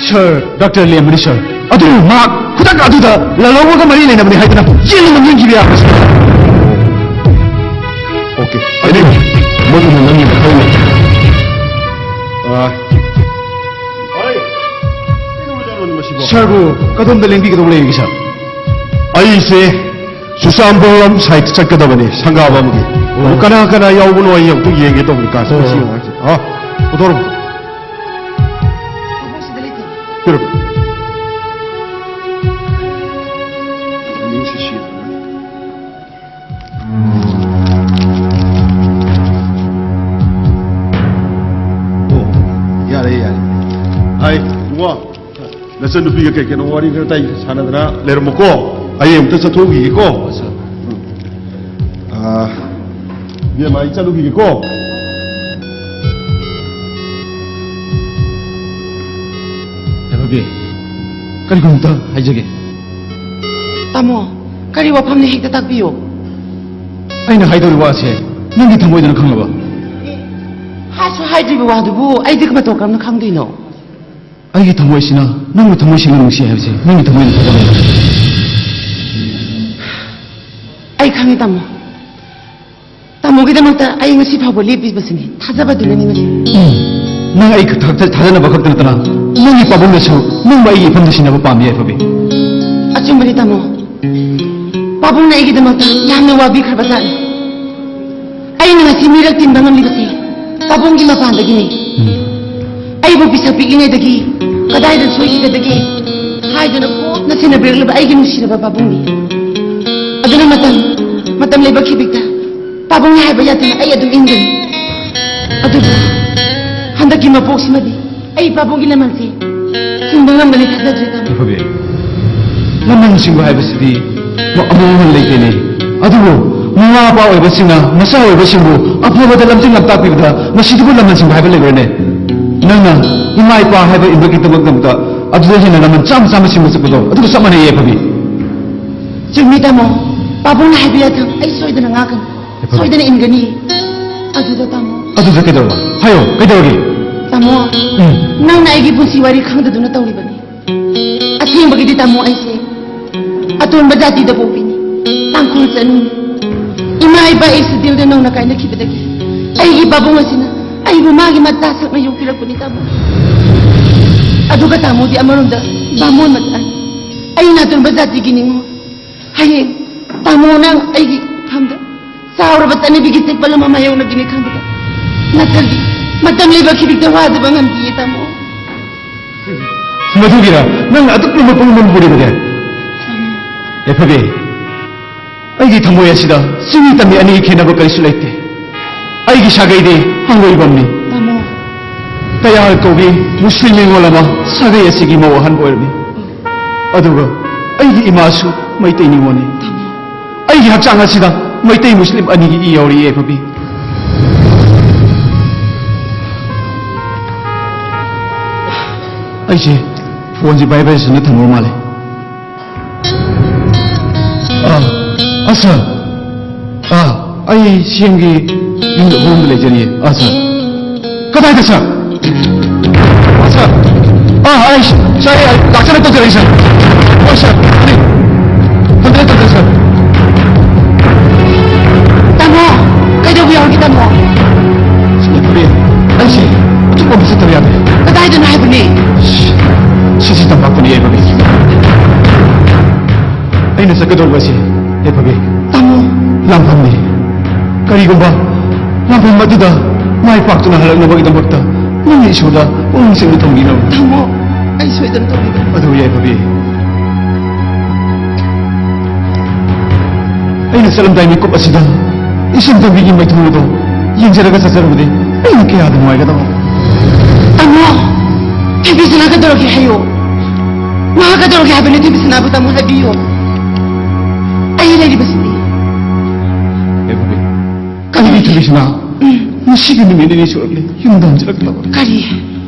ꯁꯥꯔ, ꯗꯥꯛꯇꯔ ꯂꯦꯝꯕꯅꯤ, ꯁꯥꯔ꯫ ꯑꯗꯨꯕꯨ ꯃꯍꯥꯛ ꯈꯨꯗꯛ ꯑꯗꯨꯗ ꯂꯥꯜꯍꯧꯕꯒ ꯃꯔꯤ ꯂꯩꯅꯕꯅꯤ ꯍꯥꯏꯗꯨꯅ ꯆꯦꯟꯗꯨꯅ ꯅꯦꯝꯈꯤꯕ ꯌꯥꯕ꯭ꯔꯥ, ꯁꯥꯔ? ꯑꯣꯀꯦ꯫ ꯑꯗꯨ ꯃꯗꯨꯅ ꯅꯪꯒꯤ ꯃꯊꯧꯅꯤ꯫ ꯑꯥ꯫ ꯁꯥꯔꯕꯨ ꯀꯗꯣꯝꯗ ꯂꯦꯡꯕꯤꯒꯗꯧꯕ ꯂꯩꯔꯤꯒꯦ, ꯁꯥꯔ? ꯑꯩꯁꯦ ꯆꯨꯔꯆꯥꯟꯄꯨꯔ ꯂꯣꯝ ꯁꯥꯏꯠ ꯆꯠꯀꯗꯕꯅꯤ, ꯁꯪꯒꯥꯕꯝꯒꯤ꯫ ꯑꯣ꯫ ꯑꯗꯨ ꯀꯅꯥ ꯀꯅꯥ ꯌꯥꯎꯕꯅꯣ ꯑꯩ ꯑꯝꯇ ꯌꯦꯡꯒꯦ ꯇꯧꯕꯅꯤ, ꯀꯥꯁꯦ꯫ ꯑꯣ꯫ ꯃꯁꯤ ꯑꯉꯥꯡꯁꯦ꯫ ꯑꯥ, ꯄꯨꯊꯣꯔꯛꯑꯣ꯫ ꯄꯤꯔꯣ꯫ ꯑꯣ, ꯌꯥꯔꯦ, ꯌꯥꯔꯦ꯫ ꯍꯥꯏ, ꯏꯕꯨꯡꯉꯣ, ꯅꯆꯟꯅꯨꯄꯤꯒ ꯀꯩ ꯀꯩꯅꯣ ꯋꯥꯔꯤ ꯈꯔ ꯇꯥꯏ ꯁꯥꯟꯅꯗꯅ ꯂꯩꯔꯝꯃꯣꯀꯣ꯫ ꯑꯩ ꯑꯃꯨꯛꯇ ꯆꯠꯊꯣꯛꯎꯈꯤꯒꯦꯀꯣ꯫ ꯎꯝ꯫ ꯑꯥ, ꯏꯕꯦꯝꯃ, ꯑꯩ ꯆꯠꯂꯨꯈꯤꯒꯦꯀꯣ꯫ ꯌꯥꯏꯐꯕꯤ, ꯀꯔꯤꯒꯨꯝꯕ ꯑꯝꯇ ꯍꯥꯏꯖꯒꯦ꯫ ꯇꯥꯃꯣ, ꯀꯔꯤ ꯋꯥꯐꯝꯅꯣ ꯍꯦꯛꯇ ꯇꯥꯛꯄꯤꯌꯨ꯫ ꯑꯩꯅ ꯍꯥꯏꯗꯧꯔꯤꯕ ꯋꯥꯁꯦ ꯅꯪꯒꯤ ꯊꯃꯣꯏꯗꯨꯅ ꯈꯪꯂꯕ? ꯑꯦ, ꯍꯥꯏꯁꯨ ꯍꯥꯏꯗ꯭ꯔꯤꯕ ꯋꯥꯗꯨꯕꯨ ꯑꯩꯗꯤ ꯃꯇꯧ ꯀꯔꯝꯅ ꯈꯪꯗꯣꯏꯅꯣ? ꯑꯩꯒꯤ ꯊꯃꯣꯏꯁꯤꯅ ꯅꯪꯕꯨ ꯊꯃꯣꯏ ꯁꯦꯡꯅ ꯅꯨꯡꯁꯤ ꯍꯥꯏꯕꯁꯤ ꯅꯪꯒꯤ ꯊꯃꯣꯏꯅ ꯊꯥꯖꯕ ꯉꯝꯗ꯭ꯔꯦ꯫ ꯑꯩ ꯈꯪꯉꯤ, ꯇꯥꯃꯣ꯫ ꯇꯥꯃꯣꯒꯤꯗꯃꯛꯇ ꯑꯩ ꯉꯁꯤ ꯐꯥꯎꯕ ꯂꯦꯞꯄꯤꯕꯁꯤꯅꯤ꯫ ꯊꯥꯖꯕꯗꯨꯅꯅꯤ ꯃꯁꯤ꯫ ꯎꯝ꯫ ꯅꯪ ꯑꯩ ꯈꯛꯇ ꯊꯥꯖꯅꯕ ꯈꯛꯇ ꯅꯠꯇꯅ ꯅꯪꯒꯤ ꯄꯥꯕꯨꯡꯅꯁꯨ ꯅꯪꯕꯨ ꯑꯩꯒꯤ ꯏꯐꯝꯗ ꯁꯤꯟꯅꯕ ꯄꯥꯝꯃꯤ, ꯌꯥꯏꯐꯕꯤ꯫ ꯑꯆꯨꯝꯕꯅꯤ, ꯇꯥꯃꯣ꯫ ꯄꯥꯕꯨꯡꯅ ꯑꯩꯒꯤꯗꯃꯛꯇ ꯌꯥꯝꯅ ꯋꯥꯕꯤꯈ꯭ꯔꯕ ꯖꯥꯠꯅꯤ꯫ ꯑꯩꯅ ꯉꯁꯤ ꯃꯤꯔꯛ ꯇꯤꯟꯕ ꯉꯝꯂꯤꯕꯁꯤ ꯄꯥꯕꯨꯡꯒꯤ ꯃꯄꯥꯟꯗꯒꯤꯅꯤ꯫ ꯎꯝ꯫ ꯑꯩꯕꯨ ꯄꯤꯁꯛ ꯄꯤꯛꯂꯤꯉꯩꯗꯒꯤ ꯀꯗꯥꯏꯗ ꯁꯣꯏꯈꯤꯒꯗꯒꯦ ꯍꯥꯏꯗꯨꯅ ꯀꯨꯞꯅ ꯁꯦꯟꯅꯕꯤꯔꯛꯂꯕ ꯑꯩꯒꯤ ꯅꯨꯡꯁꯤꯔꯕ ꯄꯥꯕꯨꯡꯅꯤ꯫ ꯑꯗꯨꯅ ꯃꯇꯝ, ꯃꯇꯝ ꯂꯩꯕ ꯈꯤꯕꯤꯛꯇ ꯄꯥꯕꯨꯡꯅ ꯍꯥꯏꯕ ꯌꯥꯗꯅ ꯑꯩ ꯑꯗꯨꯝ ꯏꯟꯒꯅꯤ꯫ ꯑꯗꯨꯕꯨ ꯍꯟꯗꯛꯀꯤ ꯃꯄꯣꯛꯁꯤꯃꯗꯤ ꯑꯩ ꯄꯥꯕꯨꯡꯒꯤ ꯂꯃꯟꯁꯦ ꯁꯤꯡꯕ ꯉꯝꯒꯅꯤ ꯊꯥꯖꯗ꯭ꯔꯦ, ꯇꯥꯃꯣ꯫ ꯌꯥꯏꯐꯕꯤ, ꯂꯃꯟ ꯁꯤꯡꯕ ꯍꯥꯏꯕꯁꯤꯗꯤ ꯃ-, ꯑꯃꯨꯛ ꯍꯟꯅ ꯂꯩꯇꯦꯅꯦ꯫ ꯑꯗꯨꯕꯨ ꯃꯃꯥ ꯃꯄꯥ ꯑꯣꯏꯕꯁꯤꯡꯅ ꯃꯆꯥ ꯑꯣꯏꯕꯁꯤꯡꯕꯨ ꯑꯐꯕꯗ ꯂꯝꯖꯤꯡ ꯂꯝꯇꯥꯛꯄꯤꯕꯗ ꯃꯁꯤꯗꯕꯨ ꯂꯃꯟ ꯁꯤꯡꯕ ꯍꯥꯏꯕ ꯂꯩꯕ꯭ꯔꯅꯦ? ꯅꯪꯅ ꯏꯃꯥ ꯏꯄꯥ ꯍꯥꯏꯕ ꯏꯟꯕꯒꯤꯗꯃꯛꯇ ꯑꯗꯨꯗ ꯍꯦꯟꯅ ꯂꯃꯟ ꯆꯥꯝꯃ ꯆꯥꯝꯃ ꯁꯤꯡꯕ ꯆꯠꯄꯗꯣ ꯑꯗꯨꯒ ꯆꯞ ꯃꯥꯟꯅꯩ, ꯌꯥꯏꯐꯕꯤ꯫ ꯆꯨꯝꯃꯤ, ꯇꯥꯃꯣ꯫ ꯄꯥꯕꯨꯡꯅ ꯍꯥꯏꯕ ꯌꯥꯊꯪ ꯑꯩ ꯁꯣꯏꯗꯅ ꯉꯥꯛꯀꯅꯤ꯫ ꯌꯥꯏꯐꯕꯤ꯫ ꯁꯣꯏꯗꯅ ꯏꯟꯒꯅꯤ꯫ ꯑꯗꯨꯗ, ꯇꯥꯃꯣ꯫ ꯑꯗꯨꯗ ꯀꯩꯗꯧꯔꯕ? ꯍꯥꯏꯌꯣ, ꯀꯩꯗꯧꯔꯒꯦ? ꯇꯥꯃꯣ, ꯎꯝ꯫ ꯅꯪꯅ ꯑꯩꯒꯤ ꯄꯨꯟꯁꯤ ꯋꯥꯔꯤ ꯈꯪꯗꯗꯨꯅ ꯇꯧꯔꯤꯕꯅꯤ꯫ ꯑꯁꯦꯡꯕꯒꯤꯗꯤ, ꯇꯥꯃꯣ, ꯑꯩꯁꯦ ꯑꯇꯣꯟꯕ ꯖꯥꯇꯤꯗ ꯄꯣꯛꯄꯤꯅꯤ꯫ ꯇꯥꯡꯈꯨꯜ ꯆꯅꯨꯅꯤ꯫ ꯏꯃꯥ ꯏꯄꯥ ꯑꯦꯛꯁꯤꯗꯦꯟꯗ ꯅꯧꯅ ꯀꯥꯏꯅꯈꯤꯕꯗꯒꯤ ꯑꯩꯒꯤ ꯄꯥꯕꯨꯡ ꯑꯁꯤꯅ ꯑꯩꯕꯨ ꯃꯥꯒꯤ ꯃꯆꯥ ꯁꯛꯅ ꯌꯣꯛꯄꯤꯔꯛꯄꯅꯤ, ꯇꯥꯃꯣ꯫ ꯑꯗꯨꯒ ꯇꯥꯃꯣꯗꯤ ꯑꯃꯔꯣꯝꯗ ꯕꯥꯃꯣꯟ ꯃꯆꯥꯅꯤ꯫ ꯑꯩꯅ ꯑꯇꯣꯟꯕ ꯖꯥꯇꯤꯒꯤ ꯅꯤꯉꯣꯜ꯫ ꯍꯌꯦꯡ ꯇꯥꯃꯣꯅ ꯑꯩꯒꯤ ꯏꯐꯝꯗ ꯆꯥꯎꯔꯕ ꯆꯠꯅꯕꯤꯒꯤ ꯆꯦꯛꯄꯜ ꯑꯃ ꯃꯥꯌꯣꯛꯅꯒꯅꯤ ꯈꯟꯕꯗ ꯅꯠꯇ꯭ꯔꯗꯤ ꯃꯇꯝ ꯂꯩꯕ ꯈꯤꯕꯤꯛꯇ ꯋꯥꯗꯕ ꯉꯝꯗꯤꯌꯦ, ꯇꯥꯃꯣ꯫ ꯃꯗꯨꯒꯤꯔ ꯅꯪ ꯑꯗꯨꯛ ꯂꯨꯝꯕ ꯄꯨꯛꯅꯤꯡ ꯄꯨꯔꯤꯕꯗꯤ? ꯌꯥꯏꯐꯕꯤ, ꯑꯩꯒꯤ ꯊꯃꯣꯏ ꯑꯁꯤꯗ ꯆꯤꯡꯃꯤ ꯇꯝꯃꯤ ꯑꯅꯤꯒꯤ ꯈꯦꯠꯅꯕ ꯀꯔꯤꯁꯨ ꯂꯩꯇꯦ꯫ ꯑꯩꯒꯤ ꯁꯥꯒꯩꯗꯤ ꯍꯪꯒꯣꯏꯕꯝꯅꯤ꯫ ꯇꯥꯃꯣ꯫ ꯇꯌꯥꯔ ꯀꯧꯕꯤ ꯃꯨꯁꯂꯤꯝ ꯅꯤꯉꯣꯜ ꯑꯃ ꯁꯥꯒꯩ ꯑꯁꯤꯒꯤ ꯃꯧ ꯑꯍꯟꯕ ꯑꯣꯏꯔꯝꯃꯤ꯫ ꯑꯗꯨꯒ ꯑꯩꯒꯤ ꯏꯃꯥꯁꯨ ꯃꯩꯇꯩ ꯅꯤꯉꯣꯜꯅꯤ꯫ ꯑꯩꯒꯤ ꯍꯛꯆꯥꯡ ꯑꯁꯤꯗ ꯃꯩꯇꯩ ꯃꯨꯁꯂꯤꯝ ꯑꯅꯤꯒꯤ ꯏ ꯌꯥꯎꯔꯤ, ꯌꯥꯏꯐꯕꯤ꯫ ꯑꯩꯁꯦ ꯐꯣꯟꯁꯦ ꯚꯥꯏꯕ꯭ꯔꯦꯁꯟꯗ ꯊꯝꯃꯨꯔ ꯃꯥꯜꯂꯦ꯫ ꯑꯥ, ꯑꯥ, ꯁꯥꯔ꯫ ꯑꯥ, ꯑꯩ ꯁꯤ ꯑꯦꯝꯒꯤ ꯌꯨꯝꯗ, ꯍꯣꯝꯗ ꯂꯩꯖꯔꯤꯌꯦ꯫ ꯑꯥ, ꯁꯥꯔ꯫ ꯀꯗꯥꯏꯗ, ꯁꯥꯔ? ꯑꯥ, ꯁꯥꯔ꯫ ꯑꯥ, ꯑꯩ, ꯁꯥꯔ, ꯑꯩ ꯂꯥꯛꯆꯔꯦ, ꯇꯧꯖꯔꯛꯏ, ꯁꯥꯔ꯫ ꯍꯣꯏ, ꯁꯥꯔ, ꯑꯩ ꯇꯧꯖꯔꯦ, ꯇꯧꯖꯔꯦ, ꯁꯥꯔ꯫ ꯇꯥꯃꯣ, ꯀꯩꯗꯧꯕ ꯌꯥꯎꯔꯒꯦ, ꯇꯥꯃꯣ? ꯁꯤ ꯌꯥꯏꯐꯕꯤ, ꯑꯩꯁꯦ ꯑꯆꯨꯝꯕ ꯑꯃ ꯆꯠꯇꯕ ꯌꯥꯗꯦ꯫ ꯀꯗꯥꯏꯗꯅꯣ ꯍꯥꯏꯕꯅꯦ? ꯁꯤ, ꯁꯤ ꯇꯝꯄꯥꯛꯇꯅꯤ, ꯌꯥꯏꯐꯕꯤ꯫ ꯑꯩꯅ ꯆꯠꯀꯗꯧꯕ ꯑꯁꯤ, ꯌꯥꯏꯐꯕꯤ, ꯇꯥꯃꯣ꯫ ꯂꯥꯟꯐꯝꯅꯤ꯫ ꯀꯔꯤꯒꯨꯝꯕ ꯂꯥꯟꯐꯝ ꯑꯗꯨꯗ ꯃꯥꯏ ꯄꯥꯛꯇꯨꯅ ꯍꯜꯂꯛꯅꯕꯒꯤꯗꯃꯛꯇ ꯅꯪꯅ ꯏꯁꯣꯔꯗ ꯄꯨꯛꯅꯤꯡ ꯆꯦꯠꯅ ꯊꯧꯅꯤꯅꯕ꯫ ꯇꯥꯃꯣ, ꯑꯩ ꯁꯣꯏꯗꯅ ꯇꯧꯕꯤꯒꯦ꯫ ꯑꯗꯨ ꯌꯥꯏꯐꯕꯤ, ꯑꯩꯅ ꯆꯠꯂꯝꯗꯥꯏ ꯃꯤꯀꯨꯞ ꯑꯁꯤꯗ ꯏꯆꯟ ꯇꯣꯝꯕꯤꯒꯤ ꯃꯥꯏꯊꯣꯡ ꯑꯗꯨ ꯌꯦꯡꯖꯔꯒ ꯆꯠꯆꯔꯕꯗꯤ ꯑꯩꯅ ꯀꯌꯥꯗ ꯅꯨꯡꯉꯥꯏꯒꯗꯕ꯫ ꯇꯥꯃꯣ, ꯊꯣꯏꯕꯤꯁꯅꯥ ꯀꯩꯗꯧꯔꯒꯦ ꯍꯥꯏꯌꯣ꯫ ꯃꯍꯥꯛ ꯀꯩꯗꯧꯔꯒꯦ ꯍꯥꯏꯕꯅꯦ, ꯊꯣꯏꯕꯤꯁꯅꯥꯕꯨ ꯇꯥꯃꯣ ꯍꯥꯏꯕꯤꯌꯣ꯫ ꯑꯩ ꯂꯩꯔꯤꯕꯁꯤꯗꯤ꯫ ꯌꯥꯏꯐꯕꯤ, ꯀꯔꯤ ꯊꯣꯏꯕꯤꯁꯅꯥ? ꯎꯝ꯫ ꯉꯁꯤꯒꯤ ꯅꯨꯃꯤꯠ ꯅꯤꯅꯤ ꯁꯨꯔꯕꯅꯤ ꯌꯨꯝꯗ ꯍꯟꯖꯤꯜꯂꯛꯇꯕ꯫ ꯀꯔꯤ?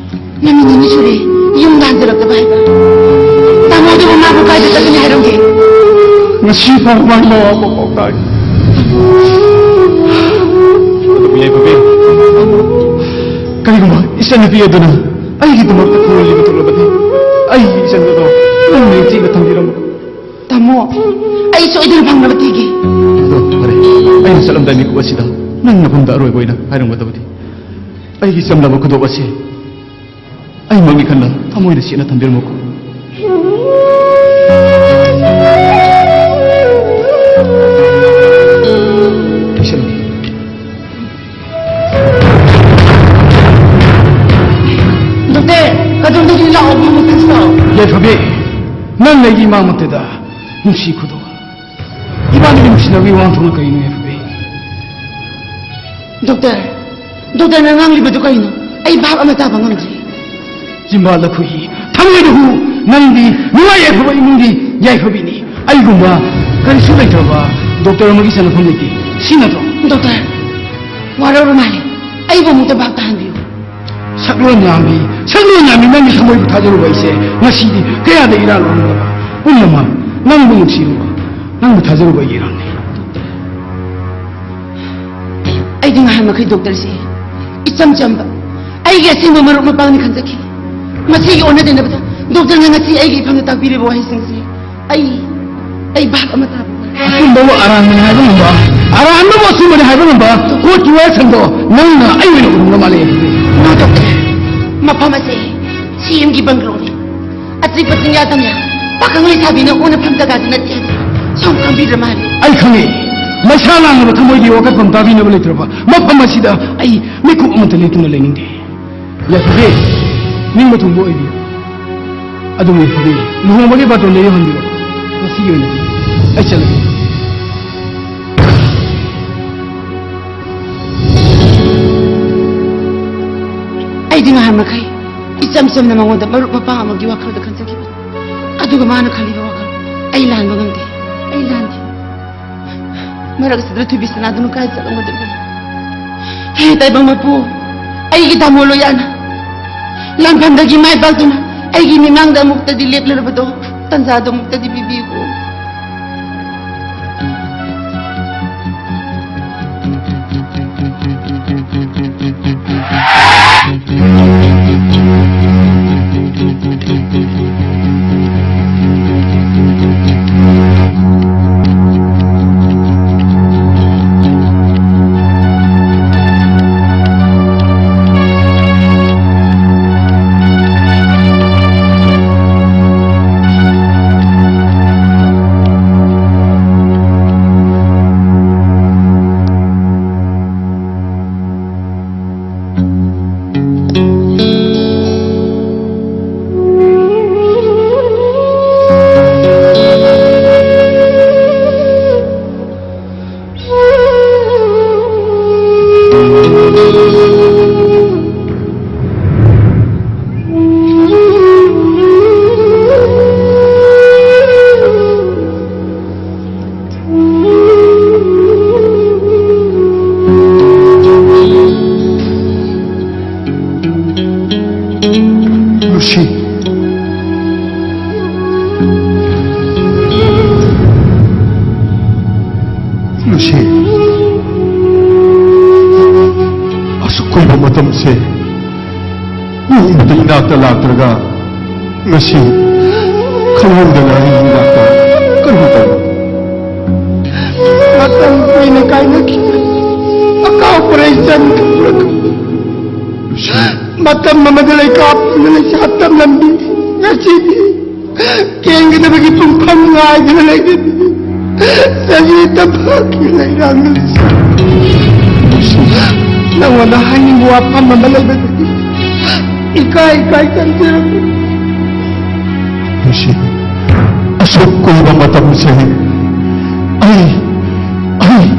ꯅꯨꯃꯤꯠ ꯅꯤꯅꯤ ꯁꯨꯔꯦ ꯌꯨꯝꯗ ꯍꯟꯖꯤꯜꯂꯛꯇꯕ ꯍꯥꯏꯕ꯫ ꯇꯥꯃꯣꯗꯨꯕꯨ ꯃꯥꯕꯨ ꯀꯥꯏꯗ ꯆꯠꯀꯅꯤ ꯍꯥꯏꯔꯝꯒꯦ? ꯉꯁꯤ ꯐꯥꯎ ꯃꯥꯒꯤ ꯃꯋꯥ ꯑꯃꯐꯥꯎ ꯇꯥꯏ꯫ ꯑꯗꯨꯕꯨ ꯌꯥꯏꯐꯕꯤ, ꯀꯔꯤꯒꯨꯝꯕ ꯏꯆꯟꯅꯨꯄꯤ ꯑꯗꯨꯅ ꯑꯩꯒꯤꯗꯃꯛꯇ ꯈꯣꯡꯂꯣꯏ ꯄꯨꯊꯣꯛꯂꯕꯗꯤ ꯑꯩꯒꯤ ꯏꯆꯟ ꯑꯗꯣ ꯅꯪꯅ ꯅꯤꯡꯊꯤꯅ ꯊꯝꯕꯤꯔꯝꯃꯨ꯫ ꯇꯥꯃꯣ, ꯑꯩ ꯁꯣꯏꯗꯅ ꯐꯪꯅꯕ ꯊꯤꯒꯦ꯫ ꯑꯗꯣ ꯐꯔꯦ, ꯑꯩꯅ ꯆꯠꯂꯝꯗꯥꯏ ꯃꯤꯀꯨꯞ ꯑꯁꯤꯗ ꯅꯪ ꯅꯐꯝꯗ ꯑꯔꯣꯏꯕ ꯑꯣꯏꯅ ꯍꯥꯏꯔꯝꯒꯗꯕꯗꯤ꯫ ꯑꯩꯒꯤ ꯆꯝꯂꯕ ꯈꯨꯗꯣꯞ ꯑꯁꯤ ꯑꯩꯃꯛꯅꯤ ꯈꯟꯅ ꯊꯃꯣꯏꯗ ꯁꯦꯠꯅ ꯊꯝꯕꯤꯔꯝꯃꯨꯀꯣ꯫ ꯄꯤꯁꯜꯂꯨ꯫ ꯗꯣꯛꯇꯔ, ꯑꯗꯣꯝꯗꯒꯤ ꯂꯥꯛꯑꯣ, ꯃꯤ ꯑꯃ ꯇꯦꯁ ꯇꯧ꯫ ꯌꯥꯏꯐꯕꯤ, ꯅꯪ ꯑꯩꯒꯤ ꯏꯃꯥꯃꯛꯇꯗ ꯅꯨꯡꯁꯤ ꯈꯨꯗꯣꯜ꯫ ꯏꯕꯥꯅꯤꯒꯤ ꯅꯨꯡꯁꯤꯅꯕꯒꯤ ꯋꯥꯍꯟꯊꯣꯛꯅ ꯀꯔꯤꯅꯣ, ꯌꯥꯏꯐꯕꯤ? ꯗꯣꯛꯇꯔ, ꯗꯣꯛꯇꯔꯅ ꯉꯥꯡꯂꯤꯕꯗꯨ ꯀꯔꯤꯅꯣ? ꯑꯩ ꯚꯥꯞ ꯑꯃ ꯇꯥꯕ ꯉꯝꯗ꯭ꯔꯦ꯫ ꯆꯤꯝꯕꯥꯜꯗ ꯈꯨꯍꯤ, ꯊꯃꯣꯏꯗ ꯍꯨ, ꯅꯪꯗꯤ ꯅꯨꯡꯉꯥꯏ ꯌꯥꯏꯐꯕ ꯏꯃꯨꯡꯒꯤ ꯌꯥꯏꯐꯕꯤꯅꯤ꯫ ꯑꯩꯒꯨꯝꯕ ꯀꯔꯤꯁꯨ ꯂꯩꯇ꯭ꯔꯕ ꯗꯣꯛꯇꯔ ꯑꯃꯒꯤ ꯆꯟꯅꯐꯝ ꯂꯩꯇꯦ꯫ ꯁꯤ ꯅꯠꯇ꯭ꯔꯣ? ꯗꯣꯛꯇꯔ, ꯋꯥꯔꯧꯔ ꯃꯥꯜꯂꯦ꯫ ꯑꯩꯕꯨ ꯑꯃꯨꯛꯇ ꯚꯥꯞ ꯇꯥꯍꯟꯕꯤꯌꯨ꯫ ꯁꯛꯂꯣꯟ ꯌꯥꯝꯕꯤ, ꯁꯛꯂꯣꯟ ꯌꯥꯝꯕꯤ, ꯅꯪꯒꯤ ꯊꯃꯣꯏꯕꯨ ꯊꯥꯖꯔꯨꯕ ꯑꯩꯁꯦ ꯉꯁꯤꯗꯤ ꯀꯌꯥꯗ ꯏꯔꯥꯜ ꯑꯣꯏꯔꯝꯂꯕ? ꯄꯨꯝꯅꯃꯛ ꯅꯪꯕꯨ ꯅꯨꯡꯁꯤꯔꯨꯕ, ꯅꯪꯕꯨ ꯊꯥꯖꯔꯨꯕ ꯑꯩꯒꯤ ꯏꯔꯥꯜꯅꯤ꯫ ꯑꯩꯗꯤ ꯉꯍꯥꯟ ꯃꯈꯩ ꯗꯣꯛꯇꯔꯁꯤ ꯏꯆꯝ ꯆꯝꯕ ꯑꯩꯒꯤ ꯑꯁꯦꯡꯕ ꯃꯔꯨꯞ ꯃꯄꯥꯡꯅꯤ ꯈꯟꯖꯈꯤ꯫ ꯃꯁꯤꯒꯤ ꯑꯣꯟꯅ ꯇꯩꯅꯕꯗ ꯗꯣꯛꯇꯔꯅ ꯉꯁꯤ ꯑꯩꯒꯤ ꯏꯐꯝꯗ ꯇꯥꯛꯄꯤꯔꯤꯕ ꯋꯥꯍꯩꯁꯤꯡꯁꯤ ꯑꯩ, ꯑꯩ ꯚꯥꯕ ꯑꯃ ꯇꯥꯕ ꯉꯝꯗꯦ꯫ ꯑꯆꯨꯝꯕꯕꯨ ꯑꯔꯥꯟꯕꯅꯤ ꯍꯥꯏꯕ ꯉꯝꯕ, ꯑꯔꯥꯟꯕꯕꯨ ꯑꯆꯨꯝꯕꯅꯤ ꯍꯥꯏꯕ ꯉꯝꯕ ꯀꯣꯔꯠꯀꯤ ꯋꯥꯌꯦꯜꯁꯪꯗꯣ ꯅꯪꯅ ꯑꯩ ꯑꯣꯏꯅ ꯎꯔꯝꯒ ꯃꯥꯜꯂꯦ꯫ ꯅꯣ ꯗꯣꯛꯇꯔ, ꯃꯐꯝ ꯑꯁꯦ ꯁꯤ ꯑꯦꯝꯒꯤ ꯕꯪꯒ꯭ꯂꯣꯅꯤ꯫ ꯑꯆꯤꯛꯄ ꯆꯤꯡꯌꯥ ꯇꯝꯌꯥ, ꯄꯥꯈꯪ ꯂꯩꯁꯥꯕꯤꯅ ꯎꯅꯐꯝ ꯖꯒꯥꯗꯤ ꯅꯠꯇꯦ ꯍꯥꯏꯕꯁꯤ ꯁꯣꯝ ꯈꯪꯕꯤꯗ꯭ꯔ ꯃꯥꯜꯂꯦ꯫ ꯑꯩ ꯈꯪꯉꯤ꯫ ꯃꯩꯁꯥ ꯂꯥꯡꯂꯕ ꯊꯃꯣꯏꯒꯤ ꯋꯥꯀꯠꯐꯝ ꯇꯥꯕꯤꯅꯕ ꯂꯩꯇ꯭ꯔꯕ ꯃꯐꯝ ꯑꯁꯤꯗ ꯑꯩ ꯃꯤꯀꯨꯞ ꯑꯃꯠꯇ ꯂꯦꯞꯇꯨꯅ ꯂꯩꯅꯤꯡꯗꯦ꯫ ꯌꯥꯏꯐꯕꯤ, ꯅꯤꯡꯕ ꯊꯨꯡꯕ ꯑꯣꯏꯕꯤꯌꯨ꯫ ꯑꯗꯨꯕꯨ ꯌꯥꯏꯐꯕꯤ, ꯂꯨꯍꯣꯡꯕꯒꯤ ꯕꯥꯇꯣꯟꯗꯣ ꯌꯧꯍꯟꯕꯤꯔꯣ꯫ ꯉꯁꯤꯒꯤ ꯑꯣꯏꯅꯗꯤ ꯑꯩ ꯆꯠꯂꯒꯦ꯫ ꯑꯩꯗꯤ ꯉꯍꯥꯟ ꯃꯈꯩ ꯏꯆꯝ ꯆꯝꯅ ꯃꯉꯣꯟꯗ ꯃꯔꯨꯞ ꯃꯄꯥꯡ ꯑꯃꯒꯤ ꯋꯥꯈꯜꯗ ꯈꯟꯖꯈꯤꯕꯅꯤ꯫ ꯑꯗꯨꯒ ꯃꯥꯅ ꯈꯜꯂꯤꯕ ꯋꯥꯈꯜ ꯑꯩ ꯂꯥꯟꯕ ꯉꯝꯗꯦ꯫ ꯑꯩ ꯂꯥꯟꯗꯦ꯫ ꯃꯔꯛ ꯑꯁꯤꯗ ꯊꯣꯏꯕꯤ ꯁꯅꯥꯗꯨꯅ ꯀꯥꯏ ꯆꯠꯂꯝꯒꯗꯒꯦ? ꯍꯦ ꯇꯥꯏꯕꯪ ꯃꯄꯨ, ꯑꯩꯒꯤ ꯗꯥꯃꯣ ꯂꯣꯌꯥꯅ ꯂꯥꯟꯐꯝꯗꯒꯤ ꯃꯥꯏ ꯄꯥꯛꯇꯨꯅ ꯑꯩꯒꯤ ꯃꯤꯃꯥꯡꯗ ꯑꯃꯨꯛꯇꯗꯤ ꯂꯦꯞꯂꯔꯕꯗꯣ, ꯇꯟꯖꯥꯗꯣ ꯑꯃꯨꯛꯇꯗꯤ ꯄꯤꯕꯤꯌꯨ꯫ ꯂꯨꯁꯤ꯫ ꯂꯨꯁꯤ꯫ ꯑꯁꯨꯛ ꯀꯨꯏꯕ ꯃꯇꯝꯁꯦ ꯅꯣꯡꯃꯇ ꯏꯅꯥꯛꯇ ꯂꯥꯛꯇ꯭ꯔꯒ ꯉꯁꯤ ꯈꯪꯍꯧꯗꯅ ꯑꯩ ꯏꯅꯥꯛꯇ ꯀꯔꯝ ꯇꯧꯔꯤ? ꯃꯇꯝ ꯀꯨꯏꯅ ꯀꯥꯏꯅꯈꯤꯕ ꯑꯀꯥꯎ ꯄꯔꯩ ꯆꯟꯈ꯭ꯔꯒ, ꯃꯇꯝ ꯑꯃꯗ ꯂꯩꯀꯥꯞꯇꯨꯅ ꯂꯩꯁꯥ ꯇꯝꯂꯝꯕꯤ, ꯉꯁꯤꯗꯤ ꯀꯦꯟꯒꯗꯕꯒꯤ ꯄꯨꯡꯐꯝ ꯉꯥꯏꯗꯨꯅ ꯂꯩꯔꯤꯕꯤ ꯆꯍꯤ ꯇꯝꯄꯥꯛꯀꯤ ꯂꯩꯔꯥꯡꯅ ꯂꯩꯁꯥ꯫ ꯅꯉꯣꯟꯗ ꯍꯥꯏꯅꯤꯡꯕ ꯋꯥꯐꯝ ꯑꯃ ꯂꯩꯕꯗꯒꯤ ꯏꯀꯥꯏ ꯏꯀꯥꯏ ꯆꯪꯖꯔꯛꯄꯅꯤ꯫ ꯅꯨꯡꯁꯤ, ꯑꯁꯨꯛ ꯀꯨꯏꯕ ꯃꯇꯝꯁꯦ ꯑꯩ, ꯑꯩ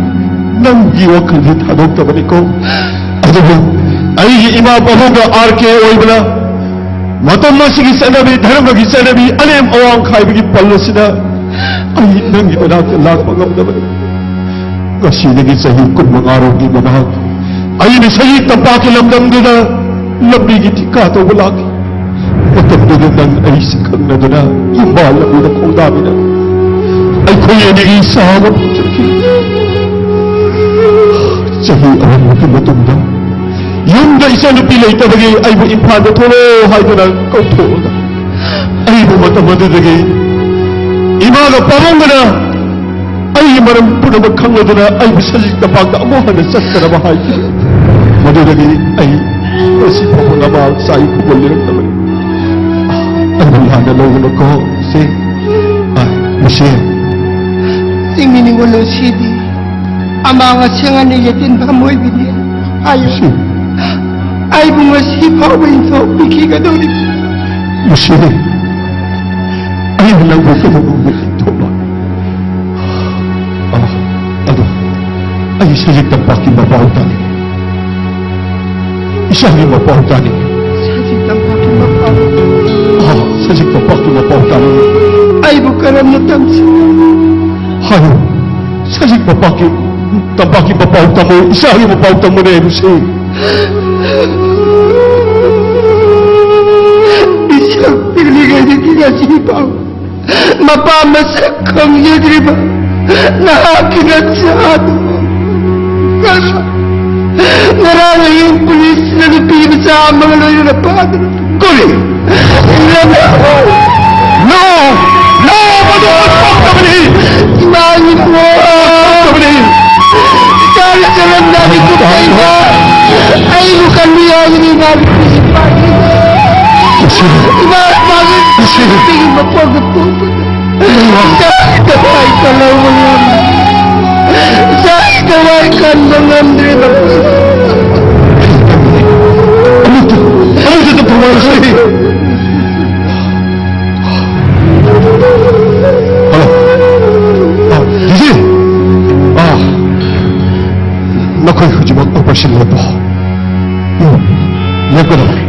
ꯅꯪꯒꯤ ꯋꯥꯈꯜꯗꯤ ꯊꯥꯗꯣꯛꯇꯕꯅꯤꯀꯣ꯫ ꯑꯗꯨꯕꯨ ꯑꯩꯒꯤ ꯏꯃꯥ ꯄꯥꯕꯨꯡꯒ ꯑꯥꯔ ꯀꯦ ꯑꯣꯏꯕꯅ ꯃꯇꯝ ꯑꯁꯤꯒꯤ ꯆꯠꯅꯕꯤ, ꯙꯔꯃꯒꯤ ꯆꯠꯅꯕꯤ, ꯑꯅꯦꯝ ꯑꯋꯥꯡ ꯈꯥꯏꯕꯒꯤ ꯄꯜ ꯑꯁꯤꯗ ꯑꯩ ꯅꯪꯒꯤ ꯃꯅꯥꯛꯇ ꯂꯥꯛꯄ ꯉꯝꯗꯕꯅꯤ꯫ ꯉꯁꯤꯗꯒꯤ ꯆꯍꯤ ꯀꯨꯟꯃꯉꯥꯔꯣꯝꯒꯤ ꯃꯃꯥꯡ ꯑꯩꯅ ꯁꯖꯤꯛ ꯇꯝꯄꯥꯛꯀꯤ ꯂꯝꯗꯝꯗꯨꯗ ꯂꯝꯕꯤꯒꯤ ꯊꯤꯀꯥ ꯇꯧꯕ ꯂꯥꯛꯈꯤ꯫ ꯃꯇꯝꯗꯨꯗ ꯅꯪ ꯑꯩꯁꯤ ꯈꯪꯅꯗꯨꯅ ꯌꯨꯝꯕꯥꯜ ꯂꯝꯕꯤꯗ ꯈꯣꯡꯗꯥꯃꯤꯅ ꯑꯩꯈꯣꯏ ꯑꯅꯤꯒꯤ ꯏꯆꯥ ꯑꯃ ꯄꯣꯛꯆꯈꯤ꯫ ꯆꯍꯤ ꯑꯍꯨꯝꯃꯨꯛꯀꯤ ꯃꯇꯨꯡꯗ ꯌꯨꯝꯗ ꯏꯆꯟꯅꯨꯄꯤ ꯂꯩꯇꯕꯒꯤ ꯑꯩꯕꯨ ꯏꯝꯐꯥꯜꯗ ꯊꯣꯛꯂꯛꯑꯣ ꯍꯥꯏꯗꯨꯅ ꯀꯧꯊꯣꯛꯑꯒ ꯑꯩꯕꯨ ꯃꯇꯝ ꯑꯗꯨꯗꯒꯤ ꯏꯃꯥꯒ ꯄꯥꯕꯨꯡꯒꯅ ꯑꯩꯒꯤ ꯃꯔꯝ ꯄꯨꯝꯅꯃꯛ ꯈꯪꯂꯗꯨꯅ ꯑꯩꯕꯨ ꯁꯖꯤꯛ ꯇꯝꯄꯥꯛꯇ ꯑꯃꯨꯛ ꯍꯟꯅ ꯆꯠꯇꯅꯕ ꯍꯥꯏꯈꯤ꯫ ꯃꯗꯨꯗꯒꯤ ꯑꯩ ꯉꯁꯤ ꯐꯥꯎꯕ ꯅꯃꯥ ꯆꯥꯏ ꯈꯨꯕꯣꯜ ꯂꯤꯔꯛꯇꯕꯅꯤ꯫ ꯑꯩꯕꯨ ꯂꯥꯟꯅ ꯂꯧꯒꯅꯨꯀꯣ, ꯁꯦ꯫ ꯑ, ꯃꯁꯤ꯫ ꯆꯤꯡꯃꯤ ꯅꯤꯉꯣꯜ ꯂꯣꯏꯁꯤꯗꯤ ꯑꯃꯥꯡ ꯑꯁꯦꯡ ꯑꯅꯤ ꯌꯦꯇꯤꯟ ꯐꯝ ꯑꯣꯏꯕꯤꯅꯤ ꯍꯥꯏꯌꯨ꯫ ꯁꯤ꯫ ꯑꯩꯕꯨ ꯉꯁꯤ ꯐꯥꯎꯕ ꯏꯟꯊꯣꯛꯄꯤꯈꯤꯒꯗꯧꯔꯤꯕ꯫ ꯃꯁꯤ꯫ ꯑꯩꯅ ꯅꯪꯕꯨ ꯀꯩꯗꯧꯅꯨꯡꯗ ꯏꯟꯊꯣꯛꯂꯣꯏ꯫ ꯑ, ꯑꯗꯣ ꯑꯩ ꯁꯖꯤꯛ ꯇꯝꯄꯥꯛꯀꯤ ꯃꯄꯥꯎ ꯇꯥꯅꯤꯡꯉꯤ꯫ ꯏꯆꯥꯒꯤ ꯃꯄꯥꯎ ꯇꯥꯅꯤꯡꯉꯤ꯫ ꯁꯖꯤꯛ ꯇꯝꯄꯥꯛꯀꯤ ꯃꯄꯥꯎ꯫ ꯑ, ꯁꯖꯤꯛ ꯇꯝꯄꯥꯛꯀꯤ ꯃꯄꯥꯎ ꯇꯥꯅꯤꯡꯉꯤ꯫ ꯑꯩꯕꯨ ꯀꯔꯝꯅ ꯇꯝꯁꯤ? ꯍꯥꯏꯌꯨ꯫ ꯁꯖꯤꯛ ꯇꯝꯄꯥꯛꯀꯤ, ꯇꯝꯄꯥꯛꯀꯤ ꯃꯄꯥꯎ ꯇꯝꯃꯨ꯫ ꯏꯆꯥꯒꯤ ꯃꯄꯥꯎ ꯇꯝꯃꯨꯅꯦ, ꯃꯁꯤ꯫ ꯏꯆꯥ ꯄꯤꯛꯂꯤꯉꯩꯗꯒꯤ ꯉꯁꯤ ꯐꯥꯎ ꯃꯄꯥ ꯃꯁꯛ ꯈꯪꯖꯗ꯭ꯔꯤꯕ ꯅꯍꯥꯛꯀꯤ ꯅꯆꯥꯗꯨ ꯉꯔꯥꯡ, ꯉꯔꯥꯡ ꯑꯍꯤꯡ ꯄꯨꯂꯤꯁꯅ ꯅꯨꯄꯤ ꯃꯆꯥ ꯑꯃꯒ ꯂꯣꯏꯅꯅ ꯀꯔꯤ? ꯏꯔꯦꯝꯅ! No! No! ꯃꯗꯨ ꯊꯣꯛꯇꯕꯅꯤ! ꯏꯃꯥꯒꯤ ꯊꯣꯛꯇꯕꯅꯤ! ꯏꯆꯥꯒꯤ ꯆꯠꯂꯝꯗꯥꯏꯒꯤ ꯀꯨꯞꯄꯩꯗ ꯑꯩꯕꯨ ꯀꯟꯕꯤꯌꯨ ꯍꯥꯏꯕꯅꯤ ꯏꯃꯥꯒꯤ ꯏꯃꯥꯒꯤ ꯏꯃꯥ ꯏꯃꯥꯒꯤ ꯅꯨꯄꯤꯒꯤ ꯃꯄꯣꯛꯇ ꯄꯣꯛꯄꯗ ꯏꯆꯥꯒꯤ ꯊꯋꯥꯏ ꯀꯜꯍꯧꯕ ꯉꯝꯗ꯭ꯔꯦ꯫ ꯏꯆꯥꯒꯤ ꯊꯋꯥꯏ ꯀꯟꯕ ꯉꯝꯗ꯭ꯔꯦ ꯃꯄꯣꯛꯇ꯫ ꯑꯃꯨꯛꯇ, ꯑꯃꯨꯛꯇ ꯄ꯭ꯔꯃꯥꯟ ꯍꯜꯂꯣ꯫ ꯑꯥ, ꯗꯤꯖꯤ꯫ ꯑꯥ, ꯅꯈꯣꯏ ꯍꯧꯖꯤꯛꯃꯛ operation ꯂꯦꯞꯄꯣ꯫ ꯎꯝ, ꯂꯦꯞꯀꯗꯧꯔꯦ꯫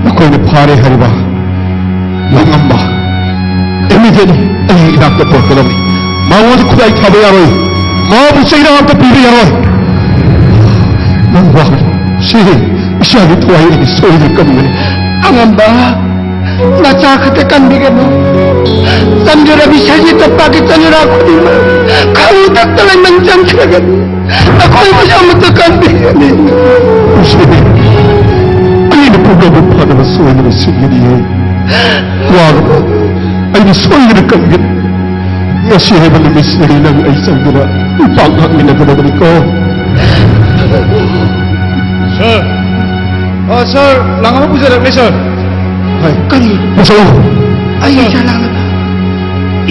ꯅꯈꯣꯏꯅ ꯐꯥꯔꯦ ꯍꯥꯏꯔꯤꯕ ꯂꯥꯡꯉꯝꯕ immediately ꯑꯩ ꯏꯅꯥꯛꯇ ꯄꯨꯔꯛꯀꯗꯕꯅꯤ꯫ ꯃꯉꯣꯟꯗ ꯈꯨꯠꯂꯥꯏ ꯊꯥꯕ ꯌꯥꯔꯣꯏ꯫ ꯃꯥꯕꯨ ꯆꯩꯅꯥ ꯑꯝꯇ ꯄꯤꯕ ꯌꯥꯔꯣꯏ꯫ ꯅꯪ ꯋꯥꯒꯅꯨ꯫ ꯁꯤ ꯏꯆꯥꯒꯤ ꯊꯋꯥꯏ ꯑꯩꯅ ꯁꯣꯏꯗꯅ ꯀꯟꯒꯅꯤ꯫ ꯑꯉꯝꯕ, ꯅꯆꯥ ꯈꯛꯇ ꯀꯟꯕꯤꯒꯅꯨ꯫ ꯆꯟꯖꯔꯕꯤ ꯁꯖꯤꯛ ꯇꯝꯄꯥꯛꯀꯤ ꯆꯅꯨꯔꯥ ꯈꯨꯗꯤꯡꯃꯛ ꯈꯪꯗꯛꯇ ꯂꯩꯃꯟ ꯆꯪꯈ꯭ꯔꯒꯅꯤ꯫ ꯑꯩꯈꯣꯏꯕꯨꯁꯨ ꯑꯃꯠꯇ ꯀꯟꯕꯤꯒꯅꯤ꯫ ꯏꯆꯦ, ꯑꯩꯅ ꯄꯨꯝꯅꯃꯛ ꯐꯅꯕ ꯁꯣꯏꯗꯅ ꯁꯤꯟꯒꯅꯤꯌꯦ꯫ ꯋꯥꯒꯅꯨ, ꯑꯩꯅ ꯁꯣꯏꯗꯅ ꯀꯟꯒꯅꯤ꯫ ꯉꯁꯤ ꯍꯥꯏꯕ ꯅꯨꯃꯤꯠꯁꯤꯗꯒꯤ ꯅꯪ ꯑꯩ ꯆꯪꯗꯅ ꯄꯥꯛ ꯉꯥꯛꯃꯤꯟꯅꯒꯗꯕꯅꯤꯀꯣ꯫ ꯁꯥꯔ! ꯑ, ꯁꯥꯔ, ꯂꯥꯡ ꯑꯃ ꯄꯨꯖꯔꯛꯂꯦ, ꯁꯥꯔ꯫ ꯍꯣꯏ꯫ ꯀꯔꯤ? ꯄꯨꯁꯜꯂꯣ꯫ ꯑꯩ ꯏꯆꯥ ꯂꯥꯛꯅꯕ?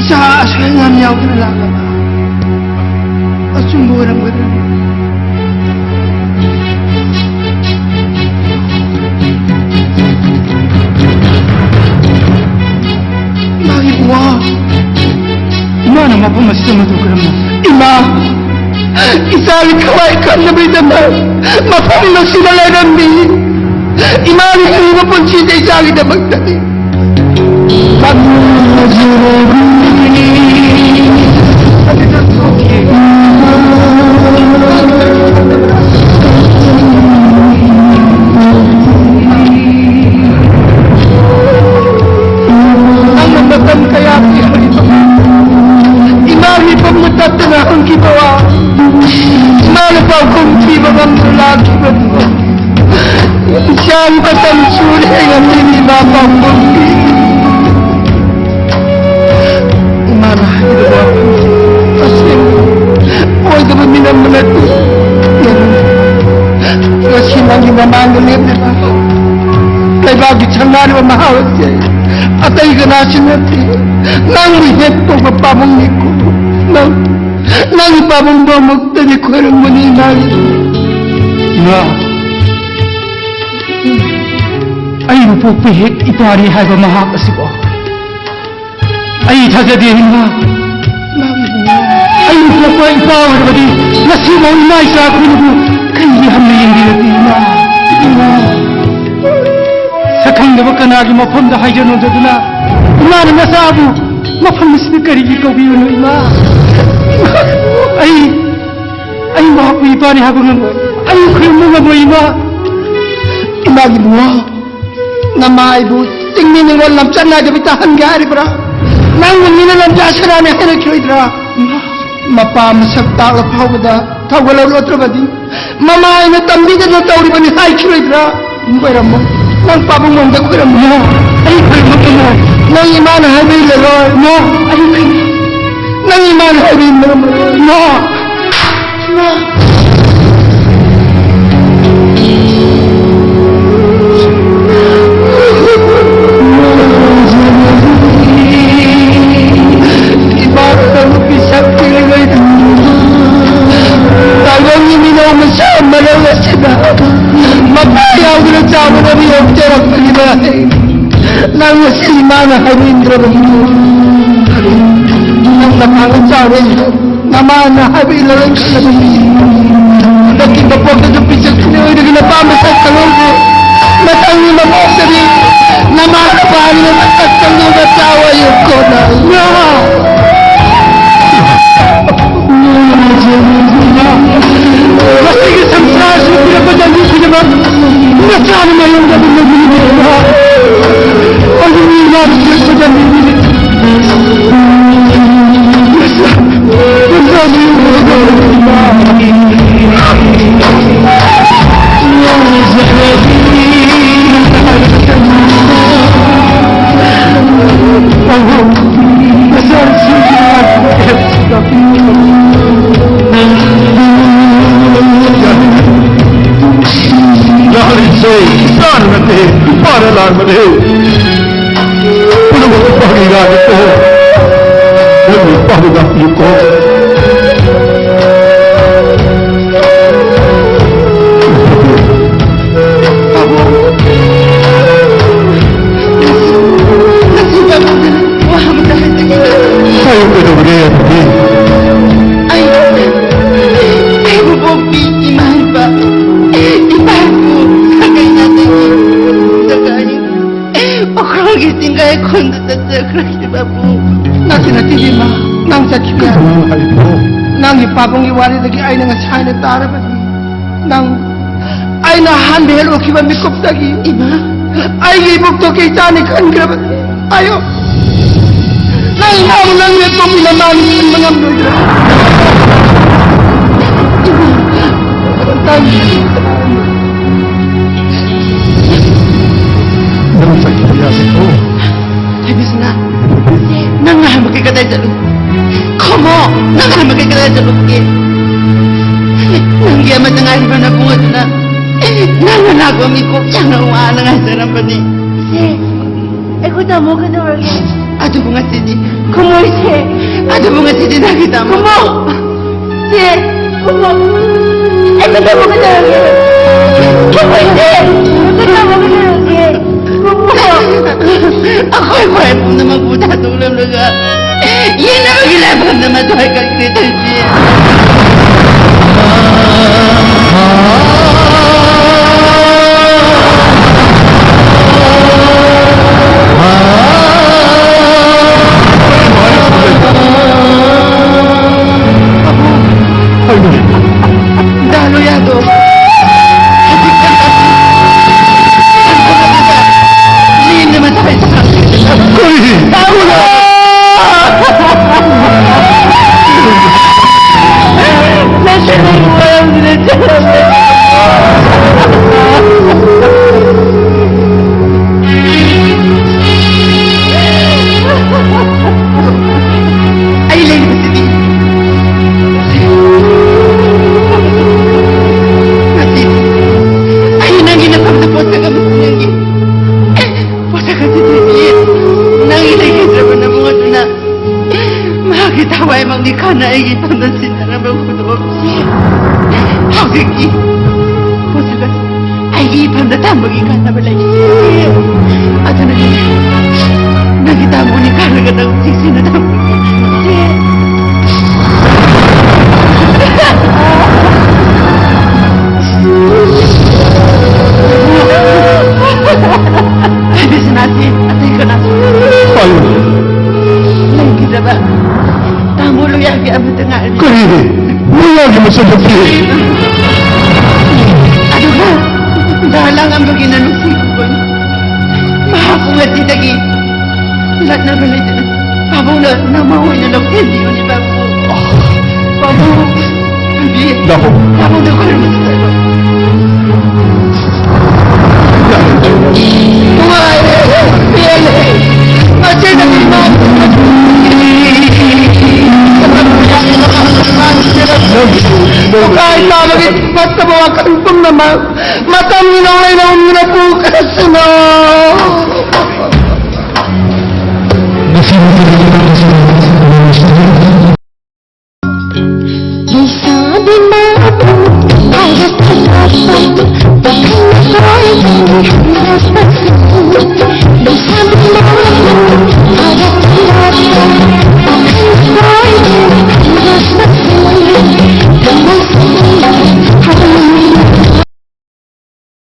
ꯏꯆꯥ ꯑꯁꯣꯏ ꯑꯉꯥꯝ ꯌꯥꯎꯗꯅ ꯂꯥꯛꯅꯕ? ꯑꯆꯨꯝꯕ ꯑꯣꯏꯔꯝꯒꯗ꯭ꯔꯅꯦ? ꯏꯃꯥꯒꯤ ꯕꯨꯋꯥ, ꯏꯃꯥꯅ ꯃꯐꯝ ꯑꯁꯤꯗ ꯃꯇꯧ ꯀꯔꯝꯅ? ꯏꯃꯥ, ꯏꯆꯥꯒꯤ ꯊꯋꯥꯏ ꯀꯟꯅꯕꯒꯤꯗꯃꯛ ꯃꯐꯝ ꯑꯁꯤꯗ ꯂꯩꯔꯝꯃꯤ꯫ ꯏꯃꯥꯒꯤ ꯍꯤꯡꯂꯤꯕ ꯄꯨꯟꯁꯤꯁꯦ ꯏꯆꯥꯒꯤꯗꯃꯛꯇꯅꯤ꯫ ꯅꯪꯅ ꯃꯇꯝ ꯀꯌꯥ ꯄꯤꯔꯤꯕ ꯏꯃꯥ ꯃꯤꯐꯝꯗ ꯇꯠꯇꯅ ꯍꯪꯈꯤꯕ ꯋꯥ, ꯏꯃꯥꯅ ꯄꯥꯎꯈꯨꯝ ꯄꯤꯕ ꯉꯝꯗꯅ ꯂꯥꯛꯈꯤꯕꯗꯨ꯫ ꯏꯆꯥꯒꯤ ꯃꯇꯝ ꯁꯨꯔꯦ ꯉꯝꯗꯦ ꯏꯃꯥ ꯄꯥꯡꯕꯝꯒꯤ꯫ ꯏꯃꯥꯅ ꯍꯥꯏꯔꯤꯕ ꯋꯥꯐꯝꯁꯦ ꯇꯁꯦꯡꯅ ꯑꯣꯏꯗꯕ ꯃꯤꯅꯝꯕ ꯅꯠꯇꯦ꯫ ꯉꯁꯤ ꯅꯪꯒꯤ ꯃꯃꯥꯡꯗ ꯂꯦꯞꯂꯤꯕ ꯂꯩꯕꯥꯛꯀꯤ ꯁꯪꯒꯥꯔꯤꯕ ꯃꯍꯥꯔꯣꯟꯁꯦ ꯑꯇꯩ ꯀꯅꯥꯁꯨ ꯅꯠꯇꯦ, ꯅꯪꯕꯨ ꯍꯦꯛ ꯄꯣꯛꯄ ꯄꯥꯕꯨꯡꯅꯤꯀꯣ꯫ ꯅꯪ, ꯅꯪꯒꯤ ꯄꯥꯕꯨꯡꯗꯣ ꯑꯃꯨꯛꯇꯗꯤ ꯈꯣꯏꯔꯝꯕꯅꯤ ꯏꯃꯥꯒꯤ꯫ ꯏꯃꯥ, ꯑꯩꯕꯨ ꯄꯣꯛꯄ ꯍꯦꯛ ꯏꯄꯥꯅꯤ ꯍꯥꯏꯕ ꯃꯍꯥꯛ ꯑꯁꯤꯕꯨ ꯑꯩ ꯊꯥꯖꯗꯦ ꯏꯃꯥ꯫ ꯑꯩꯕꯨ ꯄꯣꯛꯄ ꯏꯄꯥ ꯑꯣꯏꯔꯕꯗꯤ ꯉꯁꯤꯐꯥꯎ ꯏꯃꯥ ꯏꯆꯥ ꯑꯩꯈꯣꯏꯅꯕꯨ ꯀꯩꯒꯤ ꯍꯟꯅ ꯌꯦꯡꯕꯤꯔꯛꯇꯦ ꯏꯃꯥ? ꯏꯃꯥ, ꯁꯛꯈꯪꯗꯕ ꯀꯅꯥꯒꯤ ꯃꯐꯝꯗ ꯍꯥꯏꯖꯅꯣꯗꯗꯨꯅ ꯏꯃꯥꯅ ꯅꯆꯥꯕꯨ ꯃꯐꯝ ꯑꯁꯤꯗ ꯀꯔꯤꯒꯤ ꯀꯧꯕꯤꯕꯅꯣ ꯏꯃꯥ? ꯑꯩ, ꯑꯩ ꯃꯍꯥꯛꯄꯨ ꯏꯄꯥꯅꯤ ꯍꯥꯏꯕ ꯉꯝꯃꯣꯏ꯫ ꯑꯩ ꯈꯨꯔꯨꯝꯕ ꯉꯝꯃꯣꯏ ꯏꯃꯥ꯫ ꯏꯃꯥꯒꯤ ꯏꯕꯨꯡꯉꯣ, ꯅꯃꯥꯏꯕꯨ ꯆꯤꯡꯃꯤ ꯅꯤꯉꯣꯜ ꯂꯝꯆꯠ ꯅꯥꯏꯗꯕꯤ ꯇꯥꯍꯟꯒꯦ ꯍꯥꯏꯔꯤꯕ꯭ꯔꯥ? ꯅꯪꯕꯨ ꯃꯤꯅ ꯂꯝꯖꯥ ꯁꯦꯔꯥꯅꯤ ꯍꯥꯏꯔꯛꯈꯤꯔꯣꯏꯗ꯭ꯔꯥ? ꯃꯄꯥ ꯃꯁꯛ ꯇꯥꯛꯂ ꯐꯥꯎꯕꯗ ꯊꯧꯒꯠꯂꯛꯂꯣꯠꯇ꯭ꯔꯕꯗꯤ ꯃꯃꯥ ꯑꯩꯅ ꯇꯝꯕꯤꯗꯅ ꯇꯧꯔꯤꯕꯅꯤ ꯍꯥꯏꯈꯤꯔꯣꯏꯗ꯭ꯔꯥ? ꯈꯣꯏꯔꯝꯃꯣ꯫ ꯅꯪ ꯄꯥꯕꯨꯡ ꯃꯥꯡꯗ ꯈꯣꯏꯔꯝꯃꯣ꯫ ꯑꯩ ꯈꯣꯏꯔꯝꯃꯛꯀꯅꯣ꯫ ꯅꯪ ꯏꯃꯥꯅ ꯍꯥꯏꯕ ꯏꯜꯂꯔꯣꯏ꯫ ꯅꯣ꯫ ꯑꯩ ꯈꯣꯏꯔꯝ- ꯅꯪ ꯏꯃꯥꯅ ꯍꯥꯏꯕ ꯏꯜꯂꯔꯣꯏ꯫ ꯅꯣ꯫ ꯅꯣ꯫ ꯏꯃꯥ ꯅꯪ ꯄꯤꯁꯛ ꯄꯤꯛꯂꯤꯉꯩꯗ ꯇꯥꯏꯕꯪꯒꯤ ꯃꯤꯅꯧ ꯃꯆꯥ ꯃꯔꯛ ꯑꯁꯤꯗ ꯃꯄꯥ ꯌꯥꯎꯗꯅ ꯆꯥꯎꯅ ꯌꯣꯛꯆꯔꯛꯄꯅꯤꯅ ꯅꯪ ꯉꯁꯤ ꯏꯃꯥꯅ ꯍꯥꯏꯕ ꯏꯟꯗ꯭ꯔꯕꯅꯤ꯫ ꯅꯪ ꯅꯄꯥꯡꯒꯜ ꯆꯥꯎꯔꯦ꯫ ꯅꯃꯥꯅ ꯍꯥꯏꯕ ꯏꯜꯂꯔꯣꯏ ꯈꯜꯂꯕꯅꯤ꯫ ꯍꯟꯗꯛꯀꯤ ꯃꯄꯣꯛꯇꯁꯨ ꯄꯤꯁꯛ ꯄꯤꯛꯂꯤꯉꯩꯗꯒꯤ ꯅꯄꯥꯝꯕ ꯁꯛ ꯈꯪꯍꯧꯗꯦ꯫ ꯃꯊꯪꯒꯤ ꯃꯄꯣꯛꯇꯗꯤ ꯅꯃꯥ ꯅꯄꯥꯅ ꯃꯁꯛ ꯈꯪꯗꯧꯅ ꯆꯥꯎ ꯍꯥꯏꯌꯨ ꯀꯣꯟꯅ꯫ ꯃꯁꯤꯒꯤ ꯁꯪꯁꯥꯔꯁꯤꯗ ꯄꯤꯔꯛꯄ ꯂꯝꯕꯤ ꯈꯨꯗꯤꯡꯃꯛ ꯅꯆꯥꯅ ꯃꯥꯌꯣꯛꯅꯕ ꯂꯝꯕꯤꯅꯤ꯫ ꯑꯗꯨꯕꯨ ꯏꯃꯥꯅ ꯄꯤꯔꯛꯄ ꯂꯝꯕꯤꯅꯤ꯫ ꯅꯆꯥ, ꯅꯆꯥ ꯃꯥꯌꯣꯛꯅꯕ ꯂꯝꯕꯤꯅꯤ꯫ ꯏꯆꯥꯅ ꯅꯠꯇꯦ, ꯏꯄꯥꯅ ꯂꯥꯟꯕꯅꯦ꯫ ꯄꯨꯝꯅꯃꯛ ꯏꯄꯥꯒꯤ ꯏꯔꯥꯟꯅꯤꯀꯣ꯫ ꯅꯪꯅ ꯏꯄꯥꯕꯨ ꯉꯥꯛꯄꯤꯌꯨꯀꯣ꯫ ꯄꯥꯕꯨꯡ, ꯉꯁꯤ ꯄꯥꯕꯨꯡꯗ ꯋꯥ ꯑꯃꯇ ꯍꯥꯏꯖꯒꯦ꯫ ꯍꯥꯏꯌꯨ, ꯀꯩꯗꯧꯔꯒꯦ, ꯌꯥꯏꯐꯕꯤ? ꯑꯩ, ꯑꯩꯕꯨ ꯄꯣꯛꯄꯤ ꯏꯃꯥ ꯏꯄꯥ, ꯏꯄꯥ ꯏꯄꯨ, ꯁꯥꯒꯩ ꯅꯥꯇꯩꯒꯤ ꯖꯒꯥꯒꯤ ꯎꯈ꯭ꯔꯨꯜꯒꯤ ꯆꯤꯡꯒꯥꯏ ꯈꯨꯟꯗ ꯆꯠꯆꯈ꯭ꯔꯦ ꯄꯥꯕꯨꯡ꯫ ꯅꯠꯇꯦ, ꯅꯠꯇꯦ, ꯏꯕꯦꯝꯃ, ꯅꯪ ꯆꯠꯈꯤꯕ ꯌꯥꯔꯣꯏ꯫ ꯀꯩꯅꯣ ꯍꯥꯏꯔꯤꯕꯣ? ꯅꯪꯒꯤ ꯄꯥꯕꯨꯡꯒꯤ ꯋꯥꯔꯤꯗꯒꯤ ꯑꯩꯅ ꯉꯁꯥꯏꯅ ꯇꯥꯔꯕꯅꯤ꯫ ꯅꯪ ꯑꯩꯅ ꯑꯍꯥꯟꯕ ꯍꯦꯛ ꯎꯈꯤꯕ ꯃꯤꯀꯨꯞꯇꯒꯤ ꯏꯃꯥ, ꯑꯩꯒꯤ ꯏꯕꯨꯛꯇꯣ ꯀꯩ ꯆꯥꯅꯤ ꯈꯟꯈ꯭ꯔꯕꯅꯤ꯫ ꯑꯌꯣ, ꯅꯪ ꯏꯃꯥꯕꯨ ꯅꯪꯅ ꯇꯨꯝꯃꯤꯟꯅ ꯃꯥꯅꯤ ꯈꯟꯕ ꯉꯝꯂꯣꯏꯗ꯭ꯔꯥ? ꯏꯃꯥ, ꯅꯪ ꯅꯪ ꯆꯠꯈꯤꯕ ꯌꯥꯗꯦꯀꯣ꯫ ꯍꯥꯏꯕꯤꯁꯅꯥ, ꯅꯪꯅ ꯍꯥꯏꯕ ꯀꯩ ꯀꯗꯥꯏ ꯆꯠꯂꯨ? ꯈꯨꯝꯃꯣ, ꯅꯪꯅ ꯍꯥꯏꯕ ꯀꯩ ꯀꯗꯥꯏ ꯆꯠꯂꯨꯒꯦ? ꯅꯪꯒꯤ ꯑꯃꯠꯇ ꯉꯥꯏꯔꯤꯕ ꯅꯕꯨꯡ ꯑꯗꯨꯅ ꯅꯪꯅ ꯂꯥꯛꯄ ꯃꯤꯀꯨꯞ ꯌꯥꯝꯅ ꯋꯥꯅ ꯉꯥꯏꯖꯔꯝꯕꯅꯤ꯫ ꯏꯆꯦ, ꯑꯩꯈꯣꯏ ꯇꯥꯃꯣ ꯀꯩꯗꯧꯔꯒꯦ? ꯑꯗꯨꯕꯨ ꯉꯁꯤꯗꯤ ꯈꯨꯝꯃꯣ ꯏꯆꯦ꯫ ꯑꯗꯨꯕꯨ ꯉꯁꯤꯗꯤ ꯅꯪꯒꯤ ꯇꯥꯃꯣ ꯈꯨꯝꯃꯣ꯫ ꯆꯦ, ꯈꯨꯝꯃꯣ꯫ ꯑꯩ ꯀꯩꯗꯧꯕ ꯀꯩꯗꯧꯔꯒꯦ? ꯈꯨꯝꯃꯣ ꯏꯆꯦ꯫ ꯀꯩꯗꯧꯕ ꯀꯩꯗꯧꯔꯒꯦ? ꯈꯨꯝꯃꯣ꯫ ꯑꯩꯈꯣꯏ ꯈ꯭ꯋꯥꯏ ꯄꯨꯝꯅꯃꯛꯄꯨ ꯊꯥꯗꯣꯛꯂꯝꯂꯒ ꯌꯦꯡꯅꯕꯒꯤ ꯂꯥꯏꯐꯝꯗ ꯃꯗꯨ ꯍꯥꯏꯒꯠꯈ꯭ꯔꯦ ꯇꯧꯔꯤꯁꯦ꯫ ꯗꯥ ꯂꯣꯌꯥꯗꯣ ꯍꯧꯖꯤꯛ ꯄꯨꯁꯤꯜꯂꯁꯤ꯫ ꯑꯩꯒꯤ ꯏꯐꯝꯗ ꯊꯝꯕꯒꯤ ꯀꯥꯟꯅꯕ ꯂꯩ꯫ ꯑꯗꯨꯅꯅꯦ, ꯅꯪꯒꯤ ꯇꯥꯃꯣꯅꯤ ꯈꯜꯂꯒ ꯅꯪ ꯆꯦꯛꯁꯤꯟꯅ ꯊꯝꯕꯒꯤ꯫ ꯆꯦ꯫ ꯕꯤꯁ꯭ꯋꯥꯅꯥꯊꯁꯤ ꯑꯇꯩ ꯀꯅꯥꯁꯨ ꯍꯥꯏꯌꯨ꯫ ꯂꯩꯈꯤꯗ꯭ꯔꯕ ꯇꯥꯃꯣ ꯂꯣꯌꯥꯒꯤ ꯑꯃꯠꯇ ꯉꯥꯏꯔꯕꯤ꯫ ꯀꯔꯤꯒꯤ? ꯂꯣꯌꯥꯒꯤ ꯃꯆꯟꯅꯨꯄꯤ? ꯑꯗꯨꯒ ꯗꯥ ꯂꯥꯡꯉꯝꯕꯒꯤ ꯅꯅꯨꯡꯁꯤ ꯈꯨꯕꯝ꯫ ꯃꯍꯥꯛꯄꯨ ꯉꯁꯤꯗꯒꯤ ꯂꯥꯠꯅꯕ ꯂꯩꯇꯅ ꯄꯥꯕꯨꯡꯅ ꯅꯃꯥ ꯑꯣꯏꯅ ꯂꯧꯁꯤꯟꯕꯤꯌꯨꯅꯦ ꯄꯥꯕꯨꯡ꯫ ꯄꯥꯕꯨꯡ, ꯄꯥꯕꯨꯡ꯫ ꯂꯥꯛꯑꯣ꯫ ꯄꯥꯕꯨꯡꯗ ꯈꯨꯔꯨꯝꯕ ꯆꯠꯂꯣ꯫ ꯅꯨꯡꯉꯥꯏꯔꯦ, ꯄꯦꯜꯂꯦ꯫ ꯃꯁꯤꯗꯒꯤ ꯃꯥ ꯅꯨꯡꯉꯥꯏ ꯇꯥꯕꯒꯤ ꯐꯠꯇꯕ ꯋꯥꯈꯜ ꯄꯨꯝꯅꯃꯛ ꯃꯇꯝꯒꯤ ꯅꯣꯡꯂꯩ ꯅꯣꯡꯅ ꯄꯨꯈ꯭ꯔꯁꯅꯨ꯫ ꯃꯁꯤ ꯃꯇꯝꯒꯤ ꯃꯇꯝ ꯑꯁꯤꯗ